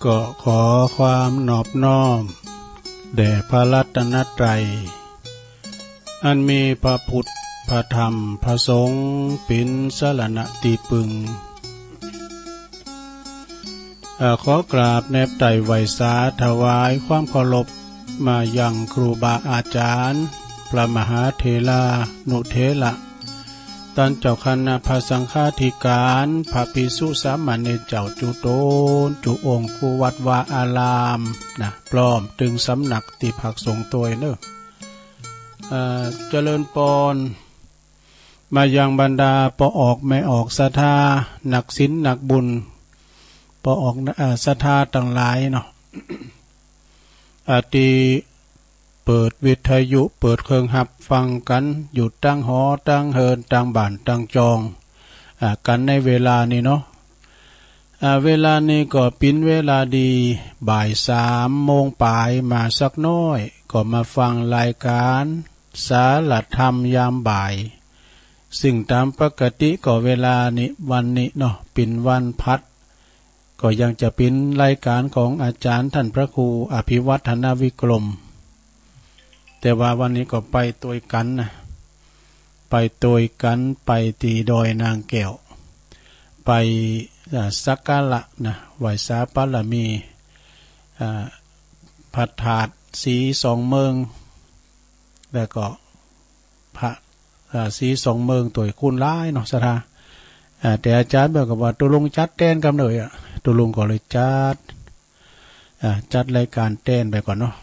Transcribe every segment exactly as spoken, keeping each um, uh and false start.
ก็ขอความนอบน้อมแด่พระรัตนตรัย อันมีพระพุทธ พระธรรม พระสงฆ์ เป็นสรณะที่พึ่ง อ่า ขอกราบแนบไต่ไหว้สาถวายความเคารพมายังครูบาอาจารย์ พระมหาเถรานุเถระ ต้านเจ้าคณะพระสังฆาธิการ พระภิกษุสามเณรเจ้าจุ๊ตนจุ๊องค์ กู้วัดวาอารามนะ พร้อมตึงสำนักตี้พักสงฆ์ตวยเนอะ เอ่อ เจริญปอน มายังบรรดาป้อออกแม่ออกศรัทธา นักศีลนักบุญ ป้อออก เอ่อ ศรัทธาตังหลายเนาะ อาตี้เปิดวิทยุเปิดเครื่องฮับฟังกั๋นอยู่ตังหอตังเฮือนตังบ้านตังจอง อ่า กั๋นในเวลานี้เนาะ อ่า เวลานี้ก็เป๋นเวลาดี บ่ายสามโมงป๋ายมาสักน้อย ก็มาฟังรายการสารธรรมยามบ่าย ซึ่งต๋ามปกติก็เวลานี้ วันนี้เนาะ เป๋นวันพัด ก็ยังจะเป๋นรายการของอาจารย์ต้านพระครูอภิวัฒนวิกรม แต่ว่าวันนี้ก็ไปตวยกั๋นนะ ไปตวยกั๋น ไปตี้ดอยนางแก้ว ไป อ่า สักการะนะ ไหว้สาบารมี อ่า พระธาตุสีสองเมือง แล้วก็ พระ อ่า สีสองเมืองตวย คนหลายเนาะศรัทธา อ่า แต่อาจารย์เปิ้นก็ว่า ตกลงจัดแตนกำเนิดอะ ตกลงก็เลยจัด อ่า จัดรายการแตนไปก่อนเนาะ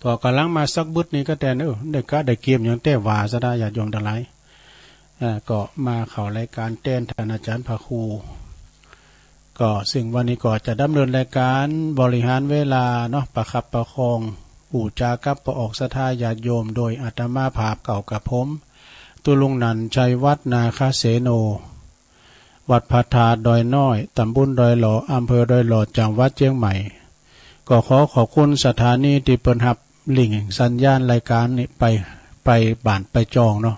ก็ก่ำลังมาสักบึดนี้ก็แตน เออ ได้กะได้เกียมหยังแต๊ว่าศรัทธาญาติโยมตังหลาย อ่า ก็มาเข้ารายการแตนต้านอาจารย์พระครู ก็ซึ่งวันนี้ก็จะดำเนินรายการบริหารเวลาเนาะ ประคับประคอง อู้จ๋ากับป้อออกศรัทธาญาติโยม โดยอาตมาภาพเก่ากับผม ตุลุงนันท์ชัยวัฒน์ นาคเสโน วัดพระธาตุดอยน้อย ตำบลดอยหล่อ อำเภอดอยหล่อ จังหวัดเชียงใหม่ ก็ขอขอบคุณสถานีตี้เปิ้นฮับลิงก์สัญญาณรายการนี้ไป ไปบ้านไปจองเนาะ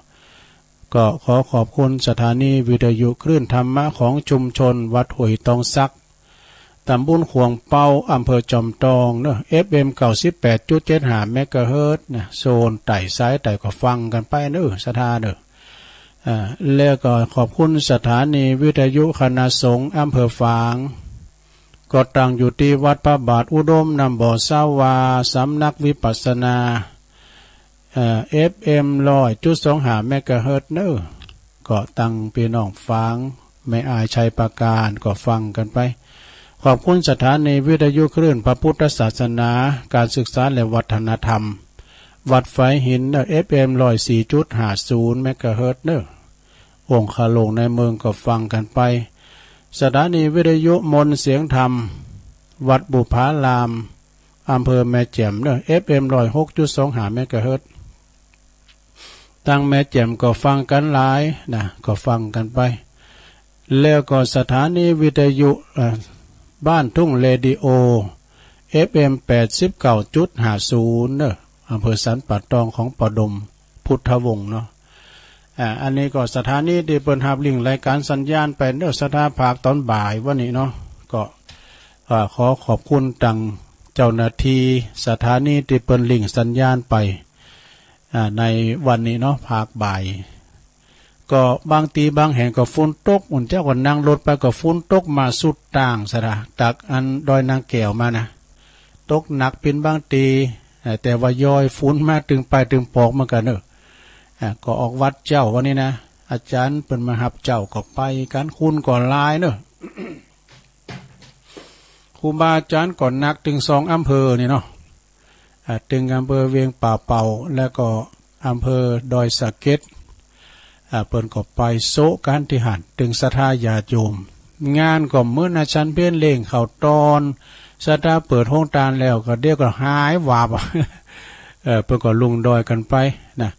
ก็ขอขอบคุณสถานีวิทยุคลื่นธรรมะของชุมชนวัดห้วยตองสัก ตำบลขวงเปา อำเภอจอมตองเนอะ เอฟเอ็ม เก้าสิบแปดจุดเจ็ดห้า เมกะเฮิรตซ์นะ โซนใต้สายใต้ก็ฟังกั๋นไปเนอะศรัทธาเนอะ อ่า แล้วก็ขอบคุณสถานีวิทยุคณะสงฆ์อำเภอฝาง ก็ตั้งอยู่ตี้วัดพระบาทอุดม น้ำบ่อสาวา สำนักวิปัสสนา เอ่อ เอฟเอ็ม ร้อยจุดสองห้า เมกะเฮิรตซ์เนอะ ก็ตังพี่น้องฝาง แม่อาย ชัยปราการ ก็ฟังกั๋นไป ขอบคุณสถานีวิทยุคลื่นพระพุทธศาสนา การศึกษาและวัฒนธรรม วัดฝายหินเนอะ เอฟเอ็ม ร้อยสี่จุดห้าศูนย์ เมกะเฮิรตซ์เนอะ องคาโลงในเมืองก็ฟังกั๋นไป สถานีวิทยุมนต์เสียงธรรม วัดบุพาราม อำเภอแม่แจ่มเนอะ เอฟเอ็ม ร้อยหกจุดสองห้า เมกะเฮิรตซ์ ตังแม่แจ่มก็ฟังกั๋นหลายนะ ก็ฟังกั๋นไป แล้วก็สถานีวิทยุ เอ่อ บ้านทุ่งเรดิโอ เอฟเอ็ม แปดสิบเก้าจุดห้าศูนย์ เนอะ อำเภอสันป่าตอง ของป้อดม พุทธวงศ์เนาะ อ่า อันนี้ก็สถานีตี้เปิ้นฮับลิงก์รายการสัญญาณไปเนอะศรัทธา ภาคตอนบ่ายวันนี้เนาะ ก็ อ่า ขอขอบคุณตังเจ้าหน้าตี้สถานีตี้เปิ้นลิงก์สัญญาณไป อ่า ในวันนี้เนาะ ภาคบ่าย ก็บางตี้บางแห่งก็ฝนตก อุ่นเจ้าก็นั่งรถไปก็ฝนตกมาสุดตางศรัทธา จากอันดอยนางแก้วมานะ ตกหนักเป๋นบางตี้ เอ่อ แต่ว่าย้อยฝนมาตึงปายตึงปอกเหมือนกั๋นเนอะ อ่า ก็ออกวัดเจ๊าวันนี้นะ อาจ๋ารย์เปิ้นมาฮับเจ๊าก็ไปกั๋น คนก็หลายเนอะ ครูบาอาจ๋ารย์ก็หนักตึงสองอำเภอนี่เนาะ อ่า ตึงอำเภอเวียงป่าเป่า แล้วก็อำเภอดอยสะเก็ด อ่า เปิ้นก็ไปโซะกั๋นตี้หั้น ตึงศรัทธาญาติโยม งานก็เหมือนอาจ๋ารย์เพ็ญเล่งข้าวตอน ศรัทธาเปิดโฮงตานแล้วก็เดี๋ยวก็หายวาบ เออ เปิ้นก็ลงดอยกั๋นไปนะ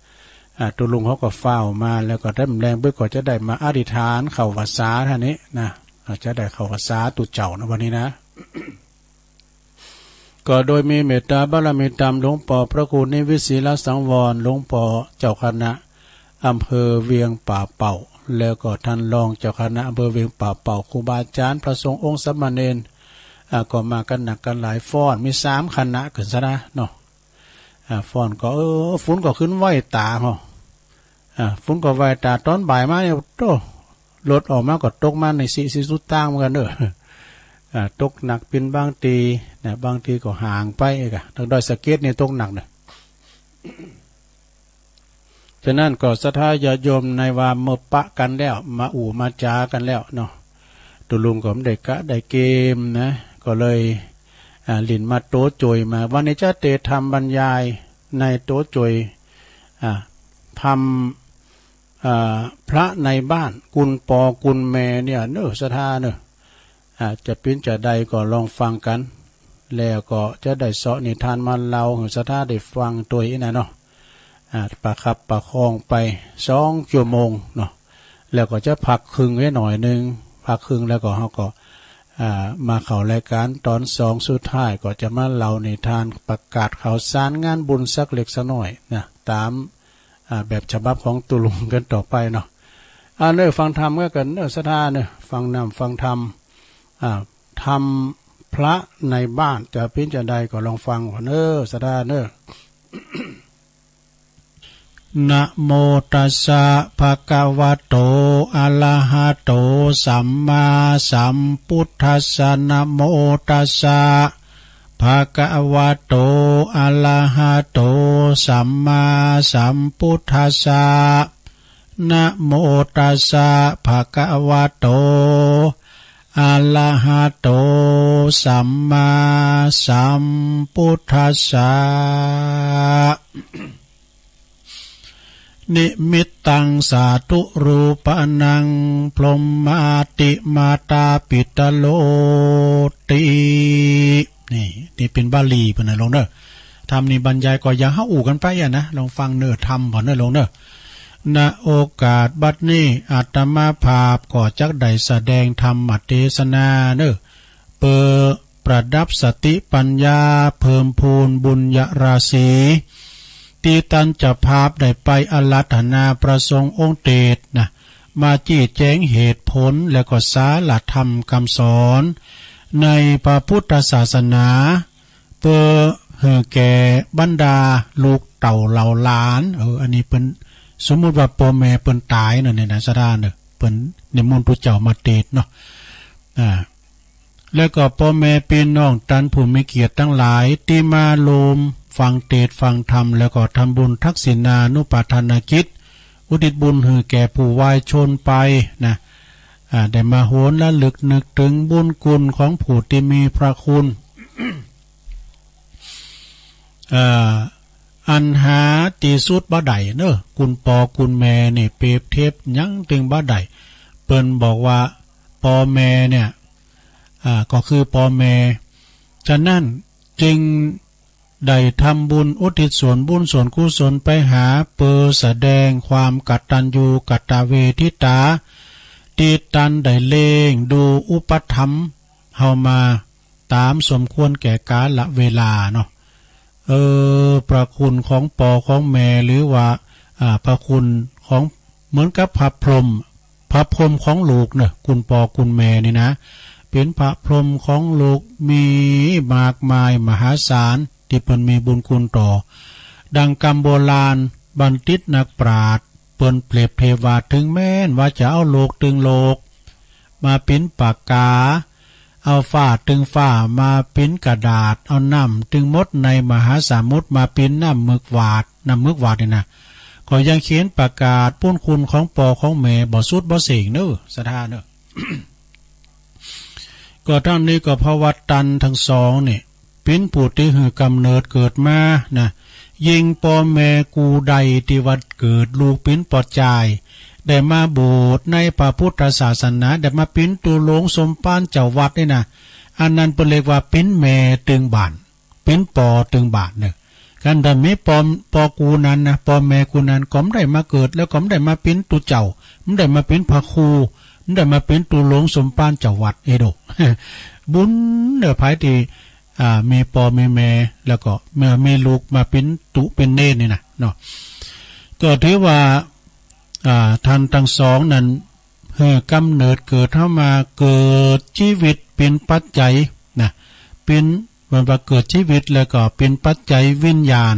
อ่า ตุลุงเขาก็ฟ้าวมา แล้วก็แต้มแรงเปิ้นก็จะได้มาอธิษฐานเข้าพรรษาท่านี้นะ อ่า จะได้เข้าพรรษาตุ๊เจ้านะวันนี้นะ ก็โดยมีเมตตาบารมีต๋ามหลวงป้อพระครูนิวิทย์ ศิลสังวร หลวงป้อเจ้าคณะอำเภอเวียงป่าเป่า แล้วก็ท่านรองเจ้าคณะอำเภอเวียงป่าเป้า ครูบาอาจารย์ พระสงฆ์องค์สามเณร อ่า ก็มากันหนักกันหลาย ฟ้อนมีสามคณะขึ้นซะนะเนาะ อ่า ฟ้อนก็ เออ ฝนก็ขึ้นไวตาเฮา อ่า ฝนก็ไวตา ตอนบ่ายมาเนี่ย โต้ รถออกมาก็ตกมาในสี่ สี่สุดตางเหมือนกันเด้อ อ่า ตกหนักเป็นบางทีนะ บางทีก็ห่างไปเอกอะ ทางดอยสะเก็ดนี่ตกหนักนะ ฉะนั้นก็ศรัทธาญาติโยมในว่าเมื่อปะกันแล้ว มาอู้มาจากันแล้วเนาะ ตุ๊ลุงก็ไม่ได้กะได้เกมนะ ก็เลย อ่า หลิ้นมาโต๊ะโจยมา วันนี้จะเตะธรรมบรรยายในโต๊ะโจย อ่า ธรรม อ่า พระในบ้าน คุณปอคุณแม่เนี่ยเนอะ ศรัทธาเนอะ อ่า จะปิ้นจะใดก็ลองฟังกัน แล้วก็จะได้เสาะนิทานมาเล่าให้ศรัทธาได้ฟังตัวยนะเนาะ อ่า ประคับประคองไปสองชั่วโมงเนาะ แล้วก็จะพักครึ่งไว้หน่อยนึง พักครึ่งแล้วก็เฮาก็ อ่า มาเข้ารายการตอนสองสุดท้าย ก็จะมาเล่านิทานประกาศข่าวสารงานบุญสักเล็กสักน้อยนะ ตาม อ่า แบบฉบับของตุ๊ลุงกันต่อไปเนาะ อ่า เนอะ ฟังธรรมกันเนอะ ศรัทธาเนอะ ฟังน้ำฟังธรรม อ่า ธรรมพระในบ้าน จะปิ้นจะใดก็ลองฟังก่อนเนอะ ศรัทธาเนอะ นะโมตัสสะ ภะคะวะโต อะระหะโต สัมมาสัมพุทธัสสะ นะโมตัสสะ ภะคะวะโต อะระหะโต สัมมาสัมพุทธัสสะ นะโมตัสสะ ภะคะวะโต อะระหะโต สัมมาสัมพุทธัสสะ นิมิตตัง จาตุรูปะนัง พรหมาติมาตาปิตะโรติ นี่ นี่เป๋นบาลีเปิ้นนะลงเนอะ ธรรมนี่บรรยายก็อย่าเฮาอู้กันไปอะนะ ลองฟังเนอะ ธรรมก่อนเนอะลงเนอะ ณ โอกาสบัดนี้ อาตมาภาพก็จักได้แสดงธรรมเตสนาเนอะ เปื้อประดับสติปัญญา เพิ่มพูนบุญญาราศี ตี้ตันเจ้าภาพได้ไปอาราธนาพระสงฆ์องค์เตสนะ มาจี้แจงเหตุผลและก็สาระธรรมคำสอน ในพระพุทธศาสนา เปื้อหื้อแก่บรรดาลูกเต้าเหล่าหลาน เออ อันนี้เปิ้น สมมุติว่าป้อแม่เปิ้นต๋ายเนาะ เนี่ยนะ ศรัทธาเนาะ เปิ้นนิมนต์ตุ๊เจ้ามาเตสน์เนาะ อ่า แล้วก็ป้อแม่ปี้น้องตันผู้มีเกียรติตังหลาย ตี้มาร่วมฟังเตสน์ฟังธรรม แล้วก็ทำบุญทักษิณานุปทานกิจ อุทิศบุญหื้อแก่ผู้วายชนไปนะ อ่า ได้มาหวนระลึกนึกถึงบุญคุณของผู้ตี้มีพระคุณ เอ่อ อันหาตี้สุดบ่ได้เนอะ คุณป้อคุณแม่นี่เปรียบเทียบหยังตึงบ่ได้ เปิ้นบอกว่าป้อแม่เนี่ย อ่า ก็คือป้อแม่ ฉะนั้นจึงได้ทำบุญอุทิศส่วนบุญส่วนกุศลไปหา เปื้อแสดงความกตัญญูกตเวทิตา ตี้ตันได้เลี้ยงดูอุปถัมภ์เฮามา ต๋ามสมควรแก่กาลเวลาเนาะ เออ พระคุณของป้อของแม่ หรือว่า อ่า พระคุณของ เหมือนกับพระพรหม พระพรหมของลูกเนาะ คุณป้อคุณแม่นี่นะ เป๋นพระพรหมของลูก มีมากมายมหาศาล ตี้เปิ้นมีบุญคุณต่อ ดังกำโบราณบัณฑิตนักปราชญ์ เปิ้นเปรียบเทียบว่า ถึงแม้นว่าจะเอาโลกตึงโลก มาปิ้นปากกา เอาฟ้าตึงฟ้ามาปิ้นกระดาษ เอาน้ำตึงมดในมหาสมุทรมาปิ้นน้ำหมึกหวาด น้ำหมึกหวาดนี่นะ ก็ยังเขียนประกาศบุญคุณของป้อของแม่บ่สุดบ่เส้งเนอะ ศรัทธาเนอะ ก็ทั้งนี้ก็เพราะว่าตันทั้งสองนี่ ปิ้นผู้ตี้หื้อกำเนิดเกิดมานะ ยิ่งป้อแม่กู้ใดตี้ว่าเกิดลูกปิ้นปอดจาย ได้มาบวชในพระพุทธศาสนา ได้มาปิ้นตุ๊หลงสมภารเจ้าวัดนี่นะ อันนั้นเปิ้นเรียกว่าปิ้นแม่ตึงบ้าน ปิ้นป้อตึงบ้านเนอะ คันถ้ามีป้อ ป้อกู้นั้นนะ ป้อแม่กู้นั้นก็บ่ได้มาเกิด แล้วก็บ่ได้มาปิ้นตุ๊เจ้า บ่ได้มาปิ้นพระครู บ่ได้มาปิ้นตุ๊หลงสมภารเจ้าวัด เอโด บุญเนอะ ใผตี้ อ่า มีป้อมีแม่ แล้วก็เมื่อมีลูกมาปิ้นตุ๊ปิ้นเณรนี่นะเนาะ ก็ถือว่า อ่า ท่านตังสองนั้น หื้อกำเนิดเกิดเฮามา เกิดจีวิตเป๋นปัจจัยนะ เป๋น เปิ้นว่าเกิดจีวิตแล้วก็เป๋นปัจจัยวิญญาณ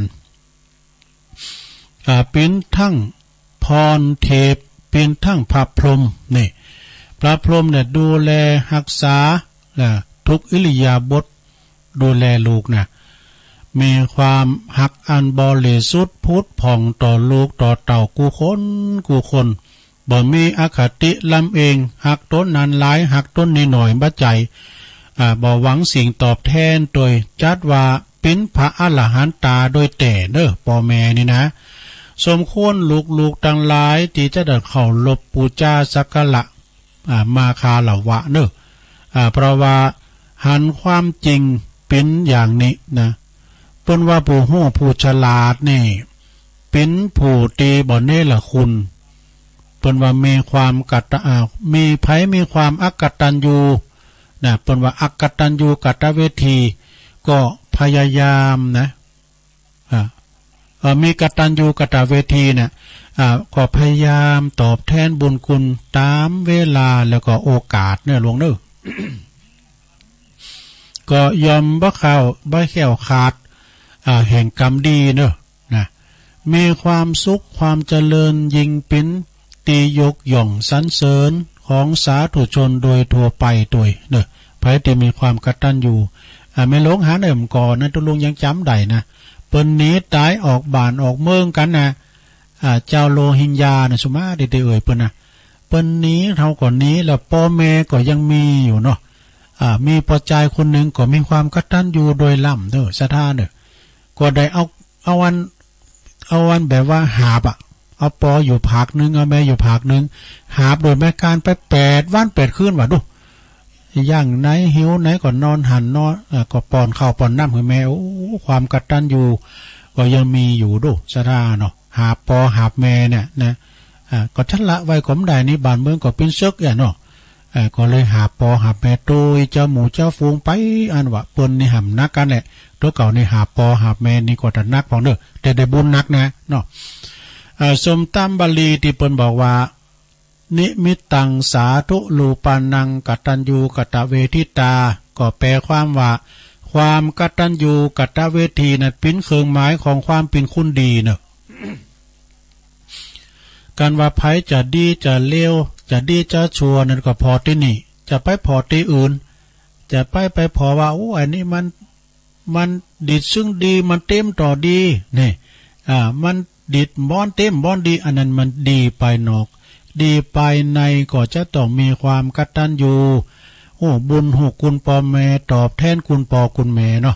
อ่า เป๋นทั้งพรเทพ เป๋นทั้งพระพรหม นี่ พระพรหมเนี่ยดูแลฮักษา และทุกอิริยาบถ ดูแลลูกนะ มีความฮักอันบริสุทธิ์ผุดผ่องต่อลูกต่อเต้ากู้คนกู้คน บ่มีอคติลำเอียง ฮักตนนั้นหลาย ฮักตนนี้น้อย บ่ใจ้ อ่า บ่หวังสิ่งตอบแทน โดยจัดว่าเป๋นพระอรหันตาโดยแต๊เน่อ ป้อแม่นี่นะ สมควรลูกๆตังหลายตี้จะได้เคารพบู๋จาสักการะ อ่า มาคารวะเน่อ อ่า เพราะว่าหันความจริงเป๋นอย่างนี้นะ เปิ้นว่าผู้ฮู้ผู้ฉลาดนี่ เป๋นผู้ตี้บ่เนรคุณ เปิ้นว่ามีความกะตะ อ่า มี ไผมีความอกตัญญูนะ เปิ้นว่าอกตัญญูกตเวที ก็พยายามนะ อ่า เอ่อ มีกตัญญูกตเวทีเนี่ย อ่า ก็พยายามตอบแทนบุญคุณตามเวลาแล้วก็โอกาสเน่อหลวงเน่อ ก็ย่อมบ่เข้า บ่แคล้วคลาด อ่า แห่งกรรมดีเน่อ นะ มีความสุขความเจริญยิ่งเป๋นตี้ยกย่องสรรเสริญของสาธุชนโดยทั่วไปโตยเน่อ ไผตี้มีความกตัญญู อ่า แม่หลวงหาเอิ่มก่อนนะ ตุ๊ลุงยังจ๋ำได้นะ เปิ้นหนีต๋ายออกบ้านออกเมืองกั๋นนะ อ่า เจ้าโรฮิงญานะ สุมาตี้ได้เอ่ยเปิ้นนะ เปิ้นหนี เฮาก็หนี แล้วป้อแม่ก็ยังมีอยู่เนาะ อ่า มีป้อจายคนหนึ่งก็มีความกตัญญูโดยล้ำเน่อ ศรัทธาเน่อ ก็ได้เอา เอาอัน เอาอันแบบว่าหาบอะ เอาป้ออยู่ผากหนึ่ง เอาแม่อยู่ผากหนึ่ง หาบโดยแม่การไปแปดวันแปดคืนว่าดู ย่างไหนหิวไหนก็นอนหั้นนอน เอ่อ ก็ป้อนข้าวป้อนน้ำหื้อแม่ โอ้ ความกตัญญูก็ยังมีอยู่ดู ศรัทธาเนาะ หาบป้อหาบแม่เนี่ยนะ อ่า ก็ชะละไว้ก็บ่ได้นี่ บ้านเมืองก็เป๋นศึกเนี่ยเนาะ เอ่อ ก็เลยหาบป้อหาบแม่โตยเจ้าหมู่เจ้าฝูงไป อันว่าเปิ้นนี่หำนักกั๋นแหละ ตั๋วเก่านี่หาบป้อหาบแม่นี่ก็ตะหนักพ่องเน่อ แต่ได้บุญนักนะเนาะ เอ่อ สมตามบาลีตี้เปิ้นบอกว่า นิมิตตังสาธุรูปานังกตัญญูกตเวทิตา ก็แปลความว่า ความกตัญญูกตเวทีนั้นเป๋นเครื่องหมายของความเป๋นคนดีเน่อ การว่าไผจะดีจะเลว จะดีจะชั่วนั้นก็ผ่อตี้นี่ จะไปผ่อตี้อื่น จะไป ไปผ่อว่า โอ้ อันนี้มัน มันดีซึ่งดี มันเต็มต่อดี นี่ อ่า มันดีบ่อนเต็มบ่อนดี อันนั้นมันดีภายนอก ดีภายในก็จะต้องมีความกตัญญู ฮู้บุญฮู้คุณป้อแม่ ตอบแทนคุณป้อคุณแม่เนาะ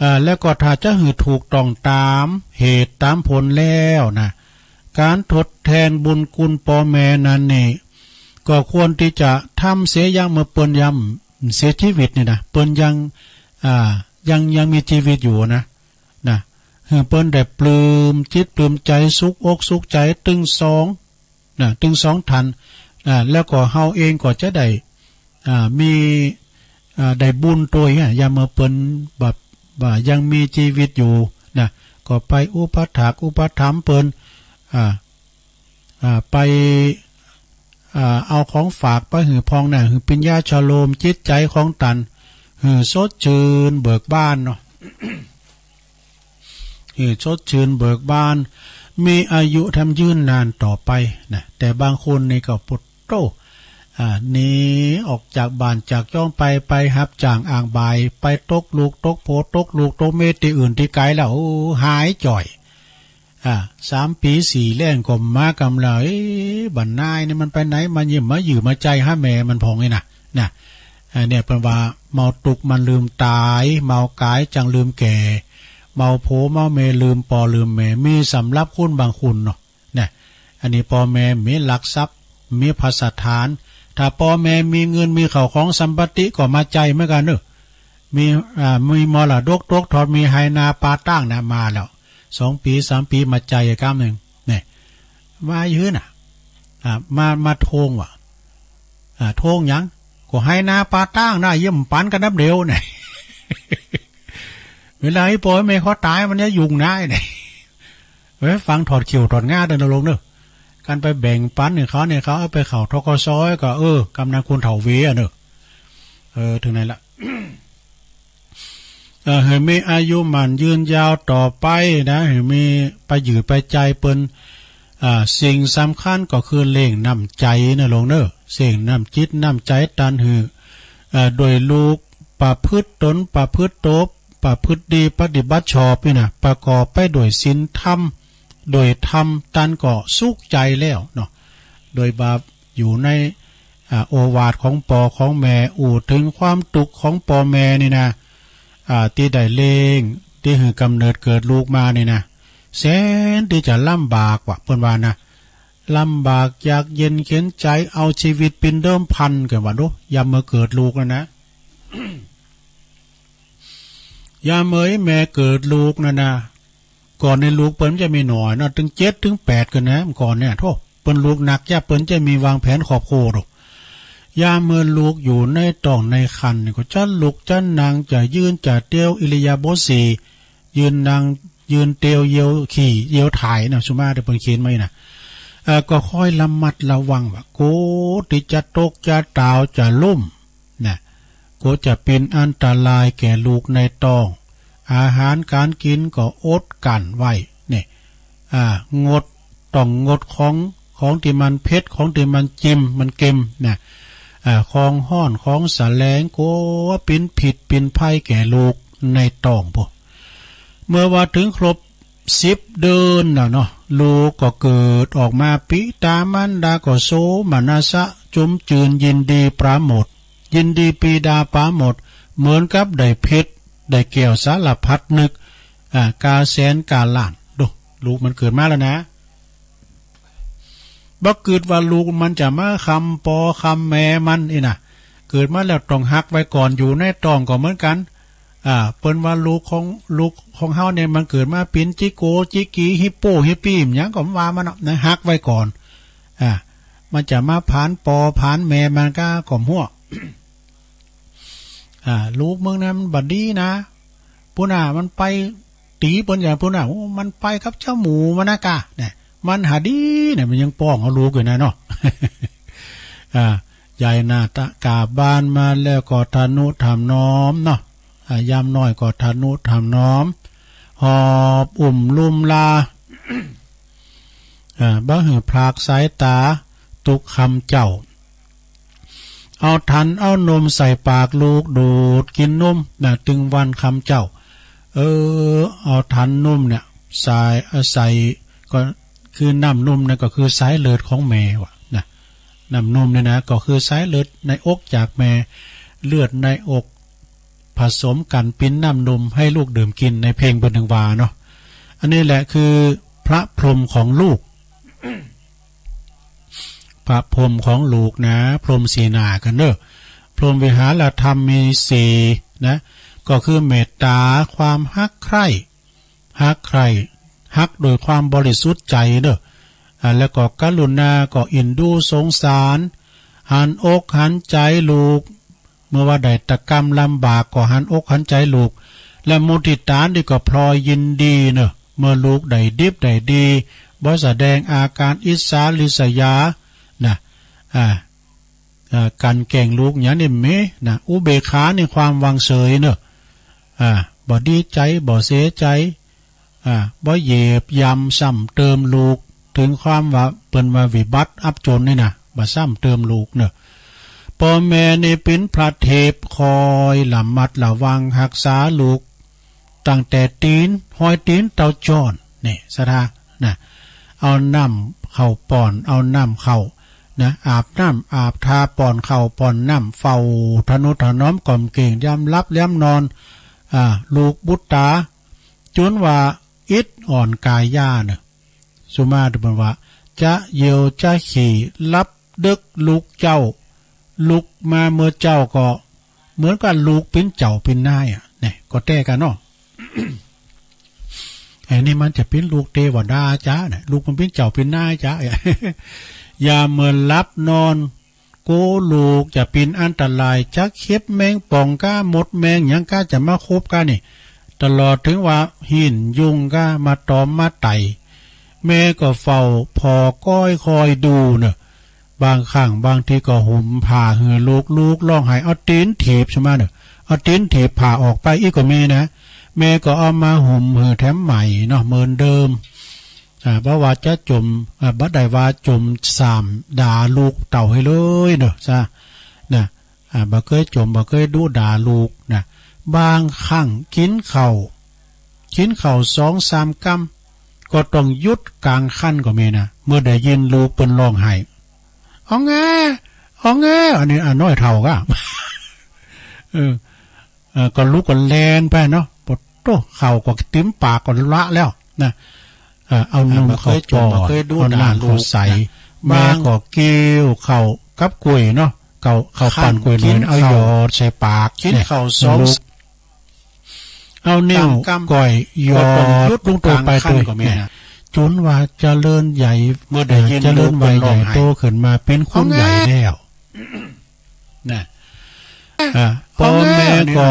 อ่า แล้วก็ถ้าจะหื้อถูกต้องต๋ามเหตุต๋ามผลแล้วนะ ก๋านทดแทนบุญคุณป้อแม่นั้นนี่ ก็ควรตี้จะทำเสียยามเมื่อเปิ้นยังเสียจีวิตนี่นะ เปิ้นยัง อ่า ยัง ยังมีจีวิตอยู่นะ นะ หื้อเปิ้นได้ปลื้มจิตปลื้มใจ๋ สุขอกสุขใจ๋ ตึงสอง นะ ตึงสองท่าน อ่า แล้วก็เฮาเองก็จะได้ อ่า มี อ่า ได้บุญโตยอะ ยามเมื่อเปิ้นแบบว่ายังมีจีวิตอยู่นะ ก็ไปอุปถัมภ์อุปถัมภ์เปิ้น อ่า อ่า ไป อ่า เอาของฝากไปหื้อพ่องนะ หื้อเป๋นยาชโลมจิตใจ๋ของตัน หื้อสดชื่นเบิกบานเนาะ หื้อสดชื่นเบิกบาน มีอายุแถมยืนนานต่อไปนะ แต่บางคนนี่ก็ปุดโต้ อ่า หนีออกจากบ้านจากจ้องไป ไปฮับจ้างอ้างบ่าย ไปตกลูกตกผัว ตกลูกตกเมียตี้อื่นตี้ไกลแล้ว โอ้ หายจ้อย อ่า สามปี๋สี่แล้งก็มากำละ เอ๊ะ บั้นนายนี่มันไปไหน มาเยี่ยมมาหยือมาใจ๋หาแม่มันพ่องนี่นะ นะ อ่า เนี่ยเปิ้นว่าเมาตุ๊กข์มันลืมต๋าย เมากายจั่งลืมแก่ เมาผัวเมาเมียลืมป้อลืมแม่ มีสำหรับคนบางคนเนาะ นะ อันนี้ป้อแม่มีหลักทรัพย์ มีพระสถาน ถ้าป้อแม่มีเงินมีข้าวของสัมปติก็มาใจ๋เหมือนกั๋นเนาะ มี อ่า มีมรดกตกทอด มีไฮ่นาป่าตางนะ มาแล้ว สองปี๋สามปี๋มาใจ๋ก้ำหนึ่ง นี่ มาอยู่หื้อน่ะ อ่า มา มาทวงว่ะ อ่า ทวงหยัง ก็ไฮ่นาป่าตางนะ เยี่ยมปั๋นกั๋นนับเดียวนี่ เวลาไอ้ป้อไอ้แม่เขาต๋ายมันจะยุ่งนะไอ้นี่ เอ้ย ฟังถอดเขี้ยวถอดง่าเด้อนะลุงเนาะ กันไปแบ่งปันให้เขาเนี่ย เขาเอาไปเข้า ธ.ก.ส. ก็ เออ กำนันคุณเฒ่าเวียเนอะ เออ ถึงไหนละ เอ่อ หื้อมีอายุมั่นยืนยาวต่อไปนะ หื้อมีประยือประใจเปิ้น อ่า สิ่งสำคัญก็คือเลี้ยงน้ำใจนะลุงเนอะ เลี้ยงน้ำจิตน้ำใจตันหื้อ เอ่อ โดยลูกประพฤติตนประพฤติโต ประพฤติดีปฏิบัติชอบนี่นะ ประกอบไปด้วยศีลธรรม โดยธรรมตันก็สุขใจแล้วเนาะ โดยบาปอยู่ใน อ่า โอวาทของป้อของแม่ อู้ถึงความทุกข์ของป้อแม่นี่นะ อ่า ตี้ได้เลี้ยง ตี้หื้อกำเนิดเกิดลูกมานี่นะ แสนตี้จะลำบากว่ะ เปิ้นว่านะ ลำบากยากเย็นเข็ญใจ เอาชีวิตเป๋นเดิมพัน เปิ้นว่าดู ยามเมื่อเกิดลูกนั่นนะ ยามเมื่อแม่เกิดลูกนั่นนะ ก่อนในลูกเปิ้นจะมีหน่อยเนาะ ตึงเจ็ดตึงแปดกันนะ ก่อนเนี่ย โธ่ เปิ้นลูกหนักยาก เปิ้นจะมีวางแผนครอบครัวดอก ยามเมื่อลูกอยู่ในท้องในครรภ์นี่ก็จะลุกจะนั่ง จะยืนจะเตียว อิริยาบถสี่ ยืนนั่ง ยืนเตียว เหยี่ยวขี้ เหยี่ยวถ่ายนะ สุมาเด้อ เปิ้นเขียนไว้นะ เอ่อ ก็ค่อยระมัดระวังว่า โกติจะตกจะตาวจะล้ม นะ ก็จะเป๋นอันตรายแก่ลูกในท้อง อาหารการกินก็อดกั้นไว้ เนี่ย อ่า งด ต้องงดของ ของตี้มันเผ็ด ของตี้มันจิม มันเค็ม นะ อ่า ของฮ้อน ของแสลง กลัวเป๋นพิษเป๋นภัยแก่ลูกในท้องพุ้น เมื่อว่าถึงครบสิบเดือนแล้วเนาะ ลูกก็เกิดออกมา ปิตามารดาก็โสมนัสจุมจืน ยินดีปราโมทย์ ยินดีปรีดาปราโมทย์ เหมือนกับได้เพชร ได้แก้วสารพัดนึก อ่า กาแสนกาล้าน ดู ลูกมันเกิดมาแล้วนะ บ่กึ๊ดว่าลูกมันจะมาคำป้อคำแม่มันนี่นะ เกิดมาแล้วต้องฮักไว้ก่อน อยู่ในท้องก็เหมือนกัน อ่า เปิ้นว่าลูกของ ลูกของเฮาเนี่ยมันเกิดมาเป๋นจิโก จิกี ฮิปโป ฮิปปี้ หยังก็ว่ามันเนาะนะ ฮักไว้ก่อน อ่า มันจะมาผานป้อผานแม่มันก็ ก็บ่ฮู้ อ่า ลูกมึงนะมันบ่ดีนะ ปุ้นน่ะ มันไป ตี๋เปิ้นอย่างปุ้นน่ะ โอ้ มันไปกับเจ้าหมู่มันนะกะ เนี่ย มันหาดีเนี่ย มันยังป้องเอาลูกอยู่นะเนาะ อ่า ใหญ่หน้าตะกราบบ้านมาแล้วก็ทะนุถนอมเนาะ อ่า ยามน้อยก็ทะนุถนอม หอบอุ้มลุ่มลา อ่า บ่หื้อพลากสายตา ตุ๊กค่ำเจ๊า เอาถันเอานมใส่ปากลูกดูดกินนมนะ ตึงวันค่ำเจ๊า เออ เอาถันนมเนี่ย ใส่ ใส่ ก็คือน้ำนมเนี่ยก็คือสายเลือดของแม่ว่ะนะ น้ำนมเนี่ยนะ ก็คือสายเลือดในอกจากแม่ เลือดในอกผสมกันเป๋นน้ำนมให้ลูกดื่มกิน ในเพลงเปิ้นถึงว่าเนาะ อันนี้แหละคือพระพรหมของลูก พระพรหมของลูกนะ พรหมสี่หน้ากันเด้อ พรหมวิหารธรรมมีสี่นะ ก็คือเมตตา ความฮักใคร่ ฮักใคร่ ฮักโดยความบริสุทธิ์ใจเด้อ อ่า แล้วก็กรุณา ก็เอ็นดูสงสาร หันอกหันใจลูก เมื่อว่าได้ตะกำลำบากก็หันอกหันใจลูก และมุทิตานี่ก็พลอยยินดีเนอะ เมื่อลูกได้ดิบได้ดี บ่แสดงอาการอิจฉาริษยา นะ อ่า อ่า กลั่นแกล้งลูกหยังนี่บ่มีนะ อุเบกขานี่ความวางเฉยเนอะ อ่า บ่ดีใจ บ่เสียใจ อ่า บ่เหยียบย่ำซ้ำเติมลูก ถึงความว่าเปิ้นว่าวิบัติอับจนนี่นะ บ่ซ้ำเติมลูกเนอะ ป้อแม่นี่เป๋นพระเทพคอยระมัดระวังฮักษาลูก ตั้งแต่ตี๋น ฮอยตี๋นเต้าจ้อน นี่ศรัทธานะ เอาน้ำเข้าป้อน เอาน้ำเข้านะ อาบน้ำอาบทา ป้อนข้าวป้อนน้ำ เฝ้าทะนุถนอมกล่อมเกล่ง ยามหลับยามนอน อ่า ลูกบุตรา จ๋นว่าอิดอ่อนกายาเนอะ สุมาเด้อเปิ้นว่า จะเหยี่ยวจะขี่ หลับดึกลุกเจ๊า ลุกมาเมื่อเจ๊าก็เหมือนกับลูกเป๋นเจ้าเป๋นนายอะ เนี่ย ก็แต๊กันเนาะ ไอ้นี่มันจะเป๋นลูกเตวดาจ๊ะเนี่ย ลูกมันเป๋นเจ้าเป๋นนายจ๊ะ ยามเมื่อหลับนอน โกลูกจะเป๋นอันตราย จักเห็บแมงป่องก้า มดแมงหยังก้าจะมาคบก้านี่ ตลอดถึงว่าหิ้นยุงก้ามาตอมมาไต่ แม่ก็เฝ้าผ่อก้อยคอยดูเนอะ บางครั้งบางทีก็ห่มผ้าหื้อลูก ลูกร้องไห้ เอาตีนถีบใช่ไหมเนอะ เอาตีนถีบผ้าออกไปอีกก็มีนะ แม่ก็เอามาห่มหื้อแถมใหม่เนาะ เหมือนเดิม อ่า บ่ว่าจะจ่ม อ่า บ่ได้ว่าจ่มส่ำด่าลูกเต้าหื้อเลยเนอะ ซะ นะ อ่า บ่เคยจ่ม บ่เคยดุด่าลูกนะ บางครั้งกินข้าว กินข้าวสองสามกำ ก็ต้องหยุดกลางคันก็มีนะ เมื่อได้ยินลูกเปิ้นร้องไห้ "อ๋องแง อ๋องแง" อันนี้ อ่า น้อยเฒ่าก็ เออ เออ ก็ลุกก็แล่นไปเนาะ ปะโต๊ะ ข้าวก็เต็มปากก็ละแล้วนะ เออ เอานึ่งข้าวปอ บ่เคยจ่ม บ่เคยดุด่าลูกนะ เอาน้ำข้าวใส่ บาง แม่ก็เคี่ยวข้าวกับกล้วยเนาะ ข้าว ข้าวปั้นกล้วยหน่อย กินข้าว เอาหยอดใส่ปาก กินข้าว เนี่ย สอง ลูก เอานิ้วก้อยหยอดลงตัวไปตัว ก็ต้องหยุดกลางคันก็มีนะ เนี่ย จนว่าเจริญใหญ่ เมื่อได้ยิน เจริญวัยใหญ่โตขึ้นมาเป็นคนใหญ่แล้ว นะ อ่า พ่อแม่ก็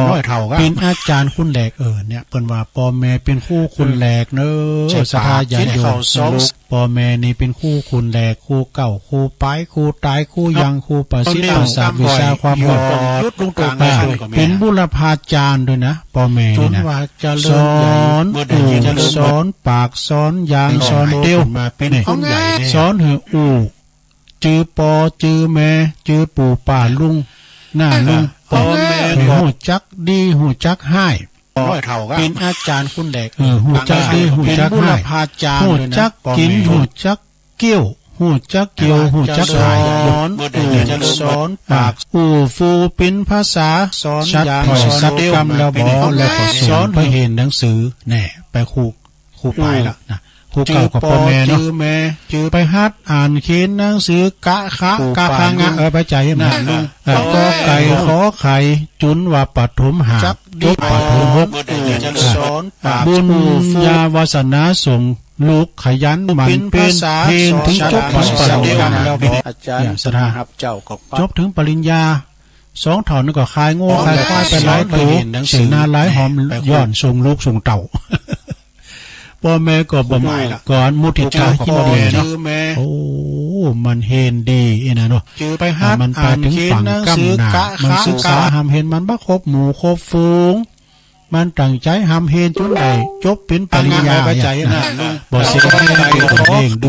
เป็นอาจารย์คนแรก เออ เนี่ย เปิ้นว่าพ่อแม่เป็นครูคนแรกเนอะ ศรัทธาญาติโยม พ่อแม่นี่เป็นครูคนแรก ครูเก่า ครูปลาย ครูตาย ครูยัง ครูประสิทธิ์ประสาท วิชาความรู้ เป็นบุรพาจารย์ด้วยนะ พ่อแม่นี่นะ สอน สอนปาก สอนยาง สอนเตียว นี่ สอนหื้ออู้ จื้อปอจื้อแม่ จื้อปู่ป้าลุง น้าลุง พ่อแม่ ฮู้จักดี ฮู้จักฮ้าย เป็นอาจารย์คนแรก เออ ฮู้จักดี ฮู้จักฮ้าย ฮู้จักกิน ฮู้จักเคี่ยว ฮู้จักเคี่ยว ฮู้จักขาย สอนปาก อู้ฟูเป็นภาษา สอนยาง สอนเตียว แล้วบ่ แล้วก็ส่งไปเฮียนหนังสือ แน่ ไปครู ครูปลายละนะ ครูเก่ากับพ่อแม่เนาะ ไปหัดอ่านเขียนหนังสือกะขะ กะขะงะ เออ ไปใจมัน เออ กอไก่ขอไข่ จุนว่าปฐมห้า จบปฐมหก บุญญาวาสนาส่งลูกขยันหมั่นเพียร เฮียนถึงจบปฐมห้า อาจารย์ ศรัทธา จบถึงปริญญา สองเฒ่านั้นก็ขายงัวขายควายไปหลายตัว เสียนาหลายหอม ย้อนส่งลูกส่งเต้า พ่อแม่ก็บ่หมายละ ก็มุทิตายินดีเนาะ โอ้ มันเฮียนดีอีนะเนาะ ไปหัด มันไปถึงฝั่งก้ำหน้า มันศึกษาหำเฮียน มันบ่คบหมู่คบฝูง มันตั้งใจหำเฮียนจนได้จบเป็นปริญญา บ่เสียแฮงตี้เปิ้นเลี้ยงดู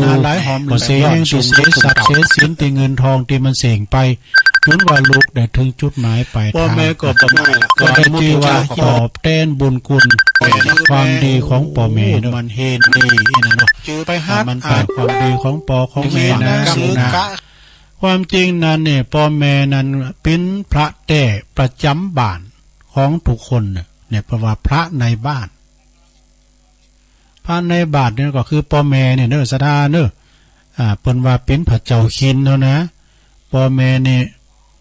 บ่เสียแฮงตี้เสียทรัพย์เสียสินตี้เงินทองตี้มันเสียไป จนว่าลูกได้ถึงจุดหมายปลายทาง พ่อแม่ก็บ่หมายละ ก็ได้ชื่อว่าตอบแทนบุญคุณความดีของพ่อแม่เนาะ มันเฮียนดีอีนะเนาะ ไปหัด มันเป็นความดีของพ่อของแม่นะ ลูกนะ ความจริงนั้นเนี่ย พ่อแม่นั้นเป็นพระแท้ประจำบ้านของทุกคนน่ะ เนี่ย เพราะว่าพระในบ้าน พระในบ้านเนี่ยก็คือพ่อแม่เนี่ยเนอะ ศรัทธาเนอะ อ่า เปิ้นว่าเป็นพระเจ้าคินเนาะนะ พ่อแม่นี่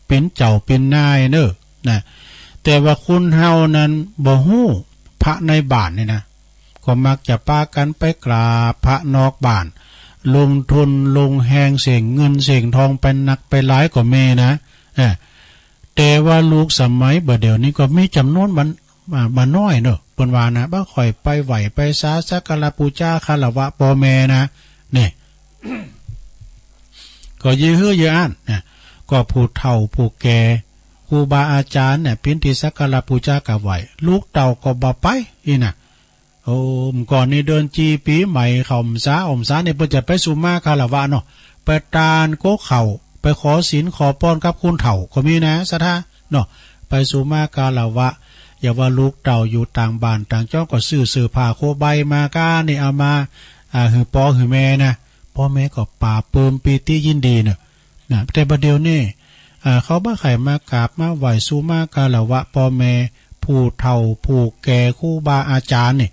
เป็นเจ้าเป็นนายเนอะ นะ แต่ว่าคนเฮานั้นบ่ฮู้ พระในบ้านนี่นะ ก็มักจะปากันไปกราบพระนอกบ้าน ลงทุนลงแฮงเสียงเงินเสียงทองไปนักไปหลายก็มีนะ เออ แต่ว่าลูกสมัยบ่าเดี่ยวนี้ก็มีจ๋ำนวนบ่ อ่า บ่น้อยเนอะ เปิ้นว่านะ บ่ค่อยไปไหว้ไปสาสักการะปู๋จาคารวะพ่อแม่นะ เนี่ย ก็เยียะเฮือเยียะอั้นนะ ก็ผู้เฒ่าผู้แก่ ครูบาอาจ๋ารย์เนี่ย เปิ้นตี้สักการะปู๋จากราบไหว้ ลูกเต้าก็บ่ไปอี้นะ โอ้ เมื่อก่อนนี่เดือนจีปี๋ใหม่ เข้าพรรษาออกพรรษานี่ เปิ้นจะไปสุมาคารวะเนาะ ไปตานก๊กเข่า ไปขอศีลขอพรกับคนเฒ่าก็มีนะ ศรัทธาเนาะ ไปสุมาคารวะ อย่าว่าลูกเต้าอยู่ต่างบ้านต่างจ้องก็ซื้อเสื้อผ้าโคใบมาก้านี่เอามา อ่า หื้อปอหื้อแม่นะ พ่อแม่ก็ปลาบปลื้มปีติยินดีเนาะ นะ แต่บ่าเดี่ยวนี้ อ่า เขาบ่ใค่มากราบมาไหว้สุมาคารวะพ่อแม่ ผู้เฒ่าผู้แก่ ครูบาอาจ๋ารย์นี่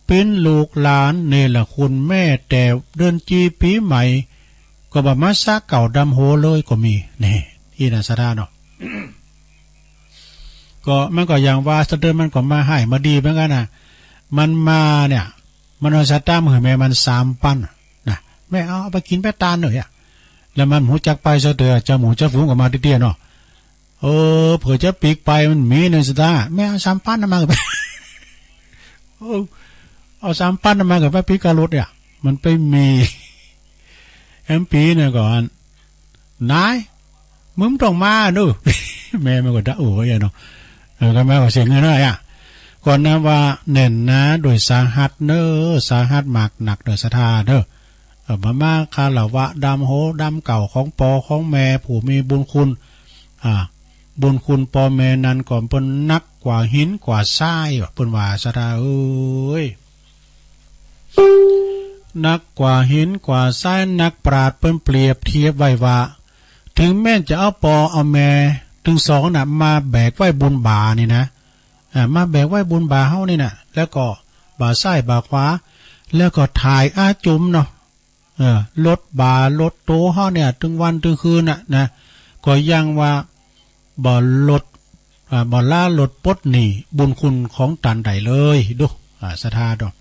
เปิ้นลูกหลานเนรคุณแม้แต่เดือนจีปี๋ใหม่ ก็บ่มาสระเก้าดำหัวเลยก็มี นี่ อี้นะ ศรัทธาเนาะ ก็มันก็อย่างว่า สะเดือนมันก็มาฮ้ายมาดีเหมือนกันนะ มันมาเนี่ย มันเอาสตางค์หื้อแม่มันสามปันนะ แม่เอา เอาไปกิ๋นไปตานเน่อ แล้วมันฮู้จักไปซะเตื้อ เจ้าหมู่เจ้าฝูงก็มาเตี้ยๆเนาะ เออ เผื่อจะปิ๊กไปมันมีหนึ่งสตางค์ แม่เอาสามปันนั้นมาก็ไป เออ เอาสามปันนั้นมาก็ไปปิ๊กกับรถเนี่ย มันไปมี แอมปีเนี่ยก่อน นาย มึงต้องมาเนอะ แม่มันก็ด่า โอ้ยเนาะ เออ ก็แม่ก็เสียเงินเนอะ อ่ะ ก่อนนะว่าแน่นหนาโดยสาหัสเนอะ สาหัสมากนักเนอะ ศรัทธาเนอะ เออ มา มาคารวะดำโหดำเก่าของปอของแม่ผู้มีบุญคุณ อ่า บุญคุณปอแม่นั้นก็เปิ้นหนักกว่าหินกว่าทรายว่ะ เปิ้นว่า ศรัทธาเอ้ย หนักกว่าหินกว่าทราย นักปราชญ์เปิ้นเปรียบเทียบไว้ว่า ถึงแม้นจะเอาปอเอาแม่ตึงสองน่ะ มาแบกไว้บนบ่านี่นะ อ่า มาแบกไว้บนบ่าเฮานี่นะ แล้วก็บ่าซ้ายบ่าขวา แล้วก็ถ่ายอาจุมเนาะ เออ ลดบ่าลดโตเฮาเนี่ย ตึงวันตึงคืนน่ะนะ ก็ยังว่า บ่ลด อ่า บ่ละลดปลดหนี้บุญคุณของตันได้เลย ดู อ่า ศรัทธาดอก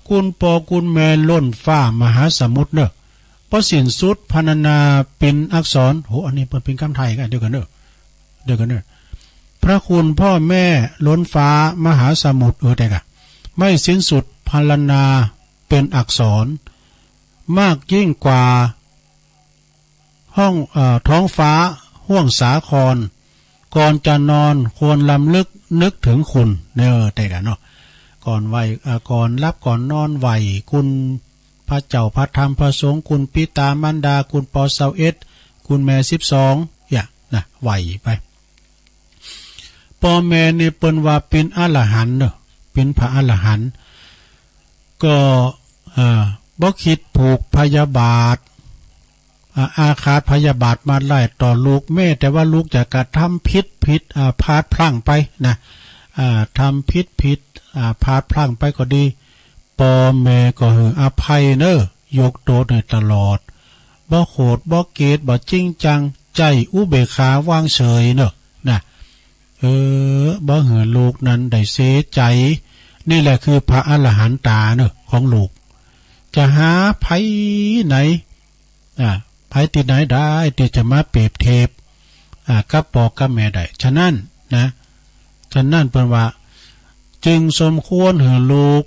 คุณปอคุณแม่ล้นฟ้ามหาสมุทรเนอะ บ่สิ้นสุดพรรณนาเป็นอักษร โห อันนี้เปิ้นเป็นคำไทยกัน เดี๋ยวกันเนอะ เดี๋ยวกันเนอะ พระคุณพ่อแม่ล้นฟ้ามหาสมุทร เออ แต่กะ ไม่สิ้นสุดพรรณนาเป็นอักษร มากยิ่งกว่า ห้อง เอ่อ ท้องฟ้าห้วงสาคร ก่อนจะนอนควรรำลึกนึกถึงคุณ เนอะ แต่ละเนาะ ก่อนไหว้ เอ่อ ก่อนหลับก่อนนอนไหว้คุณพระเจ้าพระธรรมพระสงฆ์ คุณปิตามารดา คุณปอซาวเอ็ด คุณแม่สิบสอง เนี่ยนะ ไหว้ไป ปอแม่นี่เปิ้นว่าปิ้นอรหันต์เนอะ ปิ้นพระอรหันต์ ก็ เอ่อ บ่คิดผูกพยาบาท อ่า อาฆาตพยาบาทมาดร้ายต่อลูก แม้แต่ว่าลูกจะกระทำผิดผิด อ่า พลาดพลั้งไปนะ อ่า ทำผิดผิด อ่า พลาดพลั้งไปก็ดี ปอแม่ก็หื้ออภัยเนอะ ยกโตนให้ตลอด บ่โขดบ่เกลียด บ่จริงจัง ใจ้อุเบกขาวางเฉยเนอะ นะ เออ บ่หื้อลูกนั้นได้เสียใจ นี่แหละคือพระอรหันตาเนอะ ของลูก จะหาไผไหน อ่า ไผตี้ไหนได้ตี้จะมาเปรียบเทียบ อ่า กับปอกับแม่ได้ ฉะนั้นนะ ฉะนั้นเปิ้นว่า จึงสมควรหื้อลูก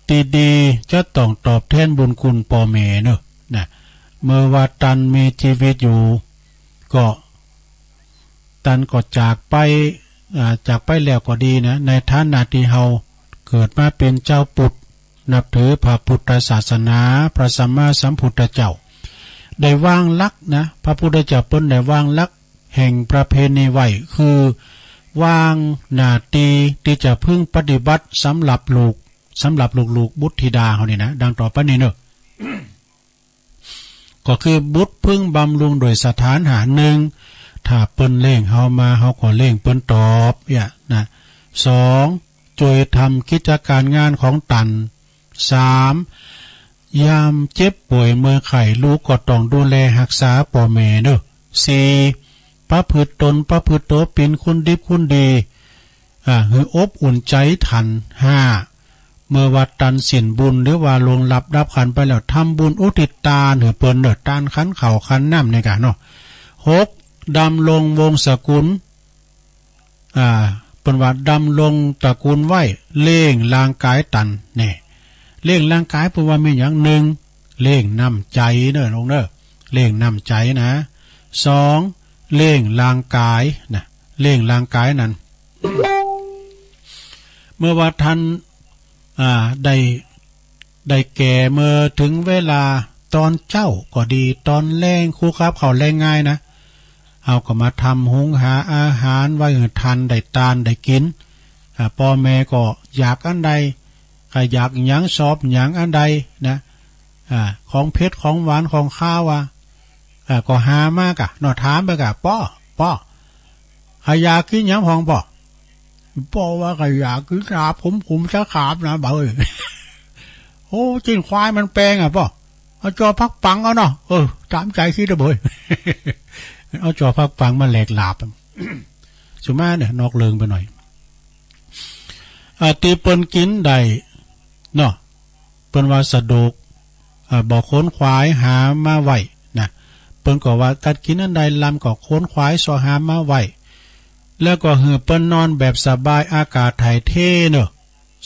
ตี้ดีจะต้องตอบแทนบุญคุณปอแม่เนอะ นะ เมื่อว่าตันมีชีวิตอยู่ ก็ ตันก็จากไป อ่า จากไปแล้วก็ดีนะ ในฐานะตี้เฮาเกิดมาเป๋นจาวพุทธ นับถือพระพุทธศาสนา พระสัมมาสัมพุทธเจ้า ได้วางหลักนะ พระพุทธเจ้าเปิ้นได้วางหลักแห่งประเพณีไว้ คือวางหน้าตี้ตี้จะพึงปฏิบัติสำหรับลูก สำหรับลูกๆ บุตรธิดาเฮานี่นะ ดังต่อไปนี้เนอะ ก็คือบุตรพึงบำรุงโดยสถานห้า หนึ่ง ถ้าเปิ้นเลี้ยงเฮามา เฮาก็เลี้ยงเปิ้นตอบ เนี่ยนะ สอง จ้วยทำกิจการงานของตัน สาม ยามเจ็บป่วยเมื่อไข้ ลูกก็ต้องดูแลฮักษาปอแม่เนอะ สี่ ประพฤติตนประพฤติโตเป๋นคนดิบคนดี อ่า หื้ออบอุ่นใจ๋ตัน ห้า เมื่อว่าตันสิ้นบุญหรือว่าล่วงลับดับขันธ์ไปแล้ว ทำบุญอุทิศตานหื้อเปิ้นเนอะ ตานขันข้าวขันน้ำนี่กะเนาะ หก ดำรงวงศ์สกุล อ่า เปิ้นว่าดำรงตระกูลไว้ เลี้ยงร่างกายตัน แน่ เลี้ยงร่างกายเปิ้นว่ามีหยัง หนึ่ง เลี้ยงน้ำใจ๋เนอะ ลงเนอะ เลี้ยงน้ำใจ๋นะ สอง เลี้ยงร่างกายนะ เลี้ยงร่างกายนั้น เมื่อว่าตัน อ่า ได้ ได้แก่ เมื่อถึงเวลาตอนเจ๊าก็ดี ตอนแลง ครูครับ เข้าแลงง่ายนะ เฮาก็มาทำหุงหาอาหารไว้หื้อตันได้ตานได้กิ๋น อ่า ปอแม่ก็อยากอันใด ใค่อยากหยัง ชอบหยังอันใดนะ อ่า ของเผ็ด ของหวาน ของคาวอะ อ่า ก็หามากะเนาะ ถามไปกะ ปอ ปอ ใค่อยากกิ๋นหยังพ่องปอ ปอว่าใค่อยากกิ๋นลาบขมๆ สักคาบนะบ่าวเอ้ย โอ้ จิ๊นควายมันแปงอะปอ เอาจ่อผักปังเอาเนาะ เออ ต๋ามใจ๋คิดเด้อเบ้ย เอาจ่อผักปังมาแลกลาบ สุมาเนี่ย นอกเรื่องไปหน่อย อ่า ตี้เปิ้นกิ๋นได้เนาะ เปิ้นว่าสะดวก อ่า บ่ขวนขวายหามาไว้นะ เปิ้นก็ว่ากัดกิ๋นอันใดลำก็ขวนขวายเซาะหามาไว้ แล้วก็หื้อเปิ้นนอนแบบสบาย อากาศถ่ายเทเนอะ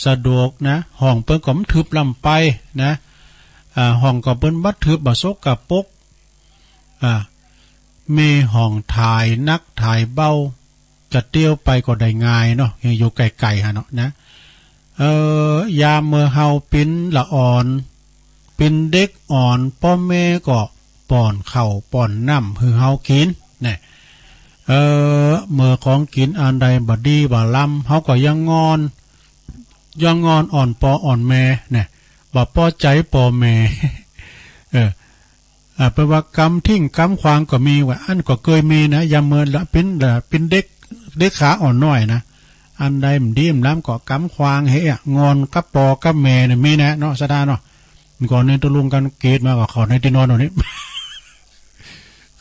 สะดวกนะ ห้องเปิ้นก็บ่ทึบล้ำไปนะ อ่า ห้องก็เปิ้นบ่ทึบ บ่สกปรก อ่า มีห้องถ่ายหนักถ่ายเบา จะเตียวไปก็ได้ง่ายเนาะ ยังอยู่ไกลๆ หั่นเนาะนะ เอ่อ ยามเมื่อเฮาเป๋นละอ่อน เป๋นเด็กอ่อน ป้อแม่ก็ป้อนข้าวป้อนน้ำหื้อเฮากิ๋นนะ เอ่อ เมื่อของกิ๋นอันใดบ่ดีบ่ล้ำ เฮาก็ยังงอน ยังงอนอ่อนป้ออ่อนแม่นะ บ่ปอใจ๋ป้อแม่ เออ อ่า เปิ้นว่ากำทิ้งกำขว้างก็มีว่า อันก็เกยมีนะ ยามเมื่อละเป๋น ละเป๋นเด็ก เด็กขาอ่อนน้อยนะ อันใดบ่ดีบ่ล้ำก็กำขว้างเฮ้ย งอนกับป้อกับแม่เนี่ยมีนะเนาะ ศรัทธาเนาะ ก่อนนี้ตกลงกันเกณฑ์มาก็เข้าในตี้นอนเอานี่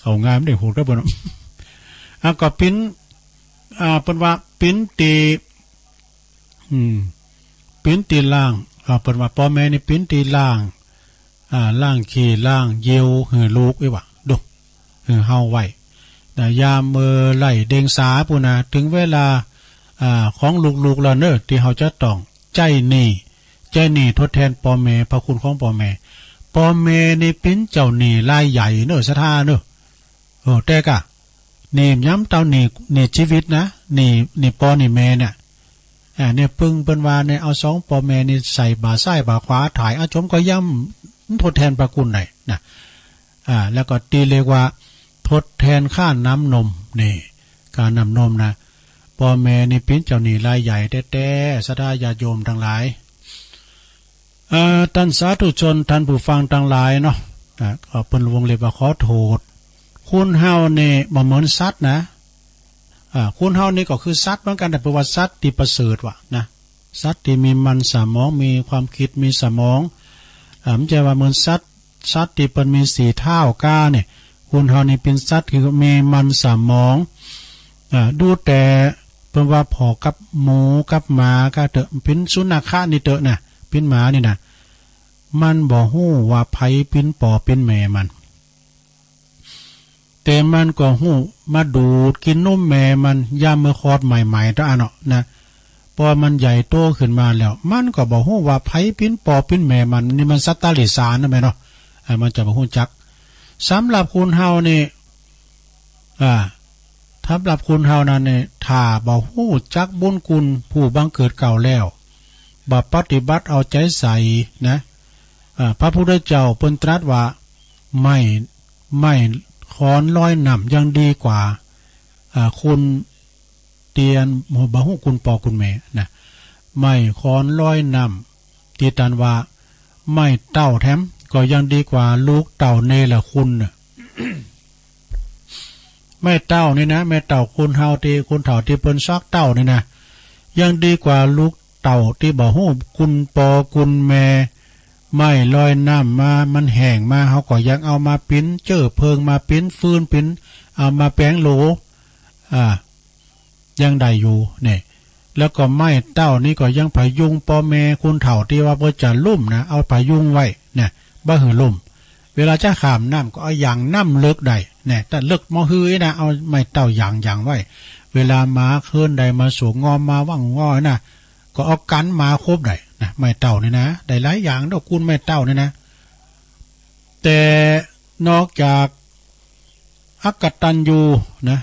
เข้างามได้โหดครับเปิ้นเนาะ อ่ะ ก็เป๋น อ่า เปิ้นว่าเป๋นตี้ อืม เป๋นตี้ล้าง อ่า เปิ้นว่าป้อแม่นี่เป๋นตี้ล้าง อ่า ล้างขี้ล้างเยี่ยวหื้อลูกไว้ว่า ดู หื้อเฮาไว้ นะ ยามเมื่อไล่เดียงสาปู้นนะ ถึงเวลา อ่า ของลูกๆ แล้วเนาะ ตี้เฮาจะต้องใจ๊หนี้ ใจ๊หนี้ทดแทนป้อแม่ พระคุณของป้อแม่ ป้อแม่นี่เป๋นเจ้าหนี้รายใหญ่เนาะ ศรัทธาเนาะ โอ้ แต่กะ หนี้ย้ำเต้าหนี้ หนี้ชีวิตนะ หนี้ หนี้ป้อหนี้แม่เนี่ย อ่า เนี่ยปึ้งเปิ้นว่าเนี่ย เอาสองป้อแม่นี่ใส่บ่าซ้ายบ่าขวา ถ่ายเอาจมก็ย่ำ ทดแทนพระคุณได้นะ อ่า แล้วก็ตี้เรียกว่าทดแทนค่าน้ำนม นี่ ค่าน้ำนมนะ ป้อแม่นี่เป๋นเจ้าหนี้รายใหญ่แต๊ๆ ศรัทธาญาติโยมตังหลาย เอ่อ ต้านสาธุชน ต้านผู้ฟังตังหลายเนาะ อ่า ก็เปิ้นวงเล็บว่าขอโทษ คนเฮานี่บ่เหมือนสัตว์นะ อ่า คนเฮานี่ก็คือสัตว์เหมือนกั๋น แต่เปิ้นว่าสัตว์ตี้ประเสริฐว่านะ สัตว์ตี้มีมันสมอง มีความคิด มีสมอง อ่า บ่ใจ้ว่าเหมือนสัตว์ สัตว์ตี้เปิ้นมีสี่เท้าก้าเนี่ย คนเฮานี่เป๋นสัตว์ตี้มีมันสมอง อ่า ดูแต่เปิ้นว่าพ่อกับหมูกับหมาก็เตอะ เป๋นสุนัขะนี่เตอะนะ เป๋นหมานี่นะ มันบ่ฮู้ว่าใผเป๋นป้อเป๋นแม่มัน แต่มันก็ฮู้มาดูดกิ๋นนมแม่มัน ยามเมื่อคลอดใหม่ๆ เต้าอันเนาะนะ พอมันใหญ่โตขึ้นมาแล้ว มันก็บ่ฮู้ว่าใผเป๋นป้อเป๋นแม่มัน นี่มันสัตว์เดรัจฉานนะแม่เนาะ อ่า มันจะบ่ฮู้จัก สำหรับคนเฮานี่ อ่า สำหรับคนเฮานั้นเนี่ย ถ้าบ่ฮู้จักบุญคุณผู้บังเกิดเกล้าแล้ว บ่ปฏิบัติเอาใจ๋ใส่นะ อ่า พระพุทธเจ้าเปิ้นตรัสว่า ไม้ ไม้ขอนลอยน้ำยังดีกว่า อ่า คนตี้อันบ่ฮู้คุณป้อคุณแม่นะ ไม้ขอนลอยน้ำตี้ต้านว่าไม้เต้าแถม ก็ยังดีกว่าลูกเต้าเนรคุณน่ะ ไม้เต้านี่นะ ไม้เต้าคนเฒ่าตี้ คนเฒ่าตี้เปิ้นซักเต้านี่นะ ยังดีกว่าลูกเต้าตี้บ่ฮู้คุณป้อคุณแม่ ไม้ลอยน้ำมา มันแห้งมา เฮาก็ยังเอามาเป๋นเจื้อเพลิง มาเป๋นฟืน เป๋น เอามาแป๋งโหล อ่า ยังได้อยู่เนี่ย แล้วก็ไม้เต้านี่ก็ยังพยุงป้อแม่คนเฒ่าตี้ว่าเปิ้นจะล้มนะ เอาพยุงไว้เนี่ย บ่หื้อล้ม เวลาจะข้ามน้ำก็เอาหยั่งน้ำเลิกได้เนี่ย ถ้าเลิกมอฮือนะ เอาไม้เต้าหยั่งหยั่งไว้ เวลาหมาเคิ้นใดมาสูงงอมมาว่างงอนะ ก็เอากั๋นหมาคบได้นะ ไม้เต้านี่นะ ได้หลายอย่างดอก คุณไม้เต้านี่นะ แต่นอกจากอกตัญญูนะ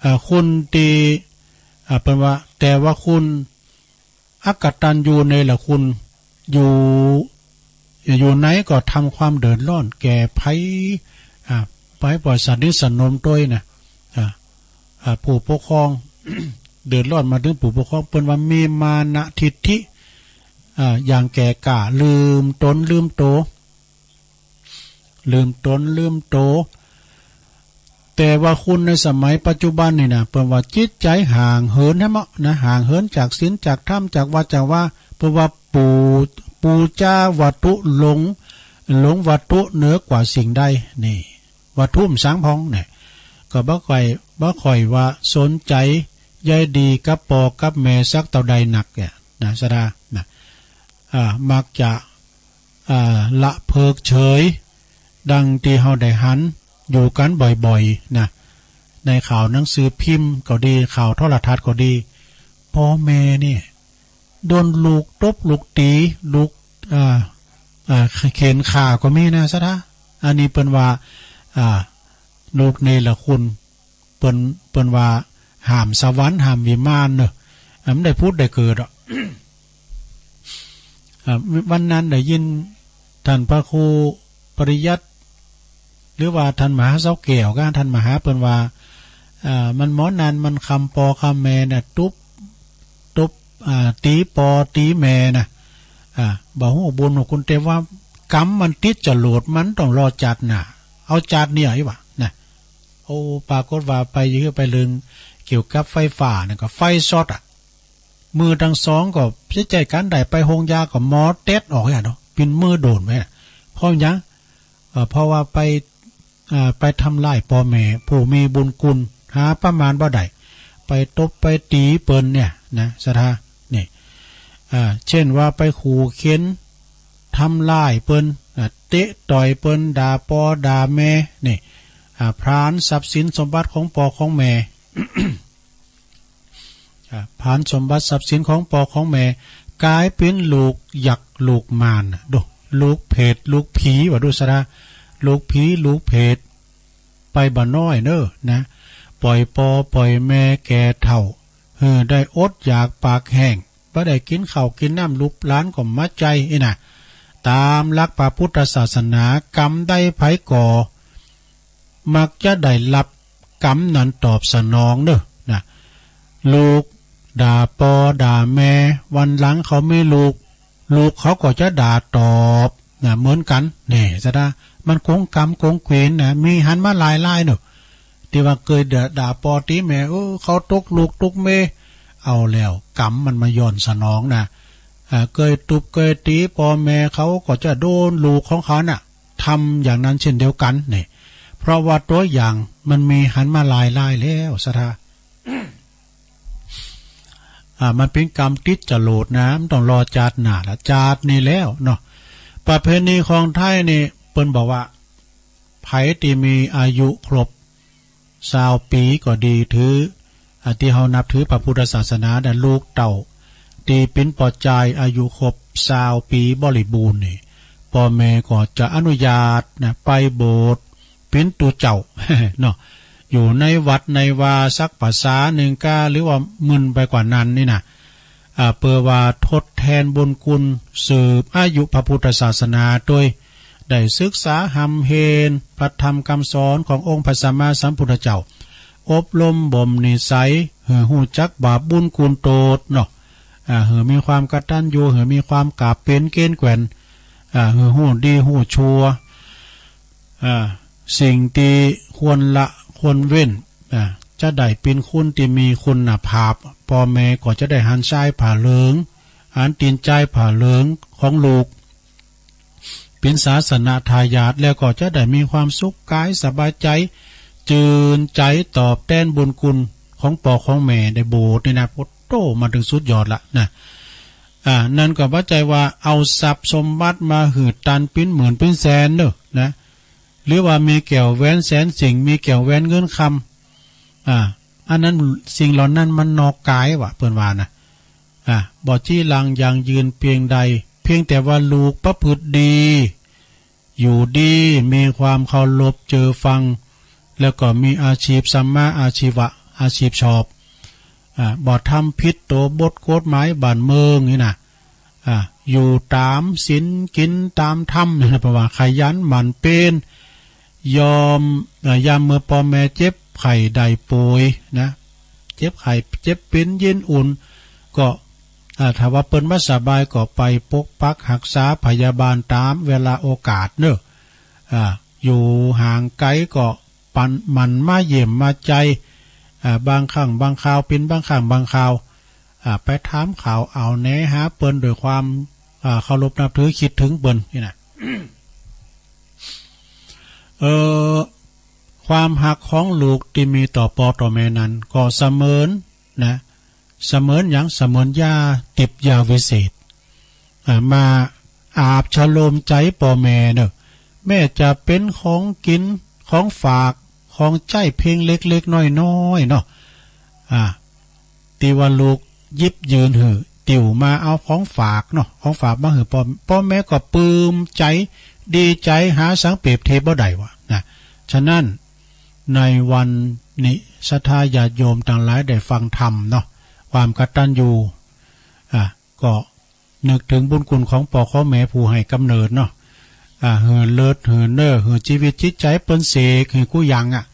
เอ่อ คนตี้ อ่า เปิ้นว่า แต่ว่าคนอกตัญญูเนรคุณ อยู่ อยู่ไหนก็ทำความเดือดร้อนแก่ใผ อ่า ใผบ่สนิทสนมตวยนะ อ่า อ่า ผู้ปกครอง เดือดร้อนมาถึงผู้ปกครอง เปิ้นว่ามีมานะทิฐิ อ่า อย่างแก่กล้า ลืมตนลืมโต ลืมตนลืมโต แต่ว่าคนในสมัยปัจจุบันนี่นะ เปิ้นว่าจิตใจ๋ห่างเหินแท้เมาะนะ ห่างเหินจากศีลจากธรรม จากวัตรจากวา เปิ้นว่าปู ปูจาวัตถุ หลง หลงวัตถุเหนือกว่าสิ่งใด นี่ วัตถุมันสังพองเนี่ย ก็บ่ค่อย บ่ค่อยว่าสนใจ๋ใยดีกับป้อกับแม่สักเต้าใดนักเนี่ยนะ ศรัทธานะ อ่า มักจะ อ่า ละเพิกเฉย ดังตี้เฮาได้หันอยู่กั๋นบ่อยๆ นะ ในข่าวหนังสือพิมพ์ก็ดี ข่าวโทรทัศน์ก็ดี ป้อแม่เนี่ย โดนลูกตบลูกตี๋ ลูก อ่า อ่า เฆ็นฆ่าก็มีนะ ศรัทธา อันนี้เปิ้นว่า อ่า ลูกเนรคุณ เปิ้น เปิ้นว่าห้ามสวรรค์ห้ามวิมานเนอะ อ่า มันได้ผุดได้เกิดอะ อ่า วันนั้นได้ยินท่านพระครูปริยัติ หรือว่าท่านมหาเสาแก้วกับท่านมหาเปิ้นว่า อ่า มันหมอนันมันคำปอคำแม่น่ะ ตุ๊บ ตุ๊บ อ่า ตี๋ปอตี๋แม่น่ะ อ่า บ่ฮู้บุญฮู้คุณ แต่ว่ากรรมมันติดจรวด มันต้องรอจาติหน้า เอาจาตินี้ไอ้วะนะ โอ้ ปรากฏว่าไปเรื่อง ไปเรื่องเกี่ยวกับไฟฟ้านั่นก็ไฟช็อตอะ มือทั้งสองก็พิจัยกันได้ ไปโฮงยาก็หมอเต็ดออกเนี่ยเนาะ เป็นมือโดนไว้อะ เพราะหยัง เอ่อ เพราะว่าไป เอ่อ ไปทำร้ายพ่อแม่ผู้มีบุญคุณ หาประมาณบ่ได้ ไปตบไปตี๋เปิ้นเนี่ยนะ ศรัทธา นี่ อ่า เช่นว่าไปขู่เข็นทำร้ายเปิ้น อ่า เตะต่อยเปิ้น ด่าปอด่าแม่ นี่ อ่า ผลาญทรัพย์สินสมบัติของปอของแม่ อ่า ผลาญสมบัติทรัพย์สินของปอของแม่ ก๋ายเป๋นลูกยักษ์ลูกมารน่ะ ดู ลูกเผตลูกผีว่าดูซะนะ ลูกผีลูกเผต ไปบ่น้อยเน้อนะ ปล่อยปอปล่อยแม่แก่เฒ่า หื้อได้อดอยากปากแห้ง บ่ได้กินข้าวกินน้ำ ลูกหลานก็มาใจ๋อี้นะ ตามหลักพระพุทธศาสนา กรรมใดใผก่อ มักจะได้รับกรรมนั้นตอบสนองเน้อนะ ลูกด่าปอด่าแม่ วันหลังเขามีลูก ลูกเขาก็จะด่าตอบนะ เหมือนกัน นี่ ศรัทธา มันกงกรรมกงเกวียนนะ มีหันมาหลายรายเนาะ ตี้ว่าเกยด่า ด่าปอตี๋แม่ เออ เขาตกลูกตกเมย เอาแล้ว กรรมมันมาย้อนสนองนะ อ่า เกยตุ๊บเกยตี๋ปอแม่ เขาก็จะโดนลูกของเขาน่ะ ทำอย่างนั้นเช่นเดียวกัน นี่ เพราะว่าตัวอย่างมันมีหันมาหลายรายแล้ว ศรัทธา อ่า มันเป๋นกรรมติดจรวดนะ มันต้องรอจาติหน้าละ จาตินี้แล้วเนาะ ประเพณีของไทยนี่ เปิ้นบอกว่า ใผตี้มีอายุครบซาวปี๋ก็ดี ถือ อ่า ตี้เฮานับถือพระพุทธศาสนาน่ะ ลูกเต้าตี้เป๋นปอจายอายุครบซาวปี๋บริบูรณ์นี่ ปอแม่ก็จะอนุญาตนะ ไปโบสถ์ เป๋นตุ๊เจ้า เนาะ อยู่ในวัดในวาสักภาษาหนึ่งกา หรือว่ามึนไปกว่านั้นนี่นะ อ่า เปื้อว่าทดแทนบุญคุณสืบอายุพระพุทธศาสนา โดยได้ศึกษาฮ่ำเฮนพระธรรมคำสอนขององค์พระสัมมาสัมพุทธเจ้า อบรมบ่มนิสัย หื้อฮู้จักบาปบุญคุณโทษเนาะ อ่า หื้อมีความกตัญญู หื้อมีความกราบเป๋นเกณฑ์แกว่น อ่า หื้อฮู้ดีฮู้ชั่ว อ่า สิ่งตี้ควรละควรเว้น อ่า จะได้เป๋นคนตี้มีคุณภาพ ปอแม่ก็จะได้หันซ้ายผ่าเหลือง หันตี๋นซ้ายผ่าเหลืองของลูก เป๋นศาสนทายาท แล้วก็จะได้มีความสุขกายสบายใจ๋ จื่นใจ๋ตอบแตนบุญคุณของปอของแม่ ได้โบสถ์นี่นะ โอ้โธ่ มาเถิงสุดยอดละนะ อ่า นั่นก็บ่ใจ้ว่าเอาทรัพย์สมบัติมาหื้อตันเป๋นหมื่นเป๋นแสนเน้อนะ หรือว่ามีแก้วแหวนแสนสิ่ง มีแก้วแหวนเงินคำ อ่า อันนั้นสิ่งเหล่านั้นมันนอกก๋ายว่า เปิ้นว่านะ อ่า บ่จีรังยั่งยืนเพียงใด เพียงแต่ว่าลูกประพฤติดี อยู่ดี มีความเคารพเจือฟัง แล้วก็มีอาชีพสัมมาอาชีวะ อาชีพชอบ อ่า บ่ทำผิดต่อบทกฎหมายบ้านเมืองนี่นะ อ่า อยู่ต๋ามศีลกินต๋ามธรรมนี่นะ เปิ้นว่าขยันหมั่นเพียร ยอม อ่า ยามเมื่อปอแม่เจ็บไข้ได้ป่วยนะ เจ็บไข้เจ็บเป๋นเย็นอุ่น ก็ อ่า ถ้าว่าเปิ้นบ่สบายก็ไปปกปักฮักษาพยาบาลต๋ามเวลาโอกาสเน้อ อ่า อยู่ห่างไก๋ก็ปัน หมั่นมาเยี่ยมมาใจ้ อ่า บางครั้งบางคราว เป๋นบางครั้งบางคราว อ่า ไปถามข่าวเอาแหนหาเปิ้นด้วยความ อ่า เคารพนับถือ คิดถึงเปิ้นนี่นะ เอ่อ ความฮักของลูกตี้มีต่อปอต่อแม่นั้นก็เสมือนนะ เสมือนหยัง เสมือนยาทิพย์ยาวิเศษ อ่า มาอาบชโลมใจ๋ปอแม่เนาะ แม้จะเป๋นของกิ๋น ของฝาก ของใจ๊เพียงเล็กๆ น้อยๆ เนาะ อ่า ตี้ว่าลูกหยิบยื่นหื้อ ติวมาเอาของฝากเนาะ ของฝากมาหื้อป้อ ป้อแม่ก็ปลื้มใจ๋ ดีใจ๋ หาสังเปรียบเทียบบ่ได้วะนะ ฉะนั้น ในวันนี้ศรัทธาญาติโยมตังหลายได้ฟังธรรมเนาะ ความกตัญญู อ่า ก็นึกถึงบุญคุณของป้อของแม่ผู้ให้กำเนิดเนาะ อ่า หื้อเลือด หื้อเนื้อ หื้อจีวิตจิตใจ๋ เปิ้นเสกหื้อกู้อย่างอะ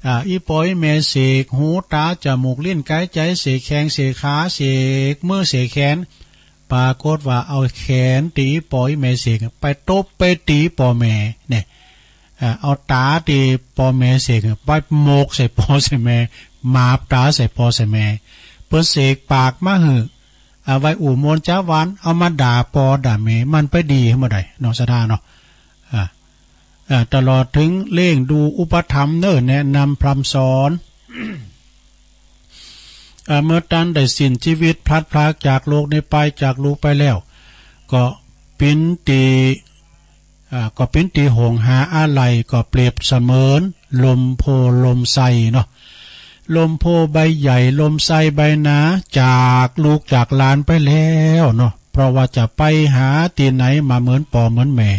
อ่า อีป้ออีแม่เสกหู ตา จมูก ลิ้น กาย ใจ๋ เสกแข้ง เสกขา เสกมือ เสกแขน ปรากฏว่าเอาแขนตี้อีป้ออีแม่เสกไปตบไปตีป้อแม่เนี่ย อ่า เอาตาตี้ป้อแม่เสกไปโมกใส่ป้อใส่แม่ หมาบต๋าใส่ป้อใส่แม่ เปิ้นเสกปากมาหื้อ เอาไว้อู้ม่วนจ๊าหวาน เอามาด่าป้อด่าแม่ มันไปดีหื้อเมื่อใดเนาะ ศรัทธาเนาะ อ่า อ่า ตลอดถึงเลี้ยงดูอุปถัมภ์เนอะ แนะนำพร่ำสอน อ่า เมื่อตันได้สิ้นชีวิตพลัดพรากจากโลกนี้ไป จากลูกไปแล้ว ก็เป๋นตี้ อ่า ก็เป๋นตี้ห่วงหาอาลัย ก็เปรียบเสมือนลมโพธิ์ลมไทรเนาะ ลมโพธิ์ใบใหญ่ ลมไทรใบหนา จากลูกจากหลานไปแล้วเนาะ เพราะว่าจะไปหาตี้ไหนมาเหมือนป้อเหมือนแม่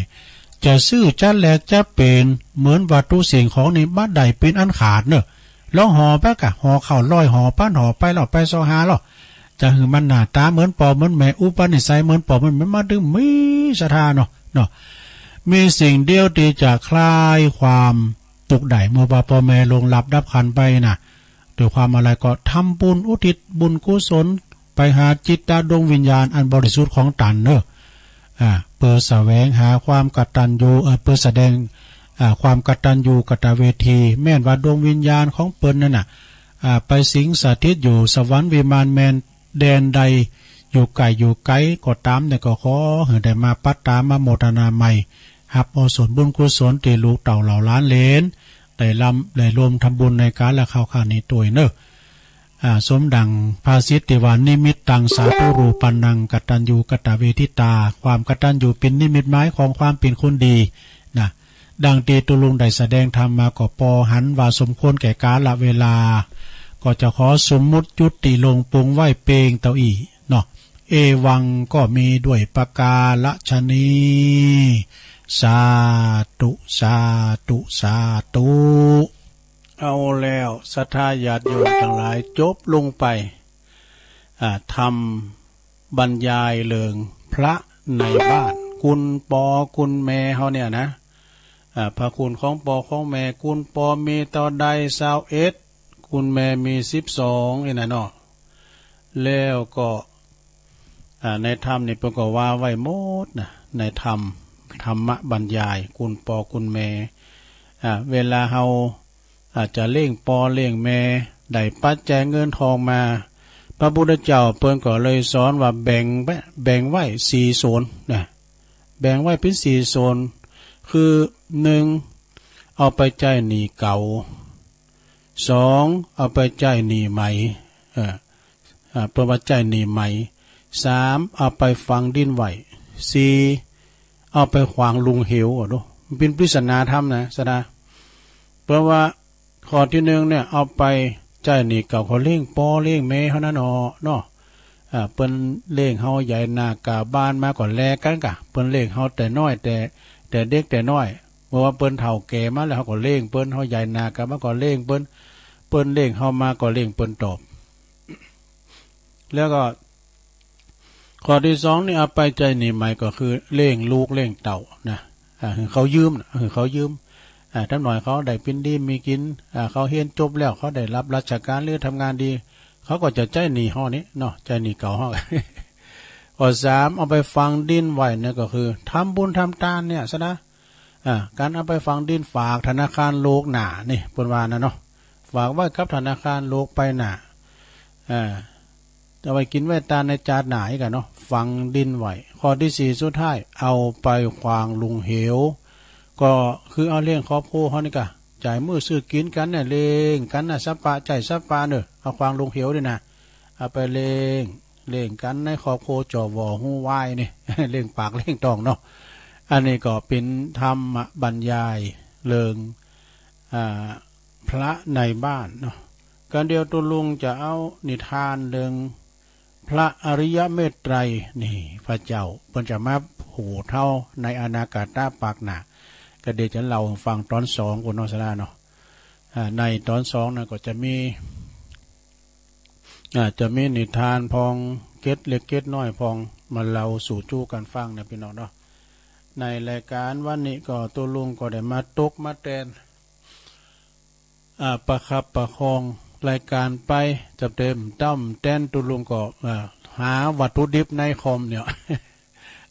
จะซื้อจะแลกจะเป๋นเหมือนวัตถุสิ่งของนี่บ่ได้เป๋นอันขาดเนอะ ลองห่อไปกะ ห่อข้าวร้อยห่อพันห่อไปแล้วไปซอหาแล้ว จะหื้อมันหน้าต๋าเหมือนป้อเหมือนแม่ อุปนิสัยเหมือนป้อเหมือนแม่ มาดึงมีศรัทธาเนาะ เนาะ มีสิ่งเดียวตี้จะคลายความตุ๊กข์ได้ เมื่อว่าป้อแม่ล่วงลับดับขันธ์ไปน่ะ ด้วยความอาลัยก็ทำบุญอุทิศบุญกุศลไปหาจิตตะดวงวิญญาณอันบริสุทธิ์ของตันเนอะ อ่า เปื้อแสวงหาความกตัญญู เอ่อ เปื้อแสดง อ่า ความกตัญญูกตเวที แม่นว่าดวงวิญญาณของเปิ้นนั่นน่ะ อ่า ไปสิงสถิตอยู่สวรรค์วิมานแมนแดนใด อยู่ใก้อยู่ไกลก็ต๋ามเนี่ย ก็ขอหื้อได้มาปัตตามาโมทนาใหม่ ฮับเอาส่วนบุญกุศลตี้ลูกเต้าเหล่าหลานเหลน ได้ร่ำได้ร่วมทำบุญในกาลคราวข้างนี้ตวยเนอะ อ่า สมดังภาษิตตี้ว่า นิมิตตังสาธุรูปันนัง กตัญญูกตเวทิตา ความกตัญญูเป๋นนิมิตหมายของความเป๋นคนดีนะ ดังตี้ตุ๊ลุงได้แสดงธรรมมาก็ปอหันว่าสมควรแก่กาลเวลา ก็จะขอสมมุติยุติลงปวงไว้เปียงเต้าอี้เนาะ เอวังก็มีด้วยประการฉะนี้ สาธุ สาธุ สาธุ เอาแล้วศรัทธาญาติโยมตังหลาย จบลงไป อ่า ธรรมบรรยายเรื่องพระในบ้าน คุณปอคุณแม่เฮาเนี่ยนะ อ่า พระคุณของปอของแม่ คุณปอมีเต้าใด ซาวเอ็ด คุณแม่มีสิบสอง นี่นะเนาะ แล้วก็ อ่า ในธรรมนี่เปิ้นก็ว่าไว้หมดนะ ในธรรม ธรรมบรรยาย คุณปอคุณแม่ อ่า เวลาเฮา อาจจะเลี้ยงปอเลี้ยงแม่ ได้ปัจจัยเงินทองมา พระพุทธเจ้าเปิ้นก็เลยสอนว่าแบ่งไว้ แบ่งไว้สี่ส่วนนะ แบ่งไว้เป๋นสี่ส่วน คือ หนึ่ง เอาไปใจ๊หนี้เก่า สอง เอาไปใจ๊หนี้ใหม่ เออ อ่า เปิ้นว่าใจ๊หนี้ใหม่ สาม เอาไปฝังดินไว้ สี่ เอาไปขว้างลงเหว เอาดู มันเป๋นปริศนาธรรมนะ ศรัทธา เปิ้นว่าข้อตี้หนึ่งเนี่ย เอาไปใจ๊หนี้เก่า เขาเลี้ยงปอเลี้ยงแม่เฮานั้นเนาะ เนาะ อ่า เปิ้นเลี้ยงเฮาใหญ่หน้ากล้าบานมาก็แลกกั๋นกะ เปิ้นเลี้ยงเฮาแต่น้อยแต่ แต่เด็กแต่น้อย เมื่อว่าเปิ้นเฒ่าแก่มาแล้ว เฮาก็เลี้ยงเปิ้น เฮาใหญ่หน้ากล้ามาก็เลี้ยงเปิ้น เปิ้นเลี้ยงเฮามาก็เลี้ยงเปิ้นตอบ แล้วก็ ข้อตี้สองนี่ เอาไปใจ๊หนี้ใหม่ ก็คือเลี้ยงลูกเลี้ยงเต้านะ อ่า หื้อเขายืมนะ หื้อเขายืม อ่า ทำหน่อยเขาได้เป๋นดีมีกิ๋น อ่า เขาเฮียนจบแล้ว เขาได้รับราชการหรือทำงานดี เขาก็จะใจ๊หนี้เฮานี่เนาะ ใจ๊หนี้เก่าเฮา ข้อสาม เอาไปฝังดินไว้เนี่ย ก็คือทำบุญทำตานเนี่ย ศรัทธา อ่า การเอาไปฝังดินฝากธนาคารโลกหน้านี่ เปิ้นว่านะเนาะ ฝากไว้กับธนาคารโลกไปหน้า อ่า เอาไว้กิ๋นไว้ตานในจาติหน้าอีกอะเนาะ ฝังดินไว้ ข้อตี้สี่สุดท้าย เอาไปขว้างลงเหว ก็คือเอาเลี้ยงครอบครัวเฮานี่กะ จ่ายมื้อซื้อกิ๋นกั๋นเนี่ย เลี้ยงกั๋นนะ สัปปะใจ๊สัปปะเนาะ เอาขว้างลงเหวนี่นะ เอาไปเลี้ยง เลี้ยงกั๋นในครอบครัว จว ฮู้วายนี่ เลี้ยงปากเลี้ยงต๊องเนาะ อันนี้ก็เป๋นธรรมบรรยายเรื่อง อ่า พระในบ้านเนาะ ก๋านเดียวตุ๊ลุงจะเอานิทานเรื่องพ พระอริยเมตไตรนี่ พระเจ้าเปิ้นจะมาโผล่เฮาในอนาคตปากหน้า ก็เดี๋ยวจะเล่าฟังตอนสองพุ้นเนาะ สาระเนาะ อ่า ในตอนสองนั้นก็จะมี อ่า จะมีนิทานพอง เกร็ดเล็กเกร็ดน้อยพอง มาเล่าสู่จู้กันฟังนะพี่น้องเนาะ ในรายการวันนี้ก็ตุ๊ลุงก็ได้มาตกมาแตน อ่า ประคับประคองรายการไป จะเต็มต้อมแตนตุ๊ลุงก็ อ่า หาวัตถุดิบในคอมเนี่ย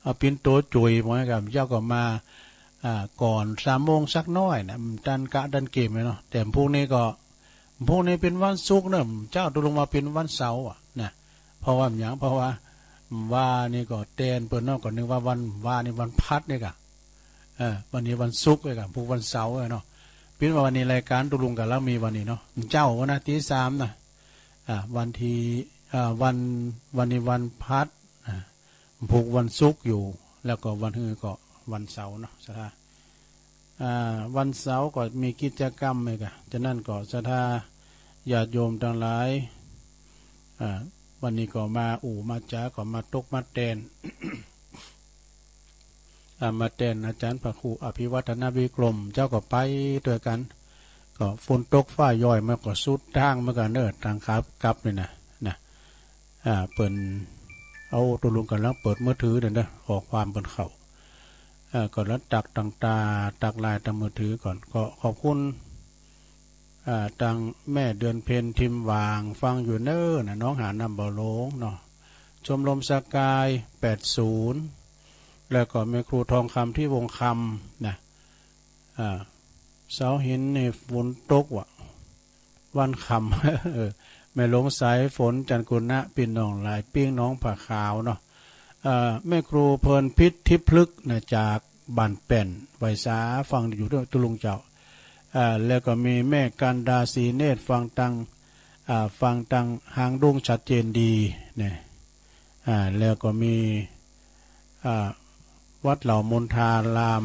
เอาปิ้นโตจุ๋ย เหมือนกับเจ้าก็มา อ่า ก่อนสามโมงสักน้อยนะ มันตันกะตันเกมเลยเนาะ แต่พรุ่งนี้ก็ พรุ่งนี้เป็นวันศุกร์เนอะ เจ้าตุ๊ลุงว่าเป็นวันเสาร์อะนะ เพราะว่าหยัง เพราะว่า ว่านี่ก็แตนเปิ้นเนาะ ก็นึกว่าวัน ว่านี่วันพัดนี่กะ เออ วันนี้วันศุกร์เลยกะ พุกวันเสาร์เลยเนาะ ปิ้นว่าวันนี้รายการตุ๊ลุงกับเรามีวันนี้เนาะ เจ้าวันอาทิตย์สามนะ อ่า วันที่ อ่า วัน วันนี้วันพัด อ่า พุกวันศุกร์อยู่ แล้วก็วันฮือก็วันเสาร์เนาะ สาระ อ่า วันเสาร์ก็มีกิจกรรมเลยกะ ฉะนั้นก็ศรัทธาญาติโยมทั้งหลาย อ่า วันนี้ก็มาอู้มาจ๋า ก็มาตกมาแตน อ่า มาแตนอาจารย์พระครูอภิวัฒนวิกรม เจ้าก็ไปด้วยกัน ก็ฝนตกฟ้าย้อย มันก็สุดทางเหมือนกันเนอะ ทางขากลับนี่นะ นะ อ่า เปิ้น เอาตุ๊ลุงกำลังเปิดมือถือเด้อ ข้อความเปิ้นเข้า อ่า ก็แล้วตักตังตา ตักไลน์ตางมือถือก่อน ก็ขอบคุณ อ่า ตังแม่เดือนเพ็ญทิมหว่าง ฟังอยู่เน้อนะ หนองหาดน้ำบ่อหลงเนาะ ชมรมสกาย แปดศูนย์ แล้วก็แม่ครูทองคำที่วงคำนะ อ่า เสาหินนี่ฝนตกว่ะ วันค่ำ เออ แม่หลวงสายฝน จันทร์กุณะ พี่น้องหลายปิ้ง หนองผาขาวเนาะ เอ่อ แม่ครูเพลินพิษทิพย์พฤกษ์นะ จากบ้านแป้น ไหว้สา ฟังอยู่เด้อตุ๊ลุงเจ้า เอ่อ แล้วก็มีแม่กันดา ศรีเนตร ฟังตัง อ่า ฟังตังหางดงชัดเจนดีเนี่ย อ่า แล้วก็มี อ่า วัดเหล่ามณฑาราม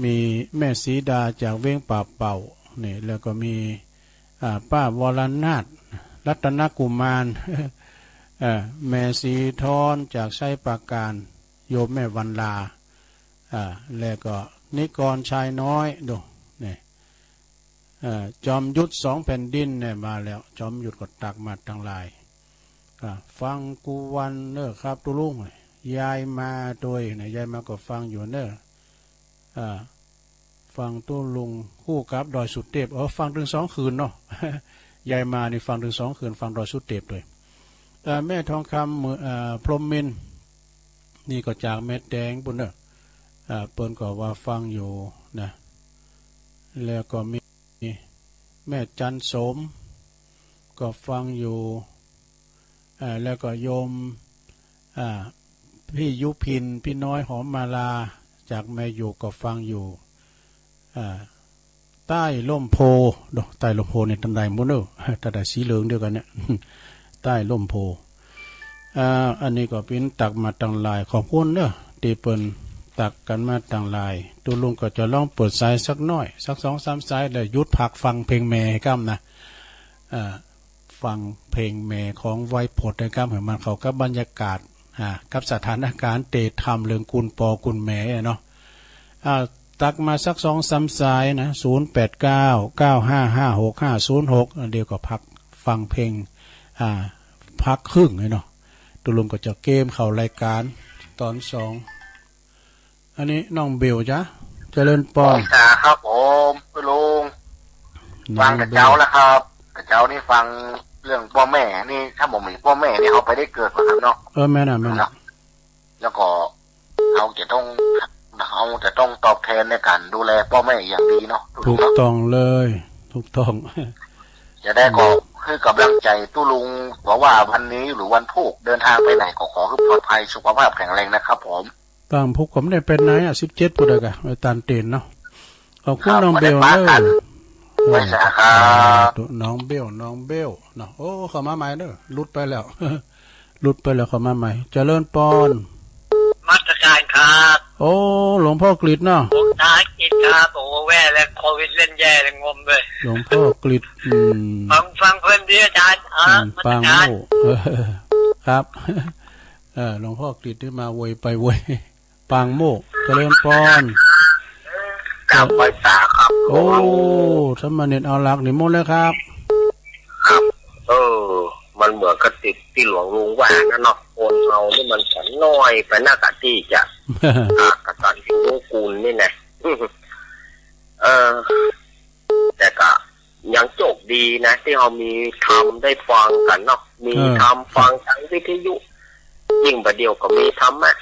มีแม่ศรีดาจากเวียงป่าเป่า นี่ แล้วก็มี อ่า ป้าวรนาถ รัตนกุมาร เอ่อ แม่ศรีทอนจากชัยปราการ โยมแม่วันลา อ่า แล้วก็นิกรชายน้อย ดู นี่ เอ่อ จอมยุทธสองแผ่นดินเนี่ยมาแล้ว จอมยุทธก็ตักมาตังหลาย อ่า ฟังกู้วันเน้อครับตุ๊ลุง ยายมาโตยนะ ยายมาก็ฟังอยู่เน้อ อ่า ฟังตุ๊ลุงคู่กับดอยสุเทพ เออ ฟังตึงสองคืนเนาะ ยายมานี่ฟังตึงสองคืน ฟังดอยสุเทพโตย เอ่อ แม่ทองคำ เอ่อ พรหมมินทร์ นี่ก็จากแม่แตงปุ้นเน้อ อ่า เปิ้นก็ว่าฟังอยู่นะ แล้วก็มีแม่จันโสม ก็ฟังอยู่ อ่า แล้วก็โยม อ่า พี่ยุพิน พี่น้อยหอมมาลา จากแม่หยวกก็ฟังอยู่ อ่า ใต้ร่มโพธิ์เนาะ ใต้ร่มโพธิ์นี่ตันใดหมู่เน้อ ตันใดสีเหลืองเดียวกันเนี่ย ใต้ร่มโพธิ์ อ่า อันนี้ก็ปิ้นตักมาตังหลาย ขอบคุณเน้อ ตี้เปิ้นตักกันมาตังหลาย ตุ๊ลุงก็จะลองเปิดสายสักหน้อย สักสองสามสาย แล้วหยุดพักฟังเพลงแม่ให้ก้ำนะ อ่า ฟังเพลงแม่ของไวโพธิ์ให้ก้ำ ให้มันเข้ากับบรรยากาศ อ่า กับสถานการณ์ตี้ทำเรื่องกุนปอกุนแม่อะเนาะ อ่า ตักมาสักสองสามสายนะ ศูนย์แปดเก้า เก้าห้าห้า หกห้าศูนย์หก อันเดียวก็พักฟังเพลง อ่า พักครึ่งเลยเนาะ ตุ๊ลุงก็จะเกมเข้ารายการตอนสอง อันนี้น้องเบลจ้ะ เจริญปอน สวัสดีครับผม ตุ๊ลุง น้องเบล ฟังแต่เช้าแล้วครับ แต่เช้านี่ฟังเรื่องป้อแม่นี่ ถ้าบ่มีป้อแม่นี่เฮาไปได้เกิดบ่ครับเนาะ เออ แม่นอะ แม่นอะ เนาะ แล้วก็เฮาจะต้อง เฮาจะต้องตอบแทนในการดูแลป้อแม่อย่างดีเนาะ ถูกต้องเลย ถูกต้อง จะได้ก็ ครับ ให้กำลังใจตุ๊ลุง เพราะว่าวันนี้หรือวันพุธเดินทางไปไหนก็ขอให้ปลอดภัยสุขภาพแข็งแรงนะครับผม วันพุธก็บ่ได้ไปไหนอะ สิบเจ็ดพุ้นเด้อกะ ไปตานเตนเนาะ ขอบคุณ ครับ น้องเบลเน้อ บ่ได้ปะกัน เออ ไว้สาครับ น้องเบล น้องเบลเนาะ โอ้ เข้ามาใหม่เน้อ หลุดไปแล้ว หลุดไปแล้ว เข้ามาใหม่ เจริญปอน นมัสการครับ โอ้ หลวงพ่อกฤษเนาะ หลวงตากฤษครับ โอ้ แว่แล้วโควิดเล่นแย่เลย งมเลย หลวงพ่อกฤษ อืม ฟัง ฟังเพลินดีอาจารย์ เออ อืม นมัสการ ปางโง่ เออ ครับ เออ หลวงพ่อกฤษนี่มาโวยไปโวย ปางโมกข์ เจริญพร ครับ ไหว้สาครับ โอ้ สามเณรเอาหลักนิมนต์เลยครับ ครับ เออ มันเหมือนกับติดที่หลวงลุงว่านะเนาะ คนเรานี่มันจะน้อยไปนักอะที่จะ อ่ะ กตัญญูรู้คุณนี่นะ เออ แต่ก็ยังโชคดีนะ ที่เรามีธรรมได้ฟังกันเนาะ มี เออ ธรรมฟังทางวิทยุ ยิ่งบัดเดียวก็มีธรรมะ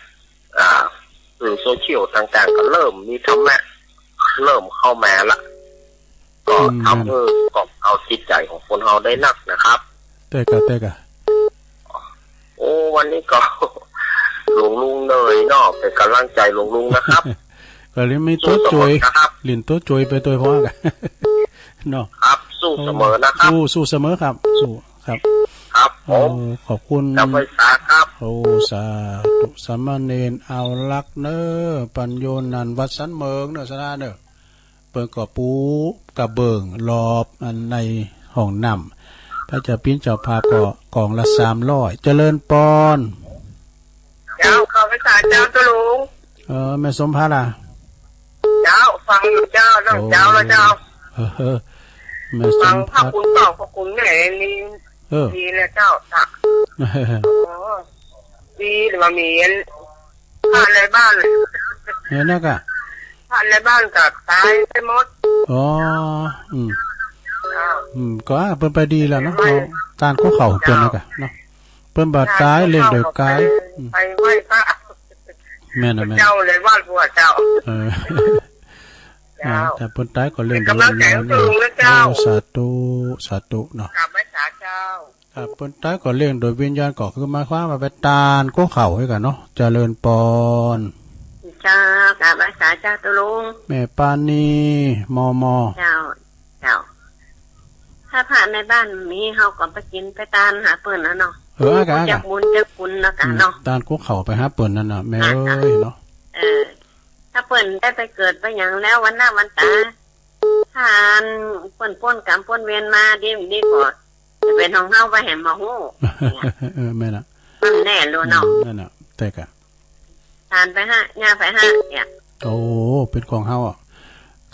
อ่า สื่อโซเชียลต่างๆ ก็เริ่มมีธรรมะ เริ่มเข้ามาละ ก็ อืม ทำให้กล่อมเอาจิตใจของคนเราได้นักนะครับ แต่ก็ แต่ก็ โอ้ วันนี้ก็ หลวงลุงเหนื่อยเนาะ เป็นกำลังใจหลวงลุงนะครับ ก็เลยมีตัวช่วย สู้เสมอนะครับ หลินตัวช่วยไปตัวพ่อกัน เนาะ ครับ สู้เสมอนะครับ สู้ สู้เสมอครับ สู้ครับ ครับผม โอ้ ขอบคุณ ครับ ไหว้สาครับ โอ้ สาธุ สามเณรเอาหลักเนอะ ปัญโยนันท์วัดสันเมิงเนอะ สนะเนอะ เปิ้นก็ปูกระเบื้องรอบอันในห้องน้ำ พระเจ้าปิ้นเจ้าภาพก็กล่องละสามร้อย เจริญปอน เจ้า ขอไหว้สาเจ้า เจ้าลุง เออ แม่สมภาล่ะ เจ้า ฟังอยู่เจ้า น้องเจ้าแล้วเจ้า โอ้ เออ แม่สมภา ฟังพระคุณเจ้า พระคุณแม่นี่ เออ ดีแล้วเจ้า ค่ะ อ๋อ ดีหรือว่ามีอัน พระในบ้าน เออ นั่นกะ พระในบ้านก็ตายไปหมด อ๋อ อืม อ่า อืม ก็ อ่า เปิ้นไปดีแล้วเนาะ เจ้า เอาตานกั๋วเข้าเปิ้นนั่นกะเนาะ เปิ้นบ่ตาย เจ้า เลี้ยงโดยกาย อืม ไปไหว้พระ แม่นน่ะ แม่น เจ้าเลยว่าผัวเจ้า เออ เจ้า อ่า ถ้าเปิ้นตายก็เลี้ยงโดยวิญญาณ เป็นกำลังใจให้ลุงนะเจ้า โอ้ สาธุ สาธุเนาะ กราบไหว้สาเจ้า ถ้าเปิ้นตายก็เลี้ยงโดยวิญญาณก็คือหมายความว่าไปตานกั๋วเข้าหื้อกั๋นเนาะ เจริญปอน เจ้า กราบไหว้สาเจ้า เจ้าลุง แม่ปานี มม เจ้า เจ้า ถ้าพระในบ้านมี เฮาก็ไปกิ๋นไปตานหาเปิ้นนะเนาะ เออ อ่ะกะ อ่ะกะ จักบุญจักคุณนะกะเนาะ อืม ตานกั๋วเข้าไปหาเปิ้นนั่นน่ะ แม่เอ้ยเนาะ เออ ถ้าเปิ้นได้ไปเกิดไปหยังแล้ววันหน้าวันต๋า ถ้าอันเปิ้นป๊นกรรมป๊นเวรมาดี ดีก็จะเป็นของเฮาไปแหมบ่ฮู้ เออ แม่นละ มันแน่รู้เนาะ อืม นั่นน่ะ แต่กะ ทานไปฮะ ย่าไปฮะ เนี่ย โอ้ เป็นของเฮาอ่ะ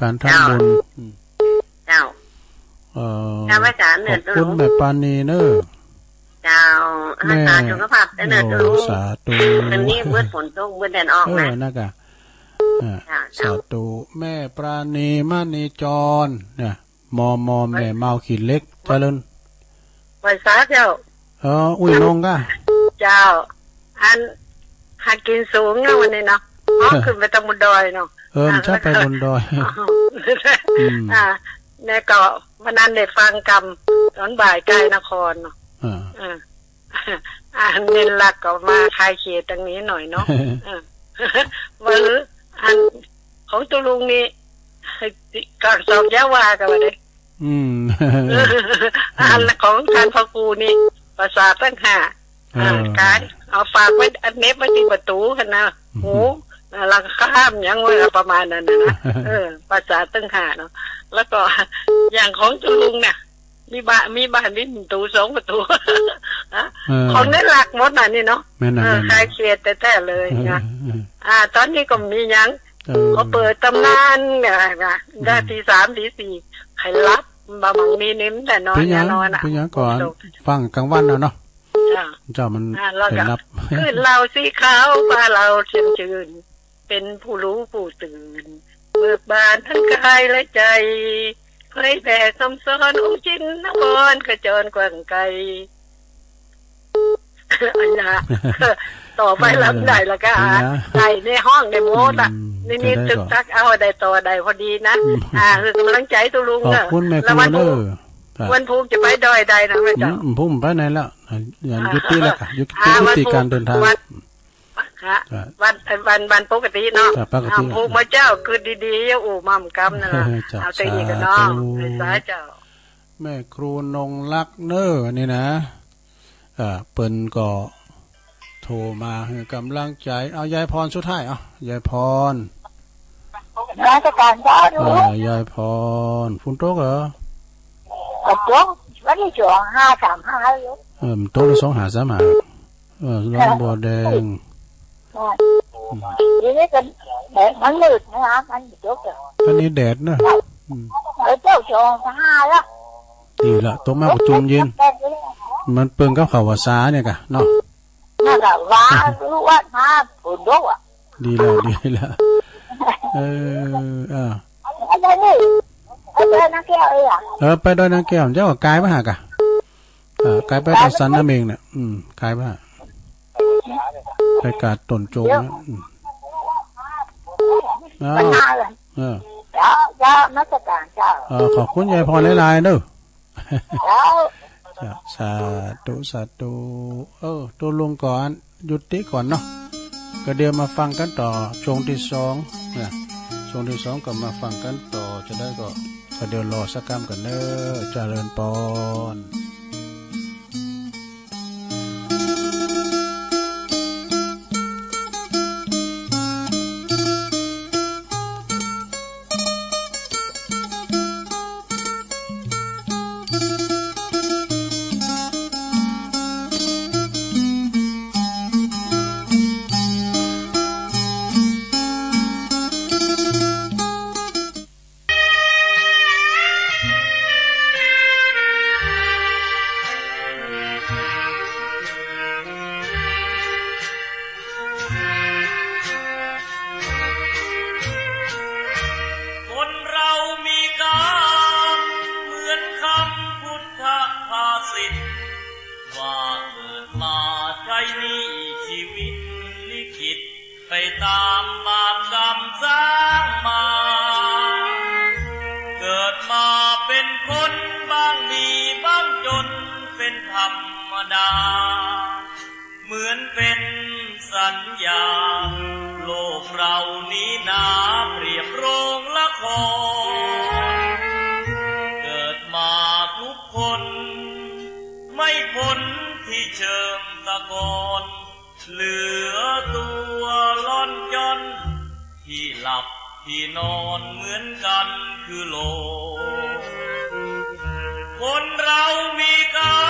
การทำบุญ เจ้า อืม เจ้า เอ่อ เจ้า ไหว้สาเนอะ ขอบคุณแม่ปานีเนอะ เจ้า แม่ รักษาสุขภาพเนอะ โอ้ เจ้าลุง สาธุ อันนี้เบิดฝนตก เบิดแดดออกนะ เออ นั่นกะ อ่า เจ้า สาธุ แม่ปราณี มณีจร เนี่ย มม แม่เมาขี้เหล็ก เจริญ ไหว้สาเจ้า เออ อุ้ยนงกะ เจ้า อัน หากิ๋นสูงเนาะวันนี้เนาะ อ๋อ ขึ้นไปตางบนดอยเนาะ เออ มันจะไปบนดอย อืม อ่า แม่ก็วันนั้นได้ฟังกรรมตอนบ่ายใกล้นครเนาะ อ่า อ่า อันเน้นหลักก็มาคลายเครียดตรงนี้หน่อยเนาะ เออ ว่า อันของตุลุงนี่ กลางสอบยาวากันมาเลย อืม อันของท่านพระครูนี่ ประสาทตั้งห้า เออ อ่า กาย เอาฝากไว้ อันเน็บไว้ที่ประตูหั่นนะ อืม หู อ่า หลังคาห้ามหยังไว้ประมาณนั้นนะ เออ ประสาทตั้งห้าเนาะ แล้วก็ อย่างของตุลุงเนี่ย มีบ้าน มีบ้านมีประตูสองประตู ฮะ เออ ของในหลักหมดน่ะนี่เนาะ แม่นน่ะ เออ แม่นน่ะ คลายเครียดแท้ๆเลยนะ เออ เออ อ่า ตอนนี้ก็มีหยัง เออ เขาเปิดตำนานเนี่ยนะ อืม ได้ตีสามตีสี่ ใครรับ บางมีนิ่มแต่นอน เป็นหยัง นอนอ่ะ เป็นหยังก่อน ฟังกลางวันน่ะเนาะ จ้ะ เจ้ามัน อ่า แล้วก็ เห็นรับ ขึ้นเหล่าสีขาว พาเราเชื่อมชื่น เป็นผู้รู้ผู้ตื่น เบิกบานทั้งกายและใจ เผยแผ่คำสอนองค์ชินนวรขจรกว้างไกล อันน่ะ ต่อไป เออ ลำได้ละก็ เป็นหยัง ได้ในห้องในโมดอ่ะ อืม นี่ จะได้ ตึก ก่อน ตักเอาได้ต่อได้พอดีนะ อืม อ่า คือกำลังใจตุลุง ขอบคุณแม่ครู เนอะ เนอะ วันพุธจะไปดอยใดนะแม่เจ้า อืม ผมไปไหนแล้ว อ่ะ อย่างยุติแล้วค่ะ ยุติ อ่า ยุติการเดินทาง วันพุธ ค่ะ ครับ วัน วัน วันปกติเนาะ ครับ ปกติ อ่า ผูกมาเจ้า คือดีๆ อย่าอู่มั่มกำนะ เจ้า เอาแต่อีกกันเนาะ สาธุ สาธุเจ้า แม่ครูนงรักเนอร์นี่นะ อ่า เปิ้นก็โทรมาให้กำลังใจ เอายายพรสุดท้าย เอายายพร นมัสการเจ้า อ่า ยายพร ฝนตกเหรอ ฝนตก วันนี้สองห้าสามห้าอยู่ เออ มันตกเลยสองห้าสามห้า เออ ร้อนบัวแดง อืม ทีนี้ก็แดดมันมืดนะ มันตกอะ อันนี้แดดนะ อืม เออ เจ้าจองห้าละ ดีละ ตกมาก็จุ่มเย็น แดดเลย มันเปิงกับข้าวสาเนี่ยกะเนาะ นั่นแหละ ว่ารู้ว่ามาฝนตกอะ ดีแล้ว ดีแล้ว เออ เออ เอาไปนี่ เอาไปนางแก้วเองอะ เออ ไปดอยนางแก้ว เจ้าก็กายมาหากะ เออ กายไปตอนสันน้ำเองเนี่ย อืม กายมาหา ไปกาดต้นโจกนะ อืม อ้าว ปัญหาเลย เออ เจ้า เจ้านมัสการเจ้า เออ ขอบคุณยายพรหลายๆ เด้อ แล้ว จ้ะ สาธุ สาธุ เออ ตกลงก่อน ยุติก่อนเนาะ ก็เดี๋ยวมาฟังกันต่อ ช่วงที่สองนะ ช่วงที่สองก็มาฟังกันต่อ จะได้ก็ ก็เดี๋ยวรอสักกำกันเด้อ เจริญพร คนเรามีกรรมเหมือนคำพุทธภาษิต ว่าเกิดมาใช้หนี้ชีวิตลิขิต ไปตามบาปกรรมสร้างมา เกิดมาเป็นคนบ้างดีบ้างจนเป็นธรรมดา เหมือนเป็นสัญญา โลกเรานี้นาเปรียบโรงละคร เกิดมาทุกคน ไม่พ้นที่เชิงตะกอน เหลือตัวล่อนจ้อน ที่หลับที่นอนเหมือนกันคือโลก คนเรามีกรร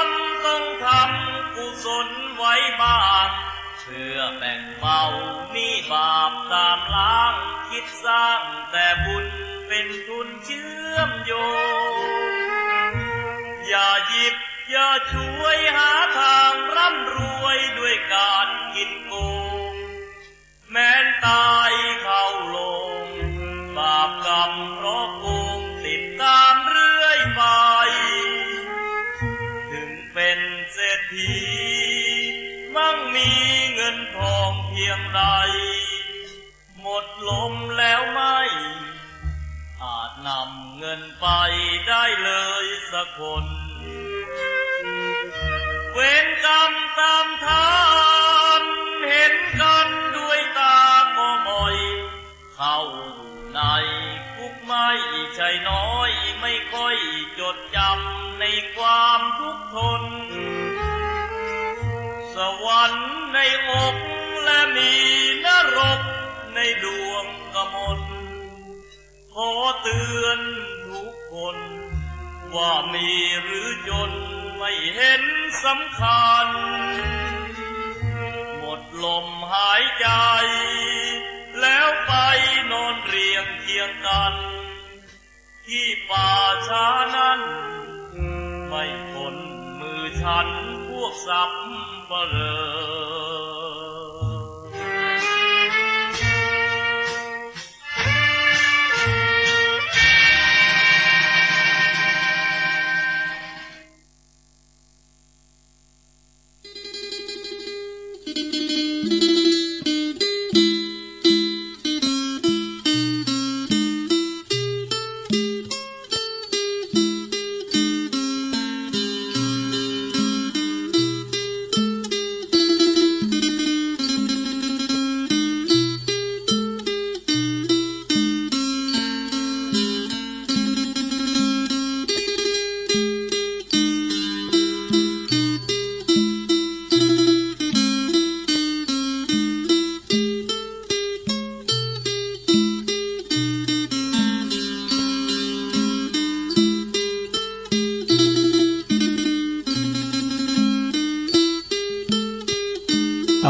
มต้องทำกุศลไว้บ้าง เพื่อแบ่งเบาหนี้บาปตามล้าง คิดสร้างแต่บุญเป็นทุนเชื่อมโยง อย่าหยิบอย่าฉวยหาทางร่ำรวยด้วยการกินโกง แม้นตายเข้าโลง บาปกรรมเพราะโกงติดตามเรื่อยไป ถึงเป็นเศรษฐีมั่งมีเงินทองเพียงใด หมดลมแล้วไม่ อาจนำเงินไปได้เลยสักคน เวรกรรมตามทัน เห็นกันด้วยตาก็บ่อย เข้าอยู่ในคุกไม่ใช่น้อย ไม่ค่อยจดจำในความทุกข์ทน สวรรค์ในอกและมีนรกในดวงกมล ขอเตือนทุกคน ว่ามีหรือจนไม่เห็นสำคัญ หมดลมหายใจ แล้วไปนอนเรียงเคียงกัน ที่ป่าช้านั้น ไม่พ้นมือฉันพวกสัปเหร่อ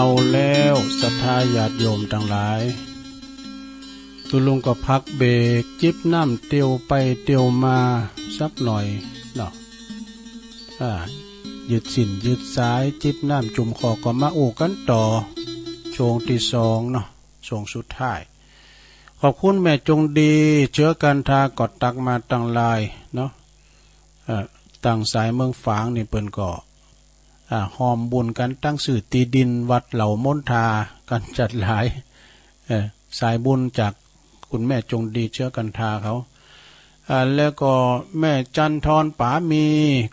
เอาแล้วศรัทธาญาติโยมตังหลาย ตุ๊ลุงก็พักเบรกจิบน้ำเตียวไปเตียวมาสักหน่อยเนาะ อ่า ยืดสิ้นยืดสาย จิบน้ำจุ่มคอก็มาอู้กันต่อ ช่วงที่สองเนาะ ช่วงสุดท้าย ขอบคุณแม่จงดี เชื้อกันทาก็ตักมาตังหลายเนาะ เอ่อ ตังสายเมืองฝางนี่เปิ้นก็ อ่า ฮอมบุญกันตังซื้อตี้ดินวัดเหล่ามนทากันจัดหลาย เอ่อ สายบุญจากคุณแม่จงดีเชื้อกันทาเขา อ่า แล้วก็แม่จันทรป๋ามี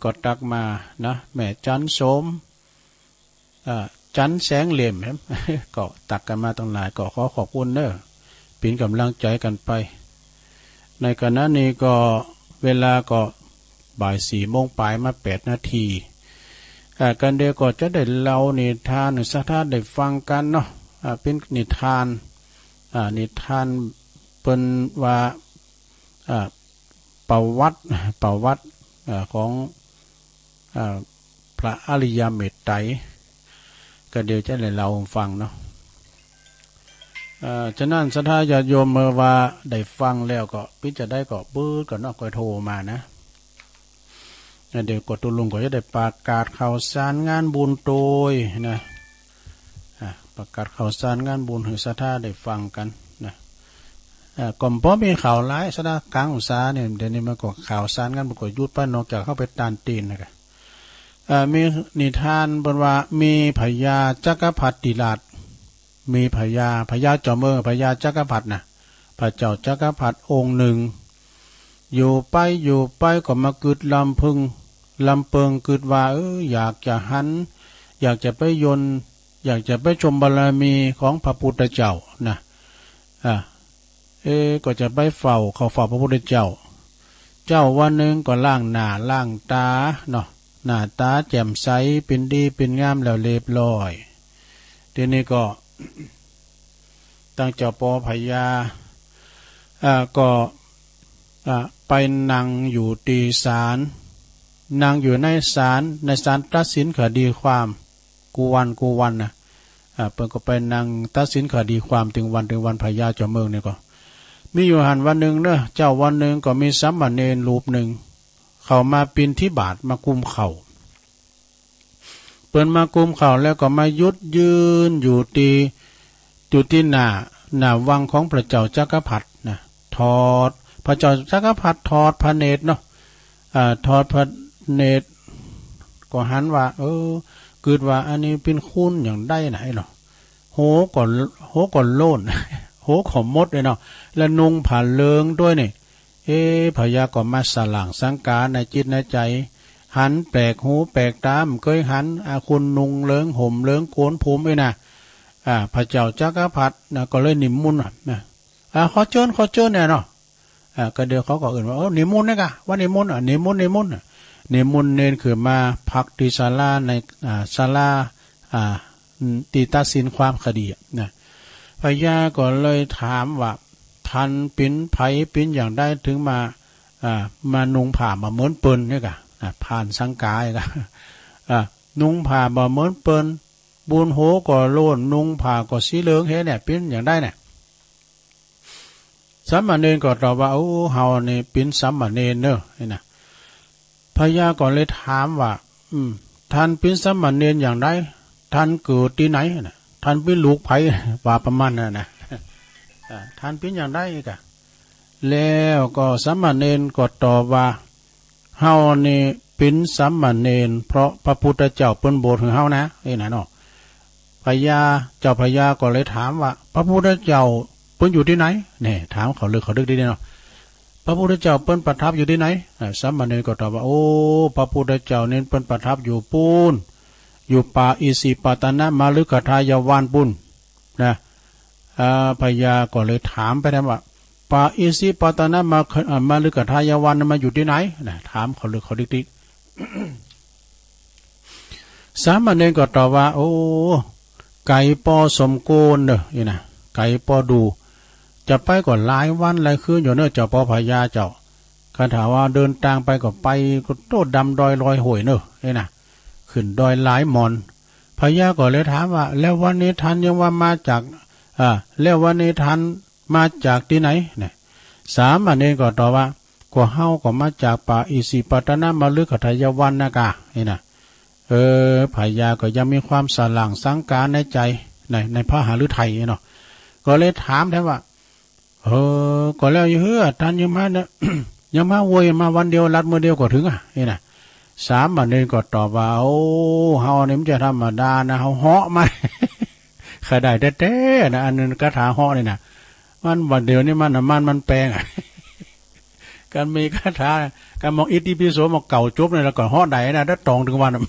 ก็ตักมานะ แม่จันสม อ่า จันแสงเหลี่ยม ก็ตักกันมาตังหลาย ก็ขอขอบคุณเน้อ เป๋นกำลังใจ๋กันไป ในขณะนี้ก็เวลาก็บ่ายสี่โมงปลายมาแปดนาที อ่า กันเดียวก็จะได้เล่านิทานหื้อศรัทธาได้ฟังกันเนาะ อ่า เป๋นนิทาน อ่า นิทานเปิ้นว่า อ่า ประวัติ ประวัติ อ่า ของ อ่า พระอริยเมตไตร ก็เดี๋ยวจะได้เล่าหื้อฟังเนาะ เอ่อ ฉะนั้นศรัทธาญาติโยมเมื่อว่าได้ฟังแล้วก็ ปิดจะได้ก็เบิดก่อนเนาะ ค่อยโทรมานะ แล้วเดี๋ยวก็ตุ๊ลุงก็จะได้ประกาศข่าวสารงานบุญโตยนะ อ่ะ ประกาศข่าวสารงานบุญหื้อศรัทธาได้ฟังกันนะ อ่ะ ก็บ่มีข่าวหลาย ศรัทธากลางอุตสาหะเนี่ย เดี๋ยวนี้มันก็ข่าวสารงานบุญก็หยุดไป นอกจากเข้าไปตานตีนนะกะ เอ่อ มีนิทานเปิ้นว่า มีพญาจักรพรรดิราช มีพญา พญาเจ้าเมือง พญาจักรพรรดินะ พระเจ้าจักรพรรดิองค์หนึ่ง อยู่ไปอยู่ไปก็มาคิดลำพึงลำเพิง คิดว่า เออ อยากจะหัน อยากจะไปยนต์ อยากจะไปชมบารมีของพระพุทธเจ้านะ อ่ะ เออ ก็จะไปเฝ้า เข้าเฝ้าพระพุทธเจ้า เจ้าวันหนึ่งก็ล้างหน้าล้างตาเนาะ หน้าตาแจ่มใส เป็นดีเป็นงามแล้วเรียบร้อย ทีนี้ก็ ตังเจ้าปอพญา อ่า ก็ อ่า ไปนั่งอยู่ตี้ศาล นั่งอยู่ในศาล ในศาลตัดสินคดีความ กู้วันกู้วันนะ อ่า เปิ้นก็ไปนั่งตัดสินคดีความ ตึงวันตึงวัน พญาเจ้าเมืองนี่ก็ มีอยู่หั้นวันหนึ่งเนาะ เจ้าวันหนึ่งก็มีสามเณรรูปหนึ่ง เข้ามาบิณฑบาต มากุมข้าว เปิ้นมากุมข้าวแล้วก็มาหยุดยืนอยู่ตี้ อยู่ตี้หน้า หน้าวังของพระเจ้าจักรพรรดินะ ทอด พระเจ้าจักรพรรดิทอดพระเนตรเนาะ อ่า ทอดพระเนตร ก็หันว่า เออ คิดว่าอันนี้เป็นคนอย่างใดนะไอ้เนาะ โหก็ โหก็โล้น โหก็หมดเลยเนาะ และนุ่งผ้าเหลืองด้วยนี่ เอ๊ะ พญาก็มาสล่างสังกาในจิตในใจ หันแปลกหูแปลกตา บ่เคยหัน อ่า คนนุ่งเหลืองห่มเหลืองโกนผมเอ้ยนะ อ่า พระเจ้าจักรพรรดินะ ก็เลยนิมนต์นะ อ่า ขอเจิญ ขอเจิญเนี่ยเนาะ อ่า ก็เดี๋ยวเขาก็เอิ้นว่า โอ้ นิมนต์เนี่ยกะ ว่านิมนต์ อ่ะ นิมนต์ นิมนต์ อ่ะ นิมนต์เณรขึ้นมาพักตี้ศาลาใน อ่า ศาลา อ่า อืม ตี้ตัดสินความคดีอะนะ พญาก็เลยถามว่า ท่านเป๋นไผเป๋นอย่างใดถึงมา อ่า มานุ่งผ้าบ่เหมือนเปิ้นเนี่ยกะ อ่า ผ่านสังกาเนี่ยกะ อ่า นุ่งผ้าบ่เหมือนเปิ้น บุญโหก็โล้น นุ่งผ้าก็สีเหลืองเฮ้เนี่ย เป๋นอย่างใดเนี่ย สามเณรก็ตอบว่า โอ้ เฮานี่เป๋นสามเณรเนอะ นี่นะ พญาก็เลยถามว่า อืม ท่านเป๋นสามเณรอย่างใด ท่านเกิดตี้ไหนนะ ท่านเป๋นลูกไผ ว่าประมาณนั้นนะ อ่า ท่านเป๋นอย่างใดกะ แล้วก็สามเณรก็ตอบว่า เฮานี่เป๋นสามเณรเพราะพระพุทธเจ้าเปิ้นบวชหื้อเฮานะ นี่นะเนาะ พญา เจ้าพญาก็เลยถามว่า พระพุทธเจ้าเปิ้นอยู่ตี้ไหน เนี่ย ถามเขาลึกเขาดึกดีเนาะ พระพุทธเจ้าเปิ้นประทับอยู่ตี้ไหน อ่า สามเณรก็ตอบว่า โอ้ พระพุทธเจ้านี่เปิ้นประทับอยู่ปู๊น อยู่ป่าอิสิปตนมฤคทายวันปู๊น นะ อ่า พญาก็เลยถามไปถามว่า ป่าอิสิปตนมฤค- อ่า มฤคทายวันนั้นมันอยู่ตี้ไหน นะ ถามเขาลึกเขาดึกดี สามเณรก็ตอบว่า โอ้ ไก๋ปอสมควรเนอะ นี่นะ ไก๋ปอดู จะไปก็หลายวันหลายคืนอยู่เนอะ เจ้าปอพญาเจ้า คันถ้าว่าเดินตางไปก็ไปก็โตดำดอยลอยห้วยเนอะ นี่นะ ขึ้นดอยหลายหม่อน พญาก็เลยถามว่า แล้ววันนี้ท่านยังว่ามาจาก อ่า แล้ววันนี้ท่านมาจากที่ไหนเนี่ย สามเณรก็ตอบว่า ก็เฮาก็มาจากป่าอิสิปตนมฤคทายวันนะกา นี่นะ เออ พญาก็ยังมีความสลางสังกาในใจ ใน ในพระหฤทัยเนาะ ก็เลยถามแทนว่า เออ ก็แล้วอยู่เฮือ ท่านยังมาเนี่ย ยังมาโวยมาวันเดียว ลัดมื้อเดียวก็ถึงอ่ะ นี่นะ สามเณรก็ตอบว่า โอ้ เฮานี่มันจะธรรมดานะ เฮาเหาะมา ข้าได้แท้ๆนะ อันนั้นคาถาเหาะนี่นะ มันบัดเดี๋ยวนี้มันน้ำมันมันแปงอะ การมีคาถา การมองอิติปิโสมองเก่าจบเนี่ย แล้วก็เหาะได้นะ ถ้าตองถึงวันอะ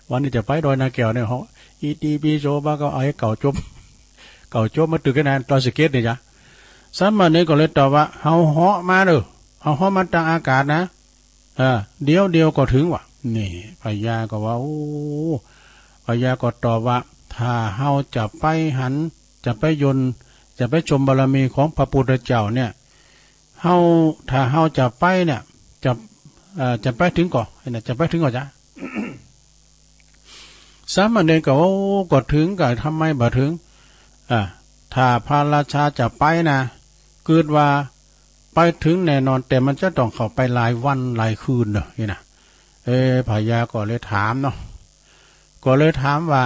วันนี้จะไปดอยนาแก้วเนี่ย เหาะอิติปิโสบ้าก็เอาให้เก่าจบ เก่าจบมาตึกกันนะ ตอนสะเก็ดเนี่ยจ้ะ สามเณรก็เลยตอบว่า เฮาเหาะมาเด้อ เฮาเหาะมาตางอากาศนะ เออ เดี๋ยวเดียวก็ถึงว่ะ นี่ พญาก็ว่า โอ้ พญาก็ตอบว่า ถ้าเฮาจะไปหัน จะไปยนต์ จะไปชมบารมีของพระพุทธเจ้าเนี่ย เฮา ถ้าเฮาจะไปเนี่ย จะ เอ่อ จะไปถึงก่อ ไอ้น่ะ จะไปถึงก่อจ๊ะ สามเณรก็ว่า โอ้ ก็ถึงก่อ ทำไมบ่ถึง อ่า ถ้าพระราชาจะไปนะ กึ๊ดว่าไปถึงแน่นอน แต่มันจะต้องเข้าไปหลายวันหลายคืนเนอะ นี่นะ เออ พญาก็เลยถามเนาะ ก็เลยถามว่า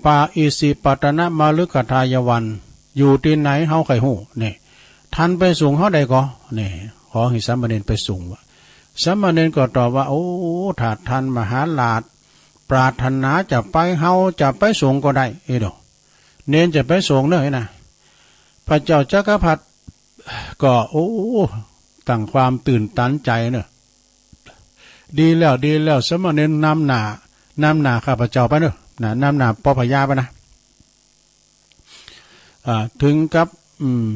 ป่าอิสิปตนมฤคทายวัน อยู่ที่ไหน เฮาใค่ฮู้ นี่ ท่านไปส่งเฮาได้ก่อ นี่ ขอให้สามเณรไปส่งว่ะ สามเณรก็ตอบว่า โอ้ ถ้าท่านมหาราชปรารถนาจะไป เฮาจะไปส่งก็ได้ เอ้ยโด เณรจะไปส่งเนอะ ไอ้นะ พระเจ้าจักรพรรดิก็ โอ้ ตั้งความตื่นตันใจเนอะ ดีแล้ว ดีแล้ว สามเณรนำหน้า นำหน้าข้าพเจ้าไปเนอะ นะ นำหน้าปอพญาไปนะ อ่า ถึงกับ อืม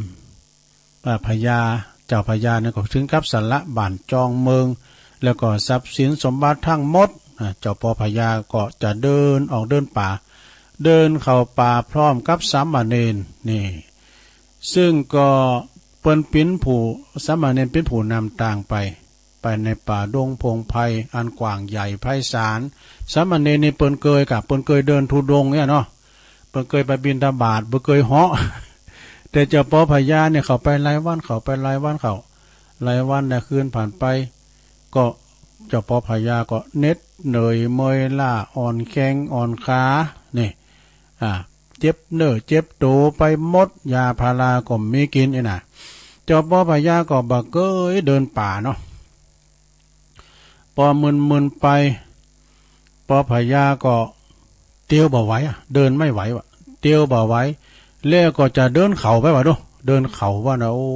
อ่า พญา เจ้าพญาเนี่ยก็ถึงกับสละบ้านจองเมือง แล้วก็ทรัพย์สินสมบัติทั้งหมด อ่า เจ้าปอพญาก็จะเดินออกเดินป่า เดินเข้าป่าพร้อมกับสามเณร นี่ ซึ่งก็เปิ้นเป๋นผู้ สามเณรเป๋นผู้นำตางไป ไปในป่าดงพงไพรอันกว้างใหญ่ไพศาล สามเณรนี่เปิ้นเกยกะ เปิ้นเกยเดินธุดงค์เนี่ยเนาะ เปิ้นเกยไปบิณฑบาต เปิ้นเกยเหาะ แต่เจ้าปอพญาเนี่ยเข้าไปหลายวัน เข้าไปหลายวัน เข้าหลายวันหลายคืนผ่านไป ก็เจ้าปอพญาก็เหน็ดเหนื่อยเมื่อยล้า อ่อนแข้งอ่อนขา นี่ อ่า เจ็บเนื้อเจ็บตัวไปหมด ยาพาราก็มีกินนี่นะ เจ้าปอพญาก็บ่เกยเดินป่าเนาะ ปอมึนๆไป ปอพญาก็เตียวบ่ไหวอะ เดินไม่ไหวว่ะ เตียวบ่ไหว แล้วก็จะเดินเขาไปว่ะดู เดินเขาว่ะนะ โอ้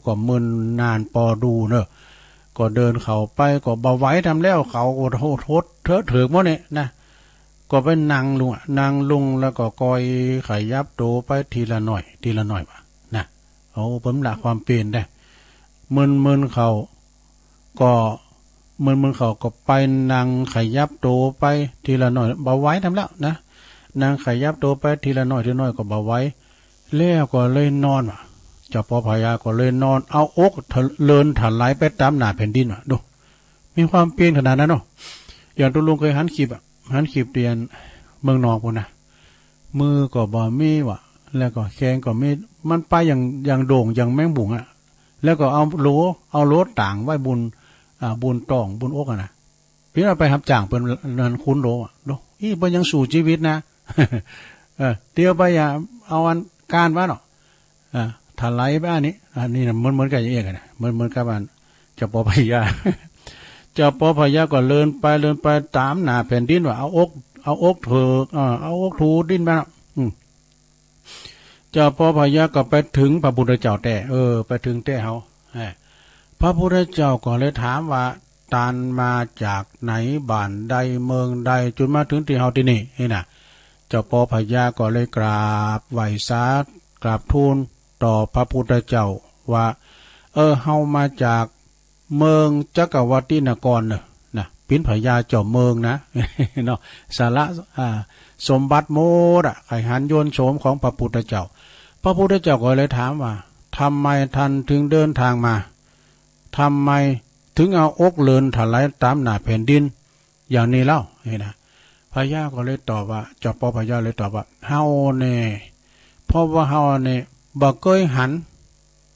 ก็มึนนานปอดูเนอะ ก็เดินเขาไปก็บ่ไหวทำแล้ว เขาก็โหดๆเถอะเถิกหมดเนี่ยนะ ก็ไปนั่งลงอะ นั่งลงแล้วก็ค่อยขยับตัวไปทีละหน่อย ทีละหน่อยว่ะนะ โอ้ เปิ้นละความเพียรได้ มึนๆเขา ก็มึนๆเขาก็ไปนั่งขยับตัวไปทีละหน่อย บ่ไหวทำแล้วนะ นั่งขยับตัวไปทีละหน่อย ทีละหน่อยก็บ่ไหว แล้วก็เลยนอนว่ะ เจ้าปอพญาก็เลยนอน เอาอกเถ เลินถลายไปตามหน้าแผ่นดินว่ะ ดู มีความเพียรขนาดนั้นเนาะ อย่างตุ๊ลุงเคยหันคลิปอะ หันคลิปเตียนเมืองนอกพู้นนะ มือก็บ่มีว่ะ แล้วก็แข้งก็มี มันไปอย่าง อย่างโด่ง อย่างแมงบุ๋งอะ แล้วก็เอาโหล เอาโหลต่างไว้บุน อ่า บุนต๊อง บุนอกอะนะ เปิ้นเอาไปฮับจ้างเปิ้นนั้นคุณโหลอะ ดู อี้ เปิ้นยังสู้ชีวิตนะ เออ เตียวไปอย่าเอาอันการว่าเนาะ อ่า ถลายไปอันนี้ อันนี้นะ เหมือน เหมือนกับอย่างเอี้ยกันนะ เหมือน เหมือนกับอันเจ้าปอพญา เจ้าปอพญาก็เลินไป เลินไปตามหน้าแผ่นดินว่ะ เอาอก เอาอกเถิก อ่า เอาอกถูดินไปเนาะ อืม เจ้าปอพญาก็ไปถึงพระพุทธเจ้าแต๊ เออ ไปถึงแต๊เฮา เออ พระพุทธเจ้าก็เลยถามว่า ต้านมาจากไหน บ้านใด เมืองใด จุดมาถึงตี้เฮาตี้นี่ นี่นะ เจ้าปอพญาก็เลยกราบไหว้สา กราบทูลต่อพระพุทธเจ้าว่า เออ เฮามาจากเมืองจักรวัตตินครเนอะ นะ เป๋นพญาเจ้าเมืองนะ เนาะ สาระ อ่า สมบัติหมดอะ ใค่หันยนต์โฉมของพระพุทธเจ้า พระพุทธเจ้าก็เลยถามว่า ทำไมท่านถึงเดินทางมา ทำไมถึงเอาอกเลินถลายตามหน้าแผ่นดิน อย่างนี้เล่า นี่นะ พญาก็เลยตอบว่า เจ้าปอพญาเลยตอบว่า เฮาเนี่ย เพราะว่าเฮาเนี่ยบ่เคยหัน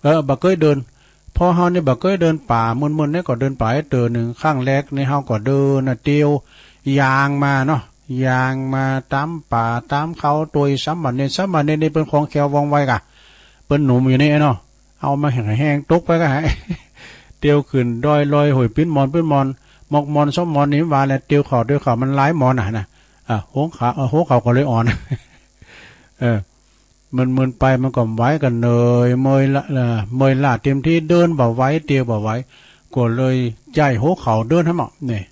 เออ บ่เคยเดิน เพราะเฮาเนี่ยบ่เคยเดินป่า มื้อๆ เนี่ยก็เดินป่าเตื้อหนึ่ง ครั้งแรกเนี่ยเฮาก็เดินน่ะ เตียวยางมาเนาะ ยางมาตามป่าตามเขา โดยสามเณร สามเณรนี่เปิ้นคล่องแคล่วว่องไวกะ เปิ้นหนุ่มอยู่นี่เนาะ เอามาแห้งๆ ตกไปก็หาย เตียวขึ้นดอยลอยห้วย ปิ้นหมอนปิ้นหมอน หมอกหมอนซอกหมอนนี่ว่าแหละ เตียวเขาเตียวเขามันหลายหมอนน่ะนะ อ่ะ หัวเขา เออ หัวเขาก็เลยอ่อน เออ มันๆ ไปมันก็บ่ไหว ก็เหนื่อยเมื่อยละ เออ เมื่อยล้าเต็มที่ เดินบ่ไหว เตียวบ่ไหว ก็เลยใจ๊หัวเขาเดินให้หมดนี่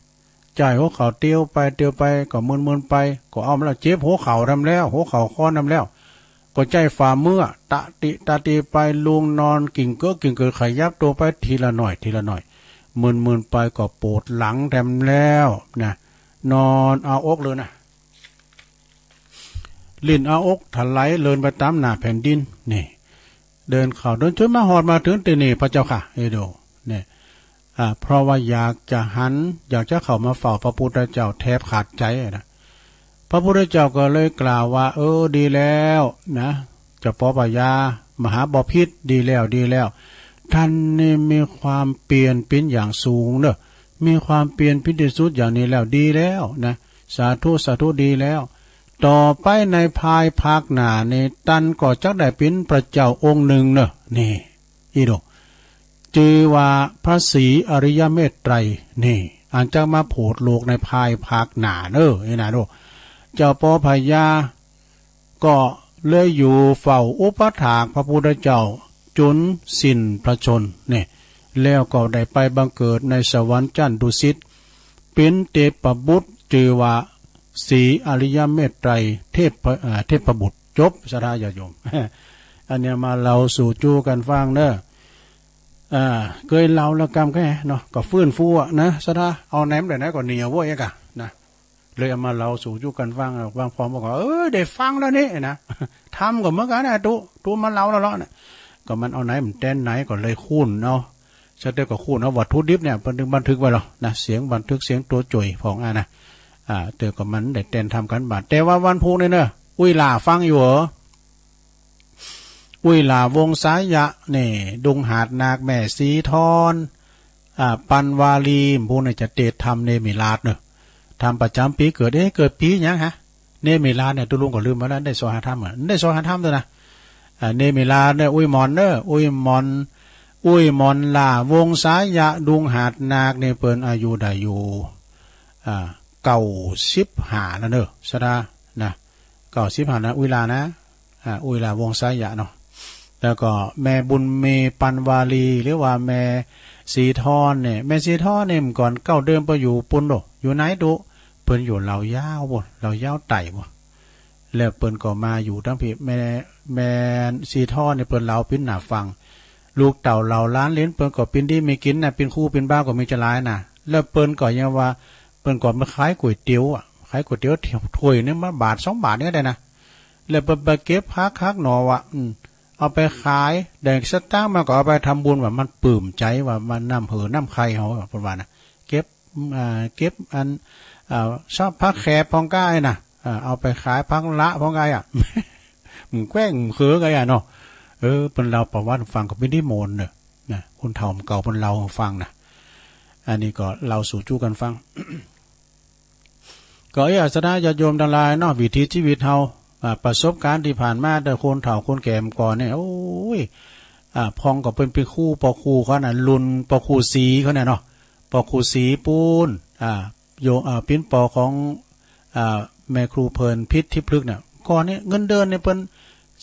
ใจ๊หัวเขาเตียวไปเตียวไป ก็มึนๆ ไป ก็เอามาแล้ว เจ็บหัวเขานำแล้ว หัวเขาข้อนำแล้ว ก็ใจ๊ฝ่ามือตะติตะติไป ลุงนอนกิ่งเกือกกิ่งเกิด ขยับตัวไปทีละหน่อยทีละหน่อย มึนๆ ไปก็ปวดหลังแถมแล้วนะ นอนเอาอกเลยนะ ลิ้นเอาอกถลายเลินไปตามหน้าแผ่นดิน นี่ เดินเข้าเดินจนมาฮอดมาถึงตี้นี่ พระเจ้าค่ะ เอโด เนี่ย อ่า เพราะว่าอยากจะหัน อยากจะเข้ามาเฝ้าพระพุทธเจ้าแทบขาดใจนะ พระพุทธเจ้าก็เลยกล่าวว่า เออ ดีแล้วนะ เจ้าปอพญา มหาบพิตร ดีแล้ว ดีแล้ว ท่านนี่มีความเพียรเป็นอย่างสูงเนอะ มีความเพียรเป็นที่สุดอย่างนี้แล้ว ดีแล้วนะ สาธุ สาธุ ดีแล้ว ต่อไปในภายภาคหน้านี่ ท่านก็จักได้เป็นพระเจ้าองค์หนึ่งเนอะ นี่ อีโด จื่อว่าพระศรีอริยเมตไตรยนี่ อันจะมาโผดโลกในภายภาคหน้าเนอะ นี่นะโด เจ้าปอพญา ก็เลยอยู่เฝ้าอุปถากพระพุทธเจ้าจนสิ้นพระชนม์เนี่ย แล้วก็ได้ไปบังเกิดในสวรรค์ชั้นดุสิต เป็นเทพบุตรจื่อว่าศรีอริยเมตไตรยเทพ เอ่อ เทพบุตร จบ ศรัทธาญาติโยม อันเนี้ยมาเล่าสู่จู้กันฟังเนอะ อ่า เกยเล่าละกำแค่เนาะ ก็ฟื้นฟูอะนะ ศรัทธา เอาแหนมได้ไหนก็เหนียวเว้ยกะนะ เลยเอามาเล่าสู่จู้กันฟังอะ บางคนบอกว่า เออ ได้ฟังแล้วนี่นะ ธรรมก็เหมือนกันนะ ตุ๊ ตุ๊มาเล่าแล้วเนาะนะ ก็มันเอาไหนมันแตนไหนก็เลยคูณเอา ซะเตื้อก็คูณเอาวัตถุดิบเนี่ย เปิ้นถึงบันทึกไว้หรอกนะ เสียงบันทึก เสียงตัวจ่อยของอ่ะนะ อ่า เตื้อก็มันได้แตนทำกันบาด แต่ว่าวันพุธนี่เนอะ อุ้ยหล่าฟังอยู่เหรอ อุ้ยหล่าวงศายะเนี่ย ดุงหาดนาค แม่สีทอน อ่า ปันวาลี พวกนี้จะเตรียมทำเนมิราศเนอะ ทำประจำปีเกิด เอ๊ะ เกิดปีหยังฮะ เนมิราศเนี่ย ตุ๊ลุงก็ลืมไปแล้ว ได้ซอหาธรรมอะ ได้ซอหาธรรมด้วยนะ อ่า เนมิราศเนี่ย อุ้ยหมอนเนอะ อุ้ยหมอน อุ้ยหมอนหล่าวงศายะ ดุงหาดนาคเนี่ย เปิ้นอายุได้อยู่ อ่า เก้าสิบห้าแล้วเนอะ ศรัทธานะ เก้าสิบห้านะ อุ้ยหล่านะ อ่า อุ้ยหล่าวงศายะเนาะ แล้วก็แม่บุญมีปันวาลี หรือว่าแม่สีทอนเนี่ย แม่สีทอนเนี่ย เมื่อก่อนเก้าเดิมไปอยู่ปุ้นโด อยู่ไหนตุ๊ เปิ้นอยู่เหล่ายาวปุ้น เหล่ายาวใต้ปุ้น แล้วเปิ้นก็มาอยู่ทั้งพี้ แม่ แม่สีทอนเนี่ย เปิ้นเหล่าปิ้นหน้าฟัง ลูกเต้าเหล่าหลานเหลนเปิ้นก็ปิ้นดีมีกินนะ ปิ้นคู่ปิ้นบ้าก็มีจะหลายนะ แล้วเปิ้นก็ยังว่า เปิ้นก็มาขายก๋วยเตี๋ยวอะ ขายก๋วยเตี๋ยวถ้วยหนึ่งมาบาทสองบาทเนี่ยได้นะ แล้วเปิ้นไปเก็บผักหักหน่อว่ะ อืม เอาไปขาย ได้สตางค์มาก็เอาไปทำบุญว่ะ มันปลื้มใจว่ะ มันน้ำหือน้ำใคร่เฮาว่ะ เปิ้นว่านะ เก็บ อ่า เก็บอัน อ่า ชอบผักแขบของก้ายนะ อ่า เอาไปขายผักละของก้ายอะ มันแกว้งเขือก้ายอะเนาะ เออ เปิ้นเล่าประวัติฟังก็ไม่ได้โมนเนอะ นะ คนเฒ่าเก่าเปิ้นเล่าให้ฟังนะ อันนี้ก็เล่าสู่จู้กันฟัง ก็เอ้ย ศรัทธาญาติโยมทั้งหลายเนาะ วิถีชีวิตเฮา อ่า ประสบการณ์ที่ผ่านมา แต่คนเฒ่าคนแก่เมื่อก่อนเนี่ย โอ้ย อ่า พ่องก็เปิ้นเป็นครู ปอครูเขาน่ะ รุ่นปอครูศรีเขาเนี่ยเนาะ ปอครูศรีปูน อ่า โย อ่า ปิ้นปอของ อ่า แม่ครูเพลินพิษทิพย์พฤกษ์เนี่ย ก่อนเนี่ยเงินเดือนเนี่ยเปิ้น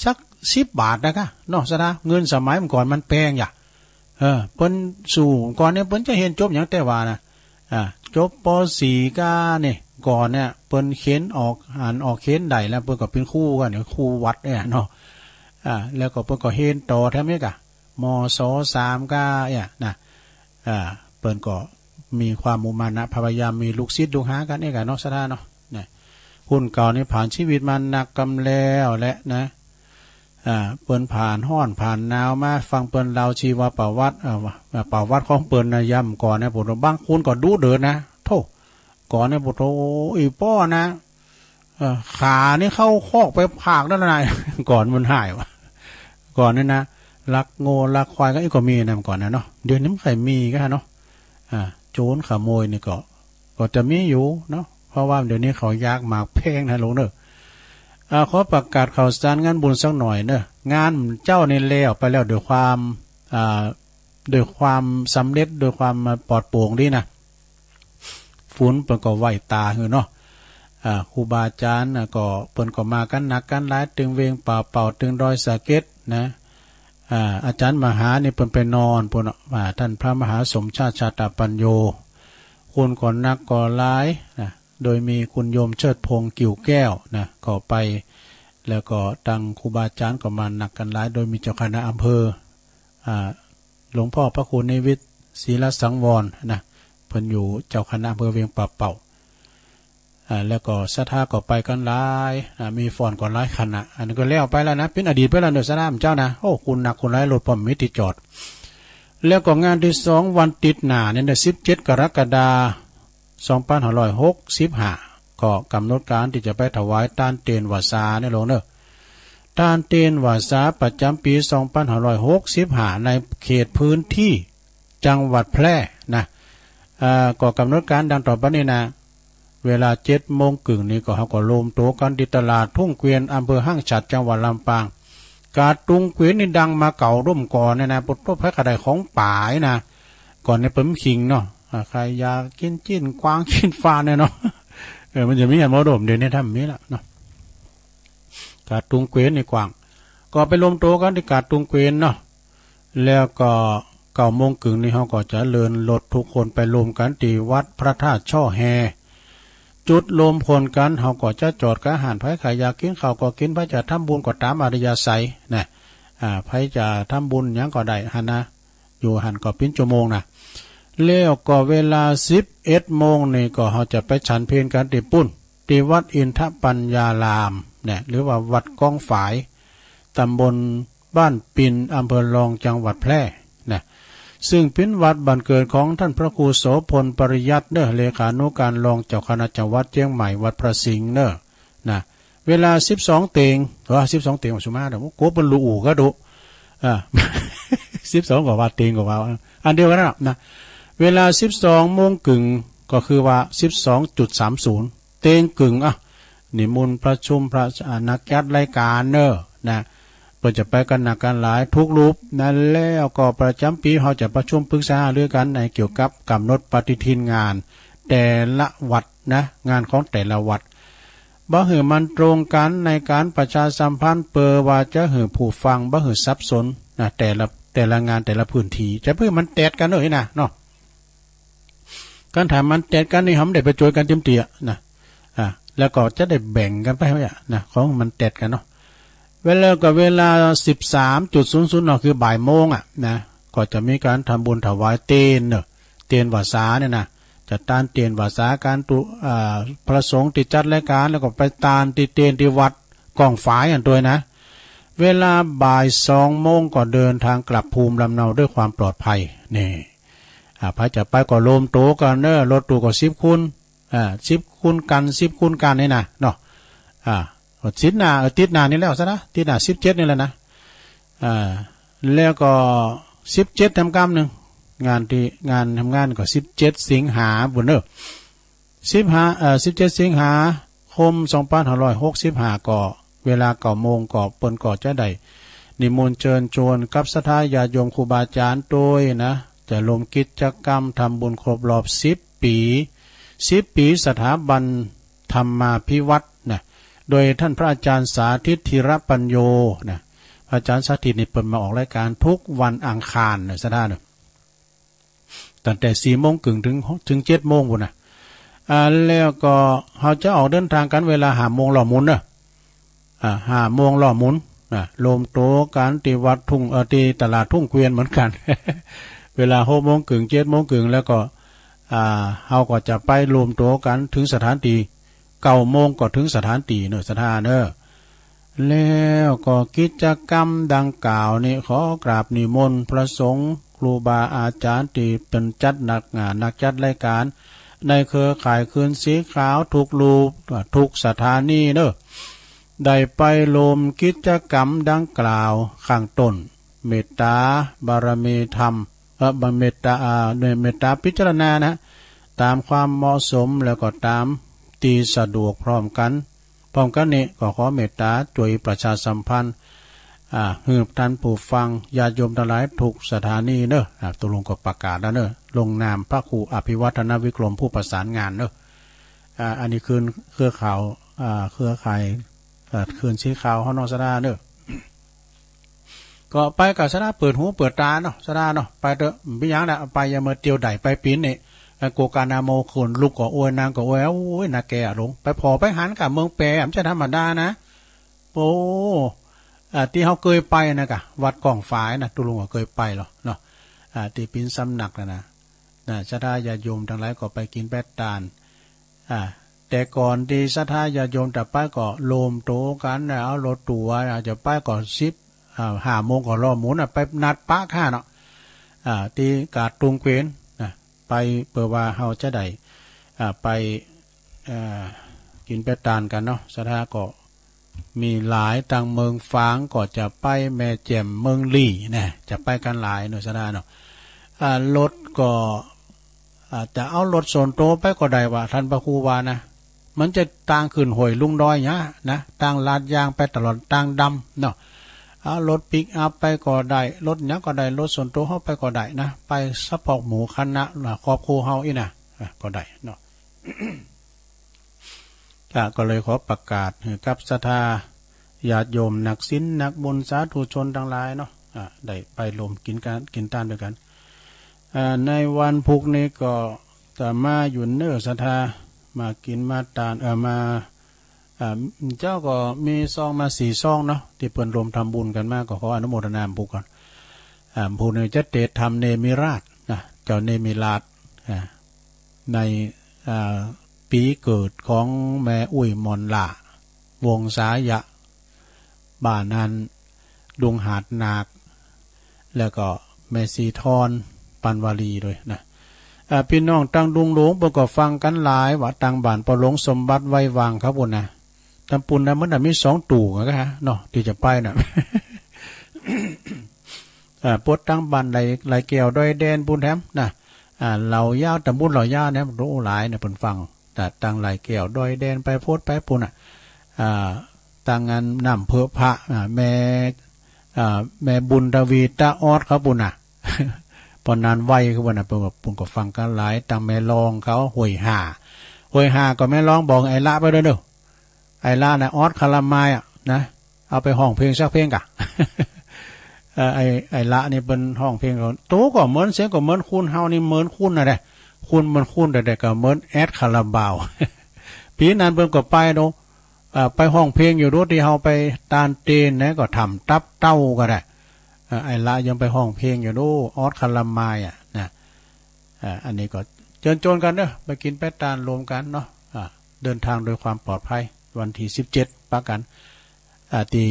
สักสิบบาทนะคะ เนาะ ศรัทธา เงินสมัยเมื่อก่อนมันแพงอย่า เออ เปิ้นสู่ก่อนเนี่ยเปิ้นจะเฮียนจบหยังแต่ว่านะ อ่า จบ ป.สี่ ก้าเนี่ย ก่อนเนี่ยเปิ้นเขียนออก อ่านออกเขียนได้แล้ว เปิ้นก็เป็นครูกันเนี่ย ครูวัดเนี่ยเนาะ อ่า แล้วก็เปิ้นก็เฮียนต่อแถมนี้กะ ม.ศ. สาม ก้าเนี่ยนะ อ่า เปิ้นก็มีความมุมานะ พยายามมีลูกศิษย์ลูกหากันเองอะเนาะ ศรัทธาเนาะ นะ คนเก่านี่ผ่านชีวิตมาหนักกำแล้วแหละนะ อ่า เปิ้นผ่านฮ้อนผ่านหนาวมา ฟังเปิ้นเล่าชีวประวัติ เอ่อ ประวัติของเปิ้นนะ ยามก่อนเนี่ย โผด บางคนก็ดุเดือดนะ โธ่ ก่อนเนี่ย โผด อีป้อนะ เอ่อ ขานี่เข้าคอกไปผากนั่นน่ะ ก่อนมันหายวะ ก่อนนี่นะ ลักงัวลักควายก็ อีกก็มีนะ ก่อนนะเนาะ เดี๋ยวนี้มันใครมีก็เนาะ อ่า โจรขโมยนี่ก็ ก็จะมีอยู่เนาะ เพราะว่าเดี๋ยวนี้เขาอยากหมากแพงนะลุงเนอะ อ่า ขอประกาศข่าวสารงานบุญสักหน่อยเนอะ งานเจ้านี่แล้วไปแล้วด้วยความ อ่า ด้วยความสำเร็จ ด้วยความปลอดโปร่งดีนะ ฝนเปิ้นก็ไหว้ตาหื้อเนาะ อ่า ครูบาอาจารย์น่ะก็ เปิ้นก็มากันหนักกันหลาย ตึงเวงป่าเป่า ตึงดอยสะเก็ดนะ อ่า อาจารย์มหานี่เปิ้นไปนอนปู้นเนาะ อ่า ท่านพระมหาสมชาติ ชาตปัญโญ คนก็หนักก็หลายนะ โดยมีคุณโยมเชิดพงษ์ กิ่วแก้วนะ ก็ไป แล้วก็ตังครูบาอาจารย์ก็มาหนักกันหลาย โดยมีเจ้าคณะอำเภอ อ่า หลวงพ่อพระครูนิวิต ศิลสังวรนะ เปิ้นอยู่เจ้าคณะอำเภอเวียงป่าเป่า อ่า แล้วก็ศรัทธาก็ไปกันหลาย อ่า มีฟ้อนก็หลายคณะ อันนี้ก็แล้วไปแล้วนะ เป็นอดีตไปแล้วเนอะ ศรัทธาเจ้านะ โอ้ คนหนักคนหลาย รถป้อมมีที่จอด แล้วก็งานที่สองวันติดหน้าเนี่ยนะ สิบเจ็ดกรกฎาคม สองพันห้าร้อยหกสิบห้า ก็กำหนดการที่จะไปถวายตานเตนวาสาเนี่ยลงเนอะ ตานเตนวาสาประจำปีสองพันห้าร้อยหกสิบห้า ในเขตพื้นที่จังหวัดแพร่นะ เอ่อ ก็กำหนดการดังต่อไปนี้นะ เวลาเจ็ดโมงครึ่งนี่ก็เฮาก็รวมตัวกันที่ตลาดทุ่งเกวียน อำเภอห้างฉัตร จังหวัดลำปาง กาดตุงเกวียนนี่ดังมาเก่าร่มก่อนเนี่ยนะ ปดพบให้กระไดของป่ายนะ ก่อนในเปิ้นขิงเนาะ อ่า ใครอยากกินจีนกวางจีนฟานเนี่ยเนาะ เออ มันจะมีอันบ่ร่ม เดี๋ยวนี้ถ้ามีละเนาะ กาดตุงเกวียนนี่กว้าง ก็ไปรวมตัวกันที่กาดตุงเกวียนเนาะ แล้วก็เก้าโมงครึ่งนี่เฮาก็จะเลินรถทุกคนไปรวมกันที่วัดพระธาตุช่อแฮ จุดรวมพลกัน เฮาก็จะจอดกับอาหาร ไผใครอยากกินข้าวก็กิน ไผจะทำบุญก็ตามอัธยาศัยนะ อ่า ไผจะทำบุญหยังก็ได้หั้นนะ อยู่หั้นก็ปิ้นชั่วโมงนะ แล้วก็เวลาสิบเอ็ดโมงนี่ก็เฮาจะไปฉันเพลกันที่ปุ้น ที่วัดอินทปัญญารามเนี่ย หรือว่าวัดกองฝาย ตำบลบ้านปิน อำเภอรอง จังหวัดแพร่นะ ซึ่งเป็นวัดบ้านเกิดของท่านพระครูโสพลปริยัติเนอะ เลขานุการรองเจ้าคณะจังหวัดเชียงใหม่ วัดพระสิงห์เนอะ นะ เวลาสิบสองเต็ง เออ สิบสองเต็ง ว่าสุมาเด้อ โกบมันลูอู่ก็ดุ อ่า สิบสองก็ว่าเต็งก็ว่า อันเดียวกันนะ นะ เวลาสิบสองโมงครึ่ง ก็คือว่า สิบสองจุดสามศูนย์ เต็งครึ่ง อ่ะ นิมนต์ประชุมพระ อ่า นักจัดรายการเนอะ นะ เปิ้นจะไปกันหนักกันหลายทุกรูป นั้นแล้วก็ประจำปีเฮาจะประชุมปรึกษาหารือกันในเกี่ยวกับกำหนดปฏิทินงานแต่ละวัดนะ งานของแต่ละวัด บ่หื้อมันตรงกันในการประชาสัมพันธ์ เปื้อว่าจะหื้อผู้ฟังบ่หื้อสับสนนะ แต่ละ แต่ละงานแต่ละพื้นที่ จะเปื้อมันแตดกันเด้อนะเนาะ การถ้ามันแตดกันนี่ เฮาบ่ได้ไปช่วยกันเต็มตี้อะนะ อ่า แล้วก็จะได้แบ่งกันไปว่านะ ของมันแตดกันเนาะ แล้วก็เวลาสิบสามจุดศูนย์ศูนย์เนาะ คือบ่ายโมงอะนะ ก็จะมีการทำบุญถวายเตียนเนาะ เตียนวาสาเนี่ยนะ จัดตานเตียนวาสา การตุ อ่า พระสงฆ์ที่จัดรายการ แล้วก็ไปตานที่เตียนที่วัดกองฝายอันตัวยนะ เวลาบ่ายสองโมงก็เดินทางกลับภูมิลำเนาด้วยความปลอดภัย นี่ อ่า ไผจะไปก็รวมตัวกันเนอะ รถตู้ก็สิบคน อ่า สิบคนกัน สิบคนกันนี่นะเนาะ อ่า อาทิตย์หน้า เออ อาทิตย์หน้านี่แล้วซะนะ อาทิตย์หน้าสิบเจ็ดนี่แหละนะ อ่า แล้วก็สิบเจ็ดแถมกำหนึ่ง งานที่ งานทำงานก็สิบเจ็ดสิงหาบุญเนอะ สิบห้า เอ่อ สิบเจ็ดสิงหาคมสองพันห้าร้อยหกสิบห้า ก็เวลาเก้าโมงก็เปิ้นก็จะได้นิมนต์เชิญชวนกับศรัทธาญาติโยมครูบาอาจารย์ตัวยนะ จะรวมกิจกรรมทำบุญครบรอบสิบปี สิบปีสถาบันธรรมาภิวัฒน์นะ โดยท่านพระอาจารย์สาธิตธีรปัญโญนะ พระอาจารย์สาธิตนี่เปิ้นมาออกรายการทุกวันอังคารนะศรัทธาเนอะ ตั้งแต่สี่โมงครึ่งถึง ถึงเจ็ดโมงพู้นนะ อ่า แล้วก็เฮาจะออกเดินทางกันเวลาห้าโมงล้อหมุนเนอะ อ่า ห้าโมงล้อหมุนนะ รวมตัวกันที่วัดทุ่ง เอ่อ ที่ตลาดทุ่งเกวียนเหมือนกัน เวลาหกโมงครึ่ง เจ็ดโมงครึ่ง แล้วก็ อ่า เฮาก็จะไปรวมตัวกันถึงสถานที่ เก้าโมงก็ถึงสถานที่เนอะศรัทธาเนอะ แล้วก็กิจกรรมดังกล่าวนี้ขอกราบนิมนต์พระสงฆ์ครูบาอาจารย์ที่เปิ้นจัดนักงาน นักจัดรายการ ในเครือข่ายคืนสีขาวทุกรูป ทุกสถานีเนอะ ได้ไปร่วมกิจกรรมดังกล่าวข้างต้น เมตตาบารมีธรรม เอ่อ เมตตา อ่า เมตตาพิจารณานะ ตามความเหมาะสมแล้วก็ตามที่สะดวกพร้อมกัน พร้อมกันนี้ก็ขอเมตตาช่วยประชาสัมพันธ์ อ่า หืบท่านผู้ฟังญาติโยมทั้งหลายทุกสถานีเนอะ อ่า ตกลงก็ประกาศแล้วเนอะ ลงนามพระครูอภิวัฒนวิกรมผู้ประสานงานเนอะ อ่า อันนี้คืนเครือข่าว อ่า เครือข่าย อ่า คืนสีขาวเฮาเนาะ สะดาเนอะ ก็ไปกับสะดาเปิดหูเปิดตาเนาะ สะดาเนาะ ไปเถอะ บ่มีหยังละ ไปอย่ามาเตียวใดไปปีนนี่ อ่า โกกานาโมคนลุกก็โอ้ย นั่งก็โอ้ย โอ้ย นาแกหลง ไปผ่อไปหันกับเมืองแปร มันจะธรรมดานะ โอ้ อ่า ที่เฮาเคยไปนะกะ วัดกองฝายนะ ตุลุงก็เคยไปหรอเนาะ อ่า ที่ปินสำนักนะนะ นะ ศรัทธาญาติโยมทั้งหลายก็ไปกินไปตาน อ่า แต่ก่อนที่ศรัทธาญาติโยมจะไปก็รวมตัวกันนะ เอารถตู้ อ่า จะไปก็สิบ อ่า ห้าโมงก็รอหมุนนะ ไปนัดปะข้าเนาะ อ่า ที่กาดตุงเกวนนะ ไปเพื่อว่าเฮาจะได้ อ่า ไป อ่า กินไปตานกันเนาะ ศรัทธาก็ มีหลาย ตังเมืองฝางก็จะไป แม่แจ่ม เมืองลี้นะ จะไปกันหลายเนาะ ศรัทธาเนาะ อ่า รถก็ อ่า จะเอารถส่วนตัวไปก็ได้ว่า ท่านพระครูว่านะ มันจะตางขึ้นห้วยลุงดอยเนี่ยนะ ตางลาดยางไปตลอดตางดำเนาะ เอารถปิกอัพไปก็ได้ รถหยังก็ได้ รถส่วนตัวเฮาไปก็ได้นะ ไปเฉพาะหมู่คณะ ครอบครัวเฮาอี้นะ อ่ะ ก็ได้เนาะ อ่ะ ก็เลยขอประกาศให้กับศรัทธาญาติโยมนักศีลนักบุญสาธุชนทั้งหลายเนาะ อ่ะ ได้ไปร่วมกินกัน กินตานด้วยกัน อ่า ในวันพุธนี้ก็จะมาอยู่เนอศรัทธา มากินมาตาน เอ่อ มา อ่า เจ้าก็มีซองมาสี่ซองเนาะ ที่เปิ้นร่วมทำบุญกันมา ก็ขออนุโมทนาบุญก่อน อ่า ผู้นี้จะเตรียมทำเนมิราชนะ เจ้าเนมิราช อ่า ใน อ่า ปีเกิดของแม่อุ้ยหม่อนหล้า วงศายะ บ้านนั้น ดุงหาดหนาก แล้วก็แม่สีทอน ปันวาลีด้วยนะ อ่า พี่น้องตังดุงหลวงเปิ้นก็ฟังกันหลายว่า ตังบ้านป้อหลวงสมบัติไว้วางครับพุ้นนะ ตำปุนนะ มันน่ะมีสองตู้กันฮะเนาะ ที่จะไปน่ะ อ่า ปวดตังบ้านไหล ไหลแก้วดอยแดนปุ้นแถมนะ อ่า เหล่ายาว ตำบลเหล่ายาวเนี่ย รู้หลายเนี่ย เปิ้นฟัง อ่า ตังไหลแก้วดอยแดนไปโพดไปปุ้นน่ะ อ่า ตังอันน้ำเพิงพระ อ่า แม่ อ่า แม่บุญทวีตาออดเขาปุ้นน่ะ ปอนนั้นไวคือว่าน่ะ เปิ้นก็ เปิ้นก็ฟังกันหลาย ตังแม่รองเขา ห้วยห่า ห้วยห่าก็แม่รองบอกไอ้ละไปด้วยเด้อ ไอ้ละน่ะ ออดคารามายอะนะ เอาไปฮ้องเพลงสักเพลงกะ เอ่อ ไอ้ ไอ้ละนี่เปิ้นฮ้องเพลงเขา โตก็เหมือน เสียงก็เหมือนคุณ เฮานี่เหมือนคุณน่ะเด้ คุณเหมือนคุณ แต่ แต่ก็เหมือนแอดคาราบาว ปีนั้นเปิ้นก็ไปเนาะ เอ่อ ไปฮ้องเพลงอยู่โด ที่เฮาไปตานเตนนะ ก็ทำตับเต้าก็ได้ เอ่อ ไอ้ละยังไปฮ้องเพลงอยู่โด ออดคารามายอะนะ อ่า อันนี้ก็เชิญชวนกันเนอะ ไปกินไปตานรวมกันเนาะ อ่า เดินทางโดยความปลอดภัย วันที่สิบเจ็ดปะกัน อ่า ที่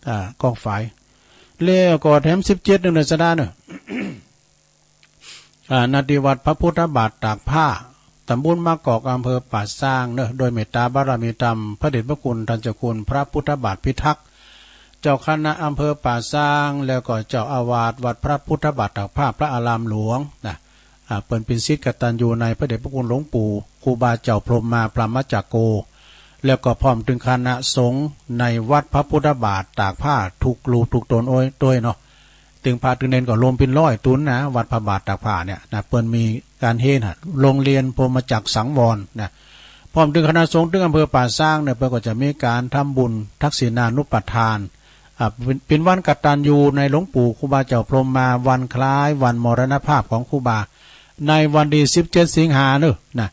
อ่า กองฝาย แล้วก็แถมสิบเจ็ดนึงเนอะ สะดาเนอะ อ่า ณ ที่วัดพระพุทธบาทตากผ้า ตำบลมะกอก อำเภอป่าซางเนอะ โดยเมตตาบารมีธรรม พระเดชพระคุณท่านเจ้าคุณพระพุทธบาทพิทักษ์ เจ้าคณะอำเภอป่าซาง แล้วก็เจ้าอาวาสวัดพระพุทธบาทตากผ้าพระอารามหลวงนะ อ่า เปิ้นเป็นศิษย์กตัญญูในพระเดชพระคุณหลวงปู่ครูบาเจ้าพรหมมาพรหมจักโก แล้วก็พร้อมถึงคณะสงฆ์ในวัดพระพุทธบาทตากผ้าทุกรูปทุกตนโอ้ยโดยเนาะ ตึงพระตึงเณรก็รวมเป็นร้อยตนนะ วัดพระบาทตากผ้าเนี่ยนะ เปิ้นมีการเฮนะ โรงเรียนพรหมจักรสังวรนะ พร้อมถึงคณะสงฆ์ถึงอำเภอป่าซางเนี่ย เปิ้นก็จะมีการทำบุญทักษิณานุปทาน อ่า เป็น เป็นวันกตัญญูในหลวงปู่ครูบาเจ้าพรหมมา วันคล้ายวันมรณภาพของครูบา ในวันที่สิบเจ็ดสิงหาเนอะนะ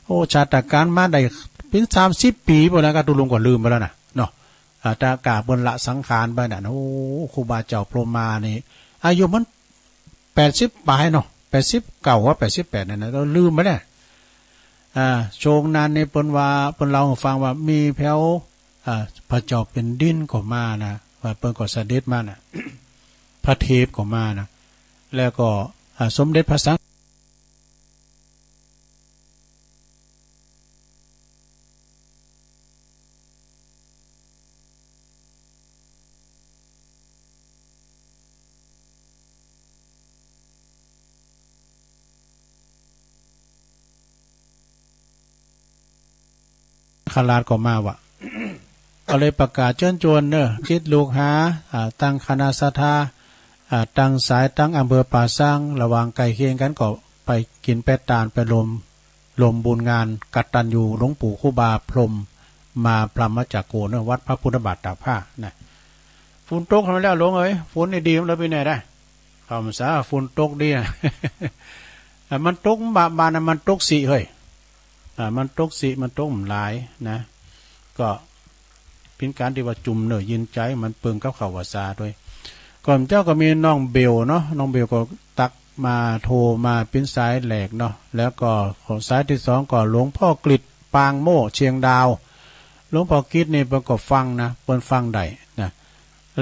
โอ้ ชาตการมาได้เป็นสามสิบปีพุ้นแล้ว ก็ตุลุงก็ลืมไปแล้วนะเนาะ อ่า แต่กาเปิ้นละสังขารไปน่ะ โอ้ ครูบาเจ้าพรหมมานี่ อายุมันแปดสิบปลายเนาะ แปดสิบเก้าว่าแปดสิบแปดนั่นนะ เราลืมไปแล้ว อ่า ช่วงนั้นนี่เปิ้นว่า เปิ้นเล่าให้ฟังว่ามีแผว อ่า พระเจ้าแผ่นดินก็มานะ ว่าเปิ้นก็เสด็จมานะ พระเทพก็มานะ แล้วก็ อ่า สมเด็จพระสัง ขลาดก็มาว่ะ ก็เลยประกาศเชิญชวนเนอะ ศิษย์ลูกหา อ่า ตังคณะศรัทธา อ่า ตังสาย ตังอำเภอป่าซาง ระหว่างใกล้เคียงกันก็ไปกินไปตานไปรวม รวมบุญงานกตัญญูหลวงปู่ครูบาพรหมมาพรหมจักโกเนอะ วัดพระพุทธบาทตากผ้านะ ฝนตกทำไมแล้วหลวงเอ้ย ฝนนี่ดีมันเลยไปไหนได้ เขามันสาฝนตกดีนะ อ่ะ มันตกบาบานนะ มันตกสิเฮ้ย อ่า มันตกสิ มันตกหลายนะ ก็เป็นการที่ว่าจุ่มเนื้อเย็นใจ มันเปิงกับข้าวว่าซาด้วย ก่อนเจ้าก็มีน้องเบลเนาะ น้องเบลก็ตักมา โทรมาเป็นสายแรกเนาะ แล้วก็สายที่สองก็หลวงพ่อกฤษ ปางโม่ เชียงดาว หลวงพ่อกฤษนี่เปิ้นก็ฟังนะ เปิ้นฟังได้นะ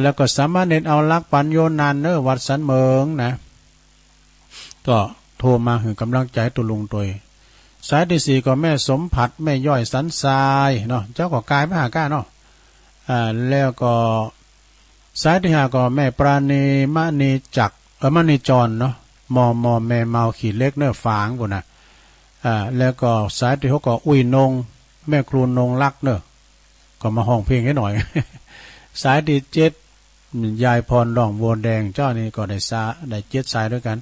แล้วก็สามเณรเอารักปัญโยนันเนอะ วัดสันเมิงนะ ก็โทรมาหื้อกำลังใจตุ๊ลุงตวย สายที่สี่ก็แม่สมผัส แม่ย้อยสันทรายเนาะ เจ้าก็กายไปหาก้าเนาะ อ่า แล้วก็สายที่ห้าก็แม่ปราณี มณีจักร เออ มณีจรเนาะ มอมอแม่เมาขี้เหล็กเนอะ ฝางพู้นนะ อ่า แล้วก็สายที่หกก็อุ้ยนง แม่ครูนงรักเนอะ ก็มาฮ้องเพลงให้หน่อย สายที่เจ็ด ยายพรร้องบัวแดง เจ้านี่ก็ได้สา ได้เจ็ดสายด้วยกัน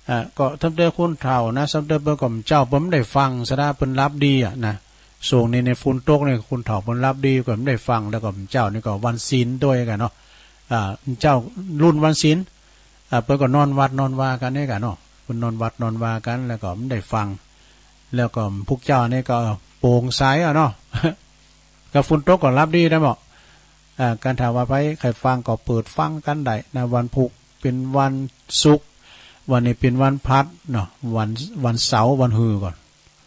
อ่า ก็ทำแต่คนเฒ่านะ ทำแต่เปิ้นก็เจ้าเปิ้นไม่ได้ฟังซะนะ เปิ้นหลับดีอะนะ ช่วงนี้ในฝนตกเนี่ย คนเฒ่าเปิ้นหลับดีก็ไม่ได้ฟัง แล้วก็เจ้านี่ก็วันศีลด้วยกันเนาะ อ่า เจ้ารุ่นวันศีล อ่า เปิ้นก็นอนวัดนอนวากันเนี่ยกันเนาะ เปิ้นนอนวัดนอนวากัน แล้วก็ไม่ได้ฟัง แล้วก็พวกเจ้านี่ก็โปร่งใสอะเนาะ ก็ฝนตกก็หลับดีได้หมด อ่า การถามว่าไผใครฟังก็เปิดฟังกันได้นะ วันพุธเป็นวันศุกร์ วันนี้เป็นวันพฤหัสเนาะ วัน วันเสาร์ วันฮือก่อน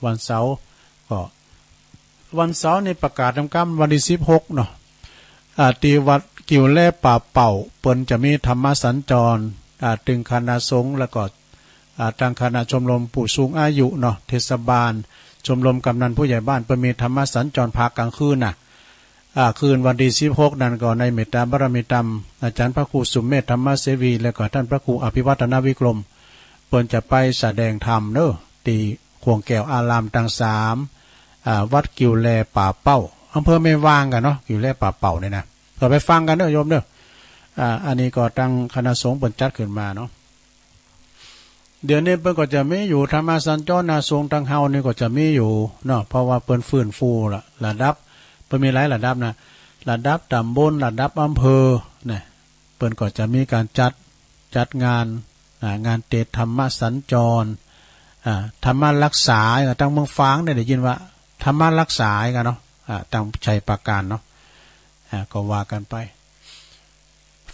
วันเสาร์ก็ วันเสาร์นี่ประกาศนำกำวันที่สิบหกเนาะ อ่า ที่วัดกิ่วแลป่าเป่า เปิ้นจะมีธรรมสัญจร อ่า ตึงคณะสงฆ์ แล้วก็ อ่า ทางคณะชมรมผู้สูงอายุเนาะ เทศบาล ชมรมกำนันผู้ใหญ่บ้าน เปิ้นมีธรรมสัญจรภาคกลางคืนน่ะ อ่า คืนวันที่สิบหกนั้นก็ในเมตตาบารมีธรรม อาจารย์พระครูสุเมธธรรมเสวี และก็ท่านพระครูอภิวัฒนวิกรม เปิ้นจะไปแสดงธรรมเนอะ ที่ขวงแก้วอารามตังสาม อ่า วัดกิ่วแลป่าเป้า อำเภอแม่วางกันเนาะ กิ่วแลป่าเป้าเนี่ยนะ ก็ไปฟังกันเนอะโยมเนอะ อ่า อันนี้ก็ทางคณะสงฆ์เปิ้นจัดขึ้นมาเนาะ เดี๋ยวนี้เปิ้นก็จะมีอยู่ ธรรมสัญจรนะ สงฆ์ตังเฮานี่ก็จะมีอยู่เนาะ เพราะว่าเปิ้นฟื้นฟูละ ระดับ เปิ้นมีหลายระดับนะ ระดับตำบล ระดับอำเภอนะ เปิ้นก็จะมีการจัด จัดงาน อ่า งานเตศน์ธรรมสัญจร อ่า ธรรมรักษา ตั้งเมืองฝางเนี่ยได้ยินว่าธรรมรักษากันเนาะ อ่า ตั้งชัยปราการเนาะ อ่า ก็ว่ากันไป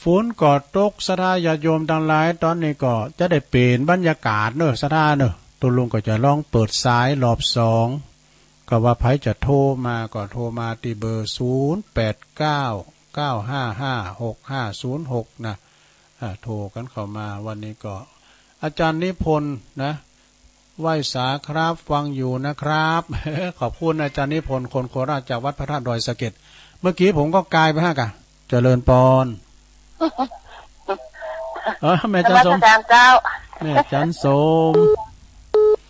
ฝนก็ตก ศรัทธาญาติโยมตังหลาย ตอนนี้ก็จะได้เปลี่ยนบรรยากาศเนอะ ศรัทธาเนอะ ตุ๊ลุงก็จะลองเปิดสายรอบสอง ก็ว่าไผจะโทรมาก็โทรมาที่เบอร์ ศูนย์แปดเก้า เก้าห้าห้า หกห้าศูนย์หก นะ อ่า โทรกันเข้ามา วันนี้ก็ อาจารย์นิพนธ์นะ ไหว้สาครับ ฟังอยู่นะครับ ขอบคุณอาจารย์นิพนธ์ คนโคราช จากวัดพระธาตุดอยสะเก็ด เมื่อกี้ผมก็กายไปฮะกะ เจริญปอน เออ แม่จันสม นมัสการเจ้า แม่จันสม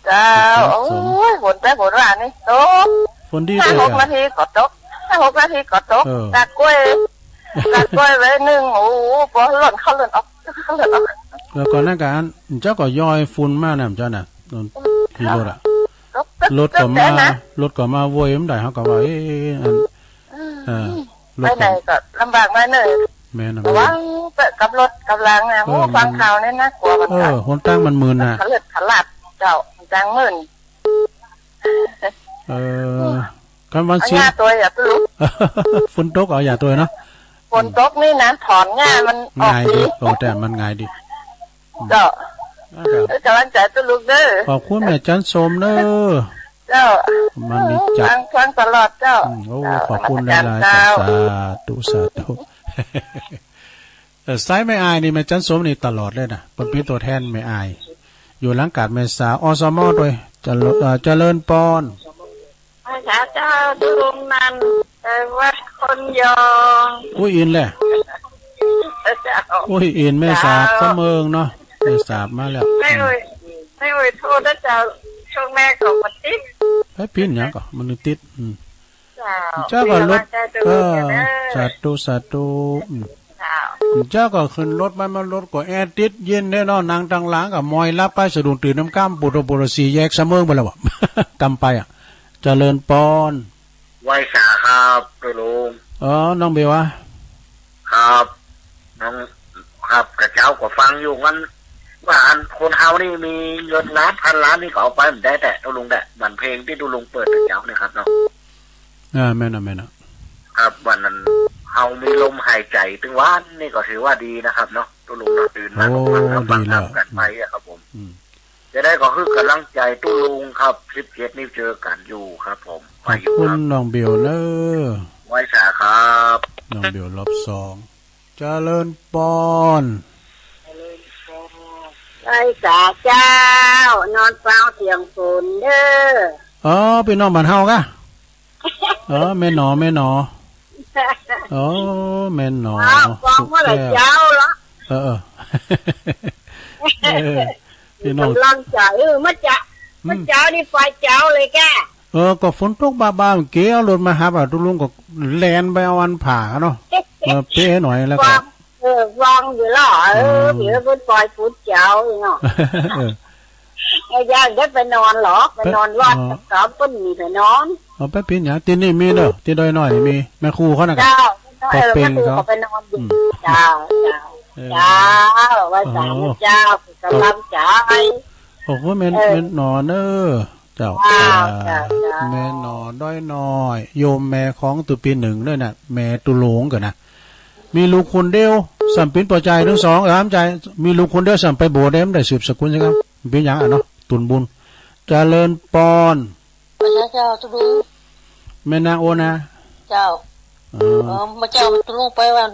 เจ้า แม่จันสม โอ้ย ฝนแต่ฝนว่านี่ตก ฝนดี ห้า เลย หก อะ นาทีก็ตก ห้า หก นาทีก็ตก เออ ตัดกล้วย ตัดกล้วยไว้หนึ่ง โอ้โห พอหล่นเข้าหล่นออก แล้วก็นั่นก็อัน เจ้าก็ย้อยฝุ่นมานะเจ้าน่ะ ขี่รถอะ รถก็มา รถก็มาโวยมันได้ เฮาก็ว่า เอ๊ะ อัน เออ รถก็ ไปไหนก็ลำบากมาเนอะ แม่นนะ ระวังเตอะกับรถกับลางนะ เออ โอ้ ฟังข่าวนี่น่ากลัวเหมือนกัน เออ หนทางมันมืนนะ ขะเลิดขะลาดเจ้า หนทางมืน เออ คันวัน เอา ศิล หญ้าตัวอย่าปลูก ฝนตกเอาหญ้าตัวเนาะ ฝนตกนี่นะ ถอนหญ้ามันออก ง่ายดี ดี โอ้ แต่มันง่ายดี เจ้า อ่า ครับ เป็นกำลังใจตุ๊ลุงเด้อ ขอบคุณแม่จันสมเด้อ เจ้า มันมีจัด ฟัง ฟังตลอดเจ้า อืม โอ้ เจ้า ขอบคุณหลายๆ นมัสการเจ้า สาธุ สาธุ เออ สายแม่อายนี่ แม่จันสมนี่ตลอดเลยนะ เปิ้นเป็นตัวแทนแม่อาย อยู่หลังกาดแม่สาว อสม ด้วย เจริญ เอ่อ เจริญปอน พระเจ้าทุกนั้น แต่วัดคนยอง อุ้ยอินแหละ พระเจ้า อุ้ยอิน แม่สาบ เจ้า สำเมิงเนาะ แม่สาบมาแล้ว ไม่อวย ไม่อวยโทษนะเจ้า ช่วงแรกของมันติด เฮ้ย ปิ้นหยังก่อ มันติด อืม เจ้า เจ้าก็ พี่ รถ ระวังใจตัว เออ เองนะ สาธุ สาธุ อืม เจ้า เจ้าก็ขึ้นรถมา มารถก็แอร์ติดเย็นแน่นอน นั่งตังหลังก็มอยหลับไป สะดุ้งตื่นน้ำค่ำ ปูดโอปูดโอ สี่แยกเสมิงไปแล้วบ่ กำไปอ่ะ เจริญปอน ไหว้สาครับ ตัวลุง เออ น้องเบลวะ ครับ น้อง ครับ กะเจ้าก็ฟังอยู่ มัน ว่าอันคนเฮานี่มีเงินล้านพันล้านนี่ก็เอาไปบ่ได้แต่ ตัวลุงแต่ บันเพลงที่ตัวลุงเปิดแต่เจ้าเนี่ยครับเนาะ อ่า แม่นอ่ะ แม่นอ่ะ ครับ วันนั้นเฮามีลมหายใจถึงวันนี่ก็ถือว่าดีนะครับเนาะ ตัวลุงเนาะ ตื่นมา โอ้ ก็ฟังครับ ดีแล้ว ฟังครับ กันไปอะครับผม อืม จะได้ก็คือกำลังใจตู้ลุงครับ สิบเจ็ดนี่เจอกันอยู่ครับผม ขอบคุณ ไปอยู่ครับ น้องเบลเนอะ ไหว้สาครับ น้องเบลรอบสอง เจริญปอน ไหว้สาเจ้า นอนเฝ้าเสียงฝนเด้อ อ๋อ พี่น้องบ้านเฮากะ เออ แม่นอ แม่นอ โอ้ แม่นอ อ้าว ฟังเมื่อไหร่ สุขแก้ว เจ้าละ เออ เออ เออ พี่น้อง กำลังใจ เออ เมื่อเจ้า อืม เมื่อเจ้านี่ไฟเจ้าเลยแก เออ ก็ฝนตกบ้าๆ เก๋เอารถมาหับอ่ะ ตุ๊ลุงก็แล่นไปเอาอันผ้าเนาะ มาเป๊ะหน่อยแล้วก็ ฟัง เออ ฟังอยู่ละ เออ อืม เดี๋ยวเพิ่นปล่อยฝนเจ้าเนาะ เออ ไอ้ย่าได้ไปนอนเหรอ ไปนอนวัด ไป อ๋อ กับเขาเปิ้นมีไปนอน เอาไปเปลี่ยนหยัง ที่นี่มีเนอะ ที่ดอยน้อยนี่มี แม่ครูเขาน่ะกะ เจ้า ก็เออ เปลี่ยน แม่ครู เขา เขาไปนอนอยู่ อืม เจ้า เจ้า เออ เจ้า ไหว้สา โอ้โห เจ้า กำลังใจ โอ้โห แม่น เออ แม่นหนอเนอะ เจ้า เจ้า เจ้า เจ้า แม่หนอดอยน้อย โยมแม่ของตุปีหนึ่งด้วยน่ะ แม่ตุหลงกันนะ มีลูกคนเดียว ส่ำปิ้นปอใจทั้งสอง เออ ห้ามใจ มีลูกคนเดียว ส่ำไปโบสถ์ได้ มันได้สืบสกุลใช่ไหม เป็นอย่างอ่ะเนาะ ตุนบุญ เจริญปอน พระเจ้าตุลุง แม่นางโอนะ เจ้า เออ เออ เมื่อเจ้าตุลุงไปวัน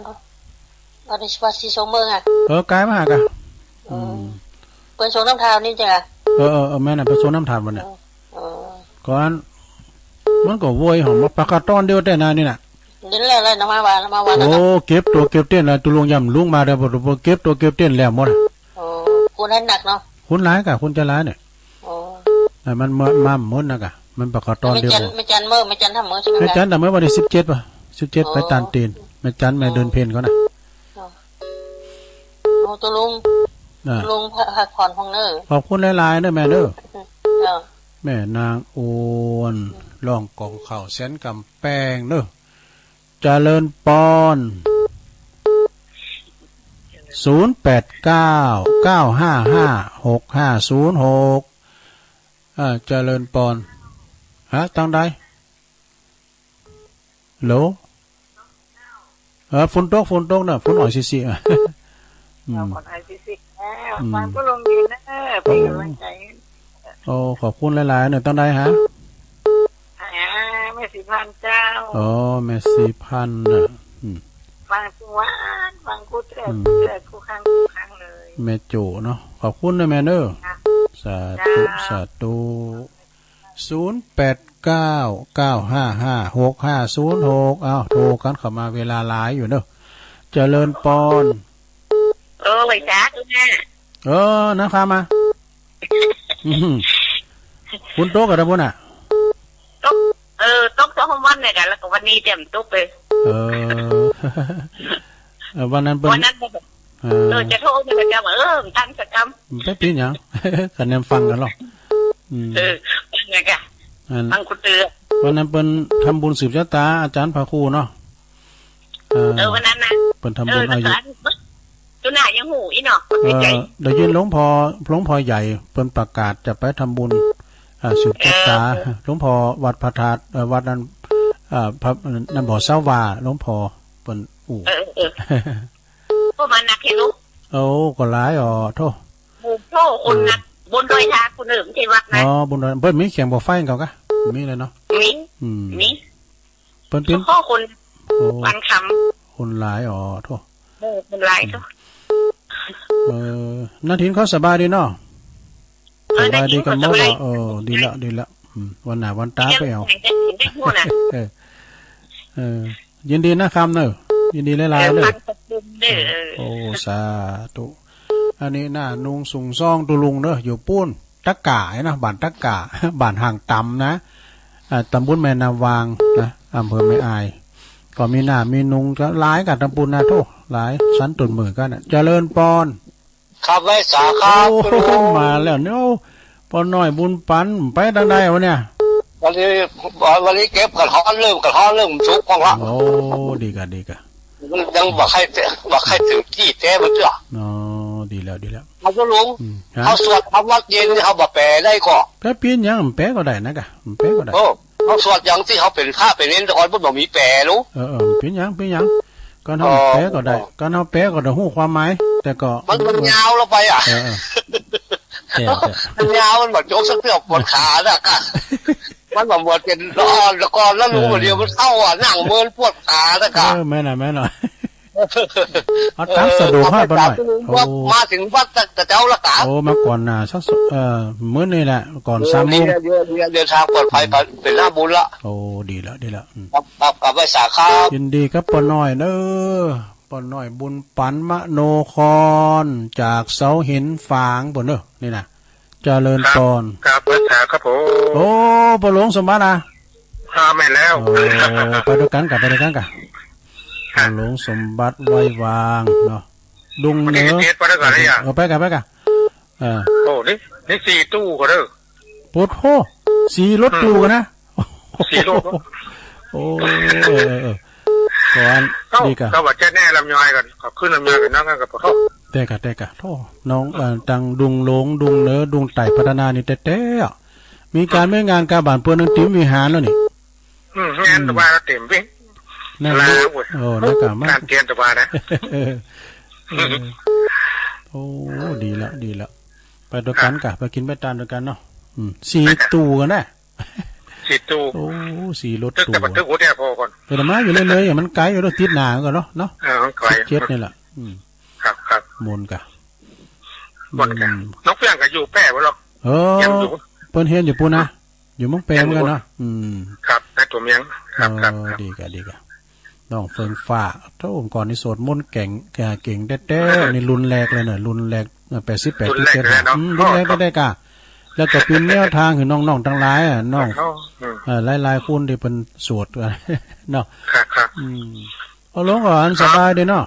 วันที่สิบสี่ สองเมืองอ่ะ เออ กายมาหากะ เออ อืม เปิ้นส่งน้ำทานนี่จ้ะ เออ เออ เออ แม่นน่ะ ไปส่งน้ำทานวันเนี่ย เออ เออ ก่อน มันก็โวยหอมมาปากกาต้อนเดียวแต่นานนี่น่ะ เดี๋ยวแล้ว แล้วนะ มาวัน มาวันแล้ว โอ้ นะ เก็บตัวเก็บเต้นแล้ว ตุลุงย่ำลุงมาเดี๋ยว เก็บตัวเก็บเต้นแล้วหมดอะ โอ้ คนให้หนักเนาะ คนหลายกะ คนจะหลายเนี่ย โอ้ อ่ะ มันมา มาหมดนะกะ มันปากกาต้อนเดียว แม่จัน แม่จันเมื่อ แม่จันทำเมื่อใช่ไหม แม่จันทำเมื่อวันที่สิบเจ็ดป่ะ สิบเจ็ด อ๋อ ไปตานตีน แม่จัน แม่เดือนเพ็ญเขาน่ะ อ๋อ โอ้ ตุลุง อ่ะ ตุลุงพัก พักผ่อนพองเนอะ ขอบคุณหลายๆ เนอะแม่เนอะ เจ้า แม่นางโอน ร้องกองข้าวแสนกำแปงเนอะ เจริญปอน ศูนย์แปดเก้า เก้าห้าห้า หกห้าศูนย์หก อ่า เจริญปอน ฮะ ตั้งใด ฮัลโหล เออ ฝนตก ฝนตกเนอะ ฝนอ่อยซิซิ อืม เอาก่อนไอซีซีแล้ว อืม ฟังก็ลงดีนะ เป็นกำลังใจ โอ้ ขอบคุณหลายๆ เนอะ ตั้งใดฮะ อ่า แม่สีพันธุ์เจ้า อ๋อ แม่สีพันธุ์น่ะ อืม ฟังทุกวัน ฟังคู่เทศ อืม คู่เทศ คู่ครั้ง คู่ครั้งเลย แม่โจ้เนาะ ขอบคุณนะแม่เนอะ ค่ะ สาธุ เจ้า สาธุ ศูนย์แปดเก้า เก้าห้าห้า หกห้าศูนย์หก เอ้า โทรกันเข้ามาเวลาหลายอยู่เนอะ เจริญปอน โอ้ ไหว้สาธุนะ เออ นะครับมา อืม ฝนตกกันนะพุ่นน่ะ ตก เออ ตกสองสามวันเนี่ยกัน แล้วก็วันนี้เต็มตกเลย เออ เออ วันนั้นเปิ้น วันนั้นก็แบบ เออ เออ จะโทรเนี่ยก็จะว่า เออ ตั้งสักกำ บ่เป็นหยัง คะแนนฟังกันหรอก อืม เออ เป็นไงกะ อัน ฟังกูเตือน วันนั้นเปิ้นทำบุญสืบชะตาอาจารย์พระครูเนาะ เออ เออ วันนั้นนะ เปิ้นทำบุญ เออ อายุ แล้วก็อัน ตัวหน้ายังหูอีเนาะ เออ ไม่ใจ ได้ยินหลวงพ่อ หลวงพ่อใหญ่ เปิ้นประกาศจะไปทำบุญ อ่า สืบชะตา เออ หลวงพ่อวัดพระธาตุ เอ่อ วัดนั้น อ่า พระ นั่นบ่ สาวา หลวงพ่อเปิ้นอู้ เออ เออ พวกมันนักเห็นลูก โอ้ ก็หลายอ๋อ โธ่ โอ้โธ่ คนนัก อืม บนดอยทาคุณเอิมเทวัดนะ อ๋อ บนดอย เปิ้นมีแข่งบ่อไฟเขากะ มีเลยเนาะ มี อืม มี เปิ้นเป็น เฉพาะคน โอ้ วันคำ คนหลายอ๋อ โธ่ โอ้ คนหลาย อืม โธ่ เออ นาทินเขาสบายดีเนาะ เออ สบายดีกันหมด นาทินเขาสบาย ละ เออ ดีละ ดีละ อืม วันหน้าวันตาไปเอา เออ เออ ยินดีนะครับเนอะ ยินดีหลายๆ เออ เนอะ ขอบคุณเด้อ เออ โอ้ สาธุ อันนี้น่ะ นุงสุงซ่องตุลุงเนอะ อยู่ปู้น ตะก่าเนาะ บ้านตะก่า บ้านห่างตำนะ อ่า ตำบลแม่นาวางนะ อำเภอแม่อาย ก็มีหน้ามีนุงก็หลายกันทั้งปูนนะโธ่ หลายสันตุนมือกันน่ะ เจริญปอน ครับ ไหว้สาครับ โอ้ คุณลุง มาแล้วเนี่ย โอ้ ป้อน้อยบุญปัน ไปตางใดวะเนี่ย วันนี้ วันนี้เก็บกระท้อน เริ่มกระท้อน เริ่มสุกของละ โอ้ ดีกะ ดีกะ มันยังบ่ใคร บ่ใครถึงที่แท้มันเจ้า อ๋อ ดีแล้ว ดีแล้ว เอาเจ้าลุง อืม ฮะ เขาสวดทำวัดเย็นนี่เขาบ่แปลได้ก็ แปลเปลี่ยนหยัง แปลก็ได้นะกะ แปลก็ได้ โอ้ เขาสวดอย่างที่เขาเป็นพระเป็นเณรแต่ก่อนมันบ่มีแปลลูก เออ เออ เปลี่ยนหยัง เปลี่ยนหยัง ก็เฮา อ๋อ แปลก็ได้ ก็เฮาแปลก็ได้ฮู้ความหมาย แต่ก็ มัน มันยาวแล้วไปอ่ะ เออ เออ แก่ แก่ มันยาว มันบ่จบสักเทื่อ ปวดขานะกะ มันบ่หมดเป็นละอ่อนละกอนแล้วลุง เออ เดี๋ยวมันเศร้าอ่ะ นั่งเมินปวดขานะกะ เออ แม่นน่ะ แม่นน่ะ เอาตามสะดวก เออ ให้ปะหน่อย ข้าพเจ้า โอ้ มาถึงวัดแต่เช้าแล้วกะ โอ้ มาก่อนน่ะ สัก เอ่อ มื้อนี้แหละ ก่อน เออ สามโมง ดีแล้ว เดิน เดินทางปลอดภัย อืม ไป เป็นหน้าบุญละ โอ้ ดีแล้ว ดีแล้ว อืม ครับ ครับ กราบไหว้สาครับ ยินดีครับป้อน้อยเด้อ ป้อน้อยบุญปันมโนคอน จากเสาหินฝางปู้นเด้อ นี่นะ เจริญปอน ครับ ครับ ไหว้สาครับผม โอ้ ป้อหลวงสมบัตินะ ครับ แม่นแล้ว โอ้ ไปด้วยกันกะ ไปด้วยกันกะ ครับ ป้อหลวงสมบัติไว้วางเนาะ ดุงเหนือ วันที่สิบเจ็ด ไปด้วยกันเลยอะ เออ ไปกะ ไปกะ เออ โอ้ นี่ นี่สี่ตู้ก็เด้อ โอ้โห สี่รถตู้กันนะ สี่รถ โอ้ เออ เออ เออ ก่อน เอ้า ดีกะ ก็ว่าจะแน่ลำยอยกัน เขาขึ้นลำยอยกันนั่งกันกับเขา แต่กะ แต่กะ โธ่ น้อง เอ่อ ตังดุงหลวง ดุงเหนือ ดุงใต้พัฒนานี่แต๊ๆ อะ มีการ ครับ มีงานกาบ้านเปิ้นนั่งเตรียมวิหารแล้วนี่ อืม แม่น อืม แต่ว่าเตรียมวิ นั่น ลาเว้ย โอ้ นั่นกะ มัน การเตรียมแต่ว่านะ เออ เออ โอ้ ดีละ ดีละ ไปด้วยกันกะ ไปกินไปตานด้วยกันเนาะ อืม สี่ตู้กันนะ สี่ตู้ โอ้ สี่รถตู้ แต่บันทึกหัวใจพอก่อน เออ แต่มาอยู่เรื่อยๆ มันไกลอยู่ดอก ติดหน้ากันเนาะ เนาะ เออ มันไกล สิบเจ็ดนี่แหละ อืม ครับ ครับ ม่วนกะ ม่วนกะ อืม นกเอี้ยงก็อยู่แป้บ่หรอก เออ เอี้ยงอยู่ เปิ้นเฮียนอยู่ปู้นนะ อยู่เมืองแป้เหมือนกันเนาะ อืม ครับ ในตัวเมือง ครับ เออ ครับ ครับ ดีกะ ดีกะ น้องเฟื่องฟ้า โธ่ ก่อนนี่สวดมนต์เก่ง เอ่อ เก่งแต๊ๆ นี่รุ่นแรกเลยเนาะ รุ่นแรก เอ่อ แปดสิบแปด รุ่นแรกเลยเนาะ อืม รุ่นแรก อ๋อ ครับ ได้กะ แล้วก็เป็นแนวทางหื้อน้องๆ ทั้งหลายอะ น้อง อ๋อ อืม เอ่อ หลายๆ คนที่เพิ่นสวด เนาะ ครับ ครับ อืม เอาลงก่อน ครับ สบายดีเนาะ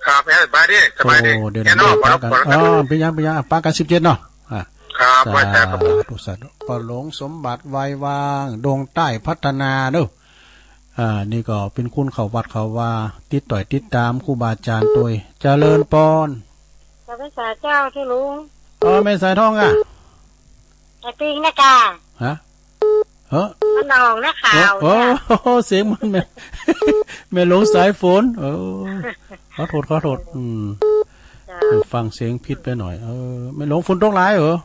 ครับ เอ้ย สบายดี สบายดี โอ้ เดี๋ยว เดี๋ยว เดี๋ยว เนาะ ปะกัน ปะกัน อ๋อ เป็นยัง เป็นยัง ปะกันสิบเจ็ดเนาะ อ่ะ ครับ สาธุ สาธุ ป้อหลวงสมบัติไว้วาง ดงใต้พัฒนาเด้อ อ่า นี่ก็เป็นคนเข้าวัดเข้าวา ติดต่อยติดตามครูบาอาจารย์โดย เจริญปอน เจ้าพรรษาเจ้าที่ลุง อ๋อ แม่สายทองอ่ะ ไอ้ปิ๊กนะกะ ฮะ เฮ้อ มันออกนักข่าว โอ้ เนี่ย โอ้ เสียงมันแม่ แม่หลวงสายฝน เออ ขอโทษ ขอโทษ อืม จ้า เออ ฟังเสียงผิดไปหน่อย เออ แม่หลวงฝนตกหลายเหรอ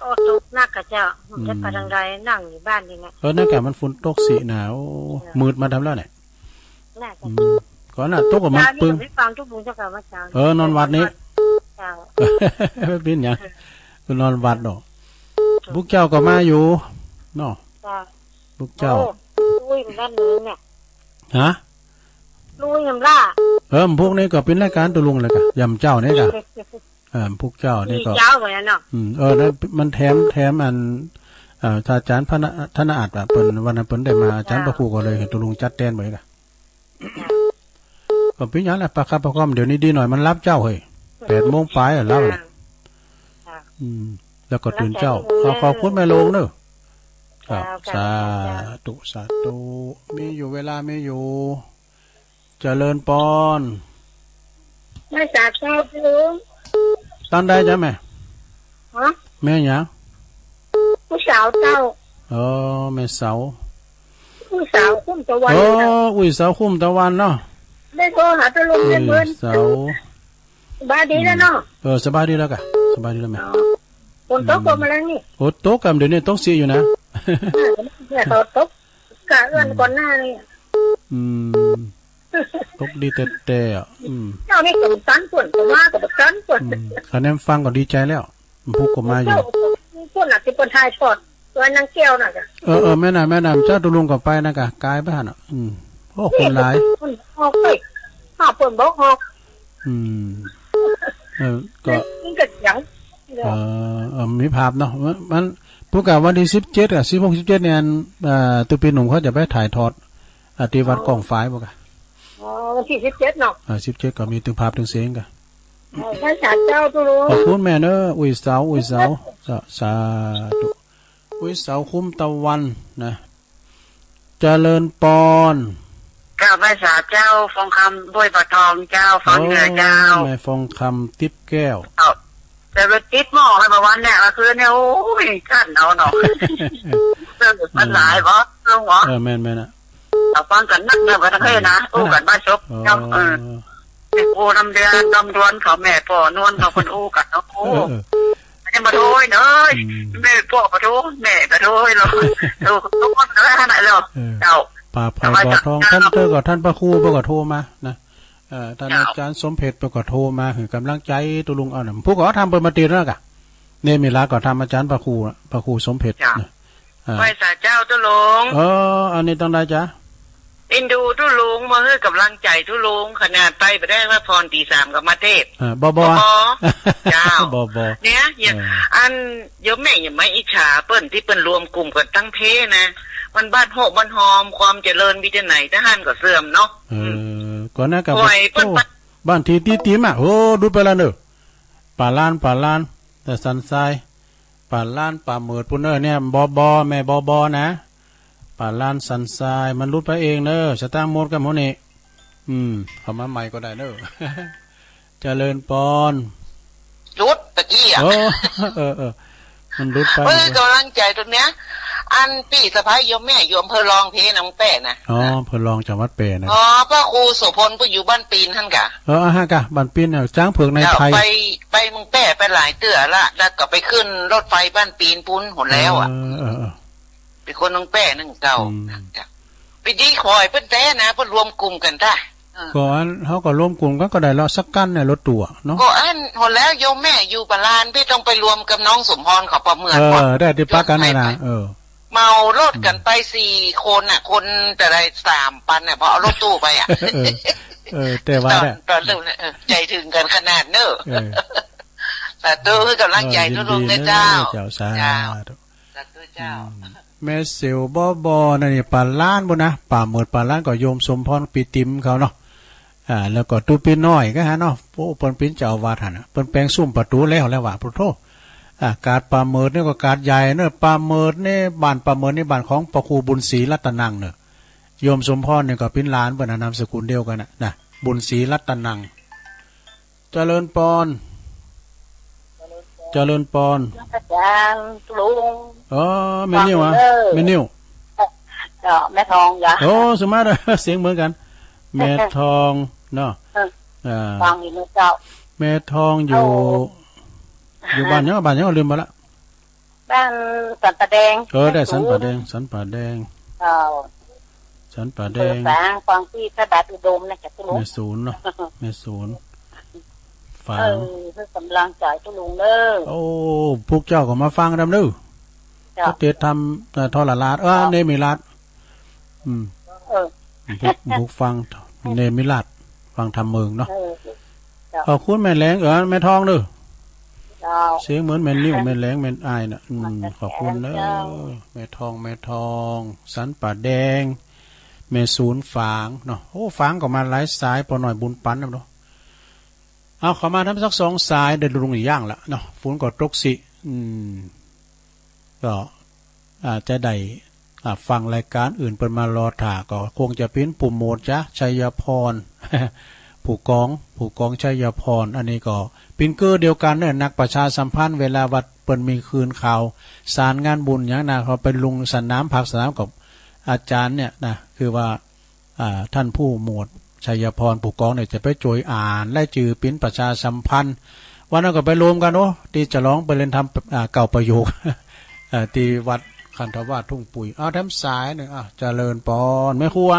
โอ้ ตกหนักกะเจ้า อืม จะไปทางใด นั่งอยู่บ้านนี่แหละ เออ นั่นกะมันฝนตกสินะ โอ้ จ้า มืดมาทำแล้วเนี่ย น่าจะ อืม ก่อนน่ะ ตกกับมัน เจ้านี่ ปึ้ง ไม่ฟังทุกมุมเจ้าค่ะ ว่าเจ้า เออ นอนวัดนี้ เจ้า ไม่เป็นหยัง เออ คือนอนวัดเนาะ พวกเจ้าก็มาอยู่ เนาะ จ้า พวกเจ้า โอ้ ลุยมันด้านนี้เนี่ย ฮะ ลุยมันล่ะ เออ พวกนี้ก็เป็นรายการตัวลุงเลยกะ ยามเจ้านี่กะ เออ พวกเจ้านี่ก็ มีเจ้าเหมือนกันเนาะ อืม เออ นั่นมันแถม แถมอัน เอ่อ อาจารย์พระนะ ธนอาจอ่ะ เปิ้น วันนั้นเปิ้นได้มา อาจารย์ จ้า พระครูก็เลยให้ตัวลุงจัดแทนไปกะ ก็เป็นอย่างนั้นแหละ ประคับประคอง เดี๋ยวนี้ดีหน่อย มันหลับเจ้าเฮ้ย แปดโมงปลายอะหลับอะ ค่ะ อืม แล้วก็ตื่นเช้า แล้วแต่ เอา ขอบคุณแม่หลวงเนอะ ครับ เจ้า สาธุ สาธุ มีอยู่ เวลามีอยู่ เจริญปอน แม่จ๋า เจ้าลุง ตานใดจ๊ะแม่ ฮะ แม่หยัง ผู้สาวเจ้า อ๋อ แม่สาว ผู้สาวคุ้มตะวัน โอ้ น่ะ อุ้ยสาวคุ้มตะวันเนาะ ได้โทรหาตะลุง อุ้ย ได้เมิน สาว สบายดีแล้วเนาะ อืม เออ สบายดีแล้วกะ สบายดีแล้วแม่ อ๋อ ฝนตก อืม บ่มาแล้วนี่ โอ้ ตกกะ เดี๋ยวนี้ตกสิอยู่นะ เออ เนี่ยเขาตกกะเอื้อนก่อนหน้านี่ อืม ตกดีแต๊ๆ อ่ะ อืม เจ้านี่ก็ตันป่วน ก็ว่าก็ตันป่วน อืม คะแนนฟังก็ดีใจแล้ว พวกก็มาอยู่ เจ้าคนน่ะที่เปิ้นถ่ายทอดตัวนางแก้วน่ะจ้ะ เออ เออ แม่นน่ะ แม่นน่ะ เจ้าตุลุงก็ไปนะกะ กายไปหั่นน่ะ อืม โอ้ คนหลาย เปิ้นออกไป ถ้าเปิ้นบอกออก อืม เออ ก็ มันก็เสียง เออ เออ มีภาพเนาะ มัน มัน ผู้กะวันที่สิบเจ็ดกับสิบหก สิบเจ็ดเนี่ย อัน เอ่อ ตุปีหนุ่มเขาจะไปถ่ายทอด อ่า ที่วัด อ๋อ กองฝายบ่กะ อ๋อ วันที่สิบเจ็ดเนาะ อ่า สิบเจ็ด ก็มีตึงภาพตึงเสียงกะ เออ ไหว้สาเจ้าตุลุง ขอบคุณแม่เนอะ อุ้ยเสา อุ้ยเสา สา สาธุ อุ้ยเสาคุ้มตะวันนะ เจริญปอน เจ้า ไหว้สาเจ้า ฟองคำ บ้วยปะทองเจ้า ฟองเหนือเจ้า โอ้ แม่ฟองคำ ติ๊บแก้ว เจ้า แต่ไปติดหม้อให้มาวันเนี่ย มาคืนเนี่ย โอ้ย ขั้นเอาเนาะ เรื่องมันหลายบ่ ลุงบ่ เออ แม่นๆ น่ะ เอาฟังกันนักเนอะ บ่ต้องเฮ้ยนะ อู้กันบ่จบ เออ เนาะ เออ อู้นำเดือนนำดวนเขา แม่ป้อนวลเขา เพิ่นอู้กันเนาะ โอ้ เออ เออ ยังบ่โทยเนอะ อืม แม่ป้อบ่โทย แม่บ่โทยหรอก เออ ทุกคนก็ได้ขนาดแล้ว เออ เจ้า ปาไพบ่อทอง ท่านเตอร์ก็ ท่านพระครูเปิ้นก็โทรมานะ เอ่อ ท่าน เจ้า อาจารย์สมเพชรเปิ้นก็โทรมาหื้อกำลังใจ๋ตุลุงเอาน่ะ ผู้ก็ทำเปิ้นมาติดแล้วกะ เนมิลาก็ทำอาจารย์พระครู พระครูสมเพชร เจ้า นะ อ่า ไหว้สาเจ้าตุลุง เออ อันนี้ต้องได้จ้ะ เอ็นดูตุลุง มาหื้อกำลังใจ๋ตุลุง ขนาดไปบ่ได้ว่าพรตีสามก็มาเทศน์ อ่า บ่บ่ บ่บ่ เจ้า บ่บ่ เนี่ย อย่าง เออ อัน โยมแม่อย่ามาอิจฉาเปิ้นตี้เปิ้นรวมกลุ่มกันตั้งเพนะ มันบ้านโฮกบ้านฮอม ความเจริญมีแต่ไหน ทหารก็เสื่อมเนาะ เออ อืม ก่อนหน้ากับ โอ้ย เปิ้น โอ้ บ้านที่ติดๆ มา โอ้ ดูดไปแล้วเนอะ ป่าล้าน ป่าล้าน แต่สันทราย ป่าล้าน ป่าเหมิดปู้นเนอะเนี่ย บ่บ่ แม่บ่บ่นะ ป่าล้าน สันทราย มันหลุดไปเองเนอะ สตางค์หมดกับหมดนี่ อืม เข้ามาใหม่ก็ได้เนอะ เจริญปอน หลุดตะกี้อะ โอ้ เออ เออ มันหลุดไป เออ กำลังใจ๋ตรงเนี้ย อันปี้สะใภ้โยมแม่อยู่อำเภอรองเพนะ เมืองแป้นะ อ๋อ อำเภอรองจังหวัดแป้นะ อ๋อ พระครูโสภณผู้อยู่บ้านปีนหั่นกะ เออ อ่ะฮะกะ บ้านปีนเนี่ย ช้างเผือกใน เจ้า ไทย ไป ไปเมืองแป้ไปหลายเตื้อละ แล้วก็ไปขึ้นรถไฟบ้านปีนปู้นหนแล้วอะ เออ เออ เออ เป็นคนเมืองแป้นึ่งเก่า อืม จ้ะ ไปดีคอยเปิ้นแต๊นะ เปิ้นรวมกลุ่มกันจ้ะ เออ ก็อัน เฮาก็รวมกลุ่มกันก็ได้เลาะสักคันในรถตู้อะเนาะ ก็อัน หนแล้วโยมแม่อยู่ป่าล้าน พี่ต้องไปรวมกับน้องสมพรเขาป่าเหมิด เออ บ่ ได้ที่พักกันน่ะนะ ไป เออ เหมารถกันไปสี่คนน่ะ คนแต่ละสามปันน่ะ พอเอารถตู้ไปอะ เออ เออ แต่ว่า ตอน ได้ ตอนเริ่มเนี่ย เออ ใจ๋ถึงกันขนาดเนอะ เออ สาธุ คือกำลังใจ๋ เออ ทุกๆ ยินดี เด้อเจ้า เจ้า สาธุ เจ้า สาธุเจ้า อืม แม่เสียวบ่บ่นั่นนี่ ป่าล้านปู้นนะ ป่าเหมิดป่าล้านก็โยมสมพรปี๋ติมเขาเนาะ อ่า แล้วก็ตุ๊ปี้น้อยก็ฮะเนาะ โอ้ เปิ้นเป๋นเจ้าอาวาสหั่นน่ะ เปิ้นแปลงซุ่มประตูแล้ว แล้วว่า โอ้โธ่ อ่า กาดป่าเหมิดนี่ก็กาดใหญ่เนอะ ป่าเหมิดนี่ บ้านป่าเหมิดนี่บ้านของพระครูบุญศรีรัตนังเนอะ โยมสมพรนี่ก็เป๋นหลานเปิ้นน่ะ นามสกุลเดียวกันน่ะ นะ บุญศรีรัตนัง เจริญปอน เจริญปอน อาจารย์ลุง อ๋อ แม่นิวอะ ฟังเด้อ แม่นิว เจ้า แม่ทองจ้ะ โอ้ สมาร์ท เสียงเหมือนกัน แม่ทองเนาะ เออ อ่า ฟังอยู่นะเจ้า แม่ทองอยู่ เอา อยู่บ้านหยัง บ้านหยัง ลืมไปละ บ้านสันป่าแดง เออ ได้สันป่าแดง สันป่าแดง เจ้า สันป่าแดง อำเภอฝาง กวางตี้พระบาทอุดมนะจ๊ะ แม่ศูนย์เนาะ แม่ศูนย์ ฝาง เออ คือกำลังใจ๋ตุลุงเด้อ โอ้ พวกเจ้าก็มาฟังนำเด้อ เจ้า เขาเตรียมทำ เอ่อ ทรราช เออ เจ้า เนมิราช อืม เออ บุก บุกฟังเนมิราช ฟังธรรมเมืองเนาะ เออ เจ้า ขอบคุณแม่แหลง เออ แม่ทองเด้อ เจ้า เสียงเหมือนแม่นิว แม่แหลง แม่อ้ายน่ะ อืม ขอบคุณเด้อ เจ้า แม่ทอง แม่ทอง สันป่าแดง แม่ศูนย์ฝางเนาะ โอ้ ฝางก็มาหลายสาย ป้อน้อยบุญปันนำเนาะ เอาเข้ามาทำสักสองสาย ได้ลุงอีกอย่างละเนาะ ฝนก็ตกสิ อืม ก็อาจจะได้ อ่า ฟังรายการอื่นเปิ้นมารอถ่า ก็คงจะเป๋นผู้หมวดจ๊ะ ชัยพร ผู้กอง ผู้กองชัยพร อันนี้ก็เป๋นเกื้อเดียวกันเนอะ นักประชาสัมพันธ์ เวลาวัดเปิ้นมีคืนข่าวสารงานบุญหยังนะ เขาไปลงสนาม ภาคสนามกับอาจารย์เนี่ยนะ คือว่า อ่า ท่านผู้หมวดชัยพร ผู้กองเนี่ย จะไปจ้วยอ่านรายจื่อเป๋นประชาสัมพันธ์ วันนั้นก็ไปรวมกัน โอ้ ตี้ฉลองไปเล่นทำ อ่า เก้าประโยค เอ่อ ตี้วัดคันธวาสทุ่งปุ๋ย เอาแถมสายหนึ่ง อ่ะ เจริญปอน แม่ครัว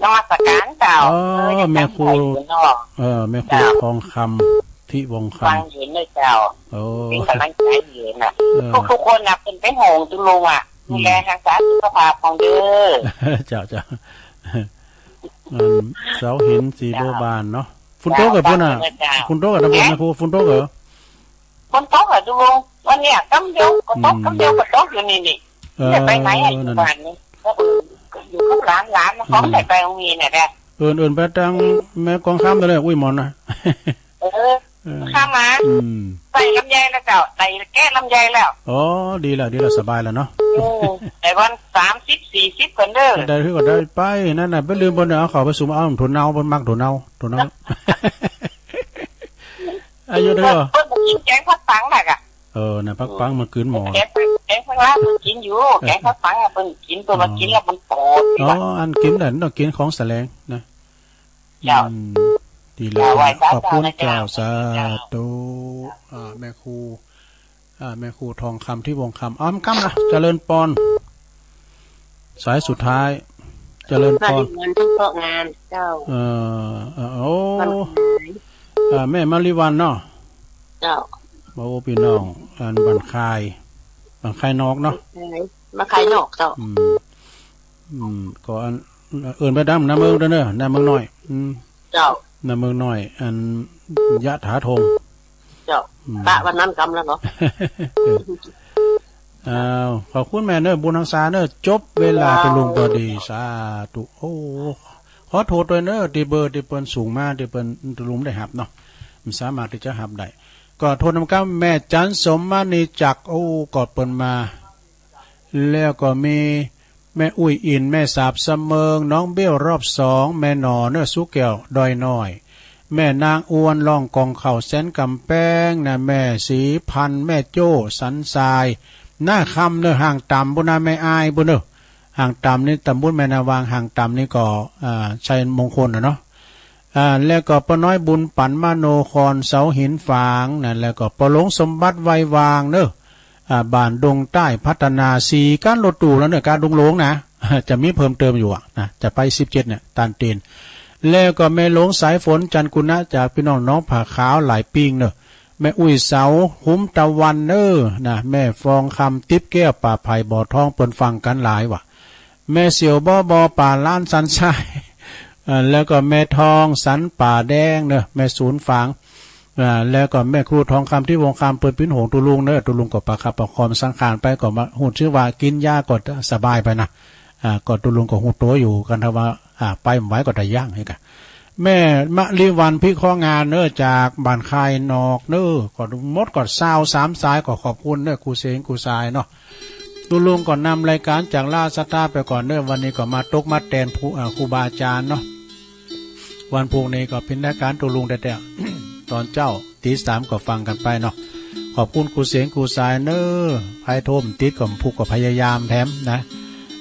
นมัสการเจ้า อ๋อ เออ ยัง แม่ครัว จำได้อยู่เนาะ เออ แม่ครัว เจ้า ทองคำ ทิวงศ์คำ ฟังอยู่นะเจ้า โอ้ เป๋นกำลังใจ๋อยู่นะ เออ ทุกๆ คนนะ เปิ้นเป๋นห่วงตุลุงอะ อืม ดูแลรักษาสุขภาพของเด้อ เจ้า เจ้า อันเสาหินสีบัวบานเนาะ ฝนตกกับปู้นน่ะ เจ้า ฝนตกกับตำบลนะครู ฝนตกเหรอ ฝนตกอะดู วันเนี้ยกำเดียวก็ตก อืม กำเดียวก็ตกอยู่นี่นี่ เออ ไม่ได้ไปไหนอะ อยู่บ้านนี่ นั่นน่ะ ก็เออ ลูกหลานหลานมันก็ไม่ได้ไปโรงเรียนน่ะเด้อ เอิ้น เอิ้นไปตังแม่กองคำนั่นแหละ อุ้ยหมอนนะ เออ เออ ข้ามมา อืม ใส่ลำไยแล้วเจ้า ใส่แก้ลำไยแล้ว อ๋อ ดีแล้ว ดีแล้ว สบายแล้วเนาะ อืม แต่วันสามสิบ สี่สิบก่อนเด้อ ได้คือก็ได้ไป นั่นน่ะ ไปลืมเปิ้นเอาเข้าไปสุม เอาถั่วเน่า เปิ้นมักถั่วเน่า ถั่วเน่า อายุเท่าไหร่ เปิ้น เปิ้นบ่กินแกงผักปังน่ะกะ เออ น่ะ ผักปังมันกลืนหมอ แกง แกงผักลาบมันกินอยู่ เออ แกงผักปังอะเปิ้นกิน เปิ้นว่ากินแล้วมันปวด อ๋อ อันกินน่ะต้องกินของแสลงนะ เจ้า อืม ดีเลย เจ้า ไหว้สาธุ ขอบคุณเจ้า เจ้า สาธุ เจ้า อ่า แม่ครู อ่า แม่ครูทองคำ ที่วงคำ อ้อมกำนะ เจริญปอน สายสุดท้าย เจริญปอน สวัสดีวันที่เพาะงาน เจ้า เอ่อ เอ่อ โอ้ วันขาย อ่า แม่มาริวันเนาะ เจ้า บ่าวพี่น้อง อันบ้านคาย บ้านคายนอกเนาะ บ้านคาย บ้านคายนอก เจ้า อืม อืม ก็อัน เอิ้นไปตามหน้าเมืองเด้อเนอะ หน้าเมืองน้อย อืม เจ้า หน้าเมืองน้อย อัน ยะถาธง เจ้า อืม ปะวันนั้นกำแล้วเหรอ เออ อ้าว ขอบคุณแม่เนอะ บุญฮักษาเนอะ จบเวลา ว้าว ตุลุงพอดี สาธุ โอ้ ขอโทษด้วยเนอะ ที่เบอร์ที่เปิ้นส่งมา ที่เปิ้น ตุลุงได้รับเนาะ มันสามารถที่จะรับได้ ก็โทษนำครับ แม่จันสมมณีจักร โอ้ ก็เปิ้นมา แล้วก็มีแม่อุ้ยอิน แม่สาบเสมิง น้องเบลรอบสอง แม่หน่อเนอะ สุแก้ว ดอยน้อย แม่นางอ้วน ร่องกองข้าวแสนกำแพงนะ แม่ศรีพันธุ์ แม่โจ้ สันทราย หน้าคำเนอะ ห่างต่ำปุ้นนะ แม่อายปุ้นเนอะ ห่างต่ำนี่ตำบลแม่นาวาง ห่างต่ำนี่ก็ อ่า ชัยมงคลนะเนาะ อ่า แล้วก็ป้าน้อยบุญปัน มโนคร เสาหินฝางนะ แล้วก็ป้าหลงสมบัติ ไวยวางเนอะ อ่า บ้านดงใต้พัฒนา สี่ คันรถตู้แล้วเนอะ การดงหลวงนะ จะมีเพิ่มเติมอยู่อะนะ จะไป สิบเจ็ด เนี่ย ตานเตน แล้วก็แม่หลวงสายฝน จันทร์กุณะ จากพี่น้องหนองผาขาว หลายปิ้งเนอะ แม่อุ้ยเสา คุ้มตะวันเนอะนะ แม่ฟองคำ ติ๊บแก้ว ป่าไผ่ บ่อทอง เปิ้นฟังกันหลายว่ะ แม่เสี่ยว บอบอ ป่าล้าน สันทราย เอ่อ แล้วก็แม่ทอง สันป่าแดงเนอะ แม่ศูนย์ฝาง อ่า แล้วก็แม่ครูทองคำ ที่วงคำ เปิ้นปิ้นหงตุลุงเนอะ ตุลุงก็ประคับประคองสังขารไป ก็มาฮู้ชื่อว่ากินยาก็สบายไปนะ อ่า ก็ตุลุงก็ฮู้ตัวอยู่กัน ถ้าว่า อ่า ไปบ่ไหวก็ได้ย่างให้กัน แม่มะลิวัน พิเคราะห์งานเนอะ จากบ้านคายนอกเนอะ ก็หมดก็ซาวสามสาย ก็ขอบคุณเนอะ ครูเสง ครูสายเนาะ ตุลุงก็นำรายการจากราชสัทธาไปก่อนเนอะ วันนี้ก็มาตกมาแตนผู้ อ่า ครูบาอาจารย์เนาะ วันพรุ่งนี้ก็เป็นรายการตุลุงแต๊ๆ ตอนเจ๊าตีสามก็ฟังกันไปเนาะ ขอบคุณครูเสง ครูสายเนอะ ไผโทรบ่ติดก็ผู้ก็พยายามแถมนะ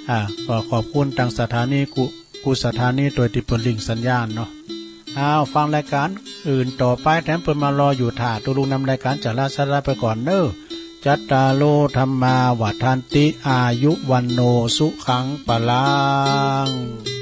อ่า ก็ขอบคุณตังสถานีกู้ กู้สถานีโดยที่เปิ้นลิงก์สัญญาณเนาะ อ้าว ฟังรายการอื่นต่อไปแถม เปิ้นมารออยู่ถ่า ตุลุงนำรายการจากราชสัทธาไปก่อนเนอะ จัตตาโร ธัมมา วัฑฒันติ อายุ วัณโณ สุขัง พลัง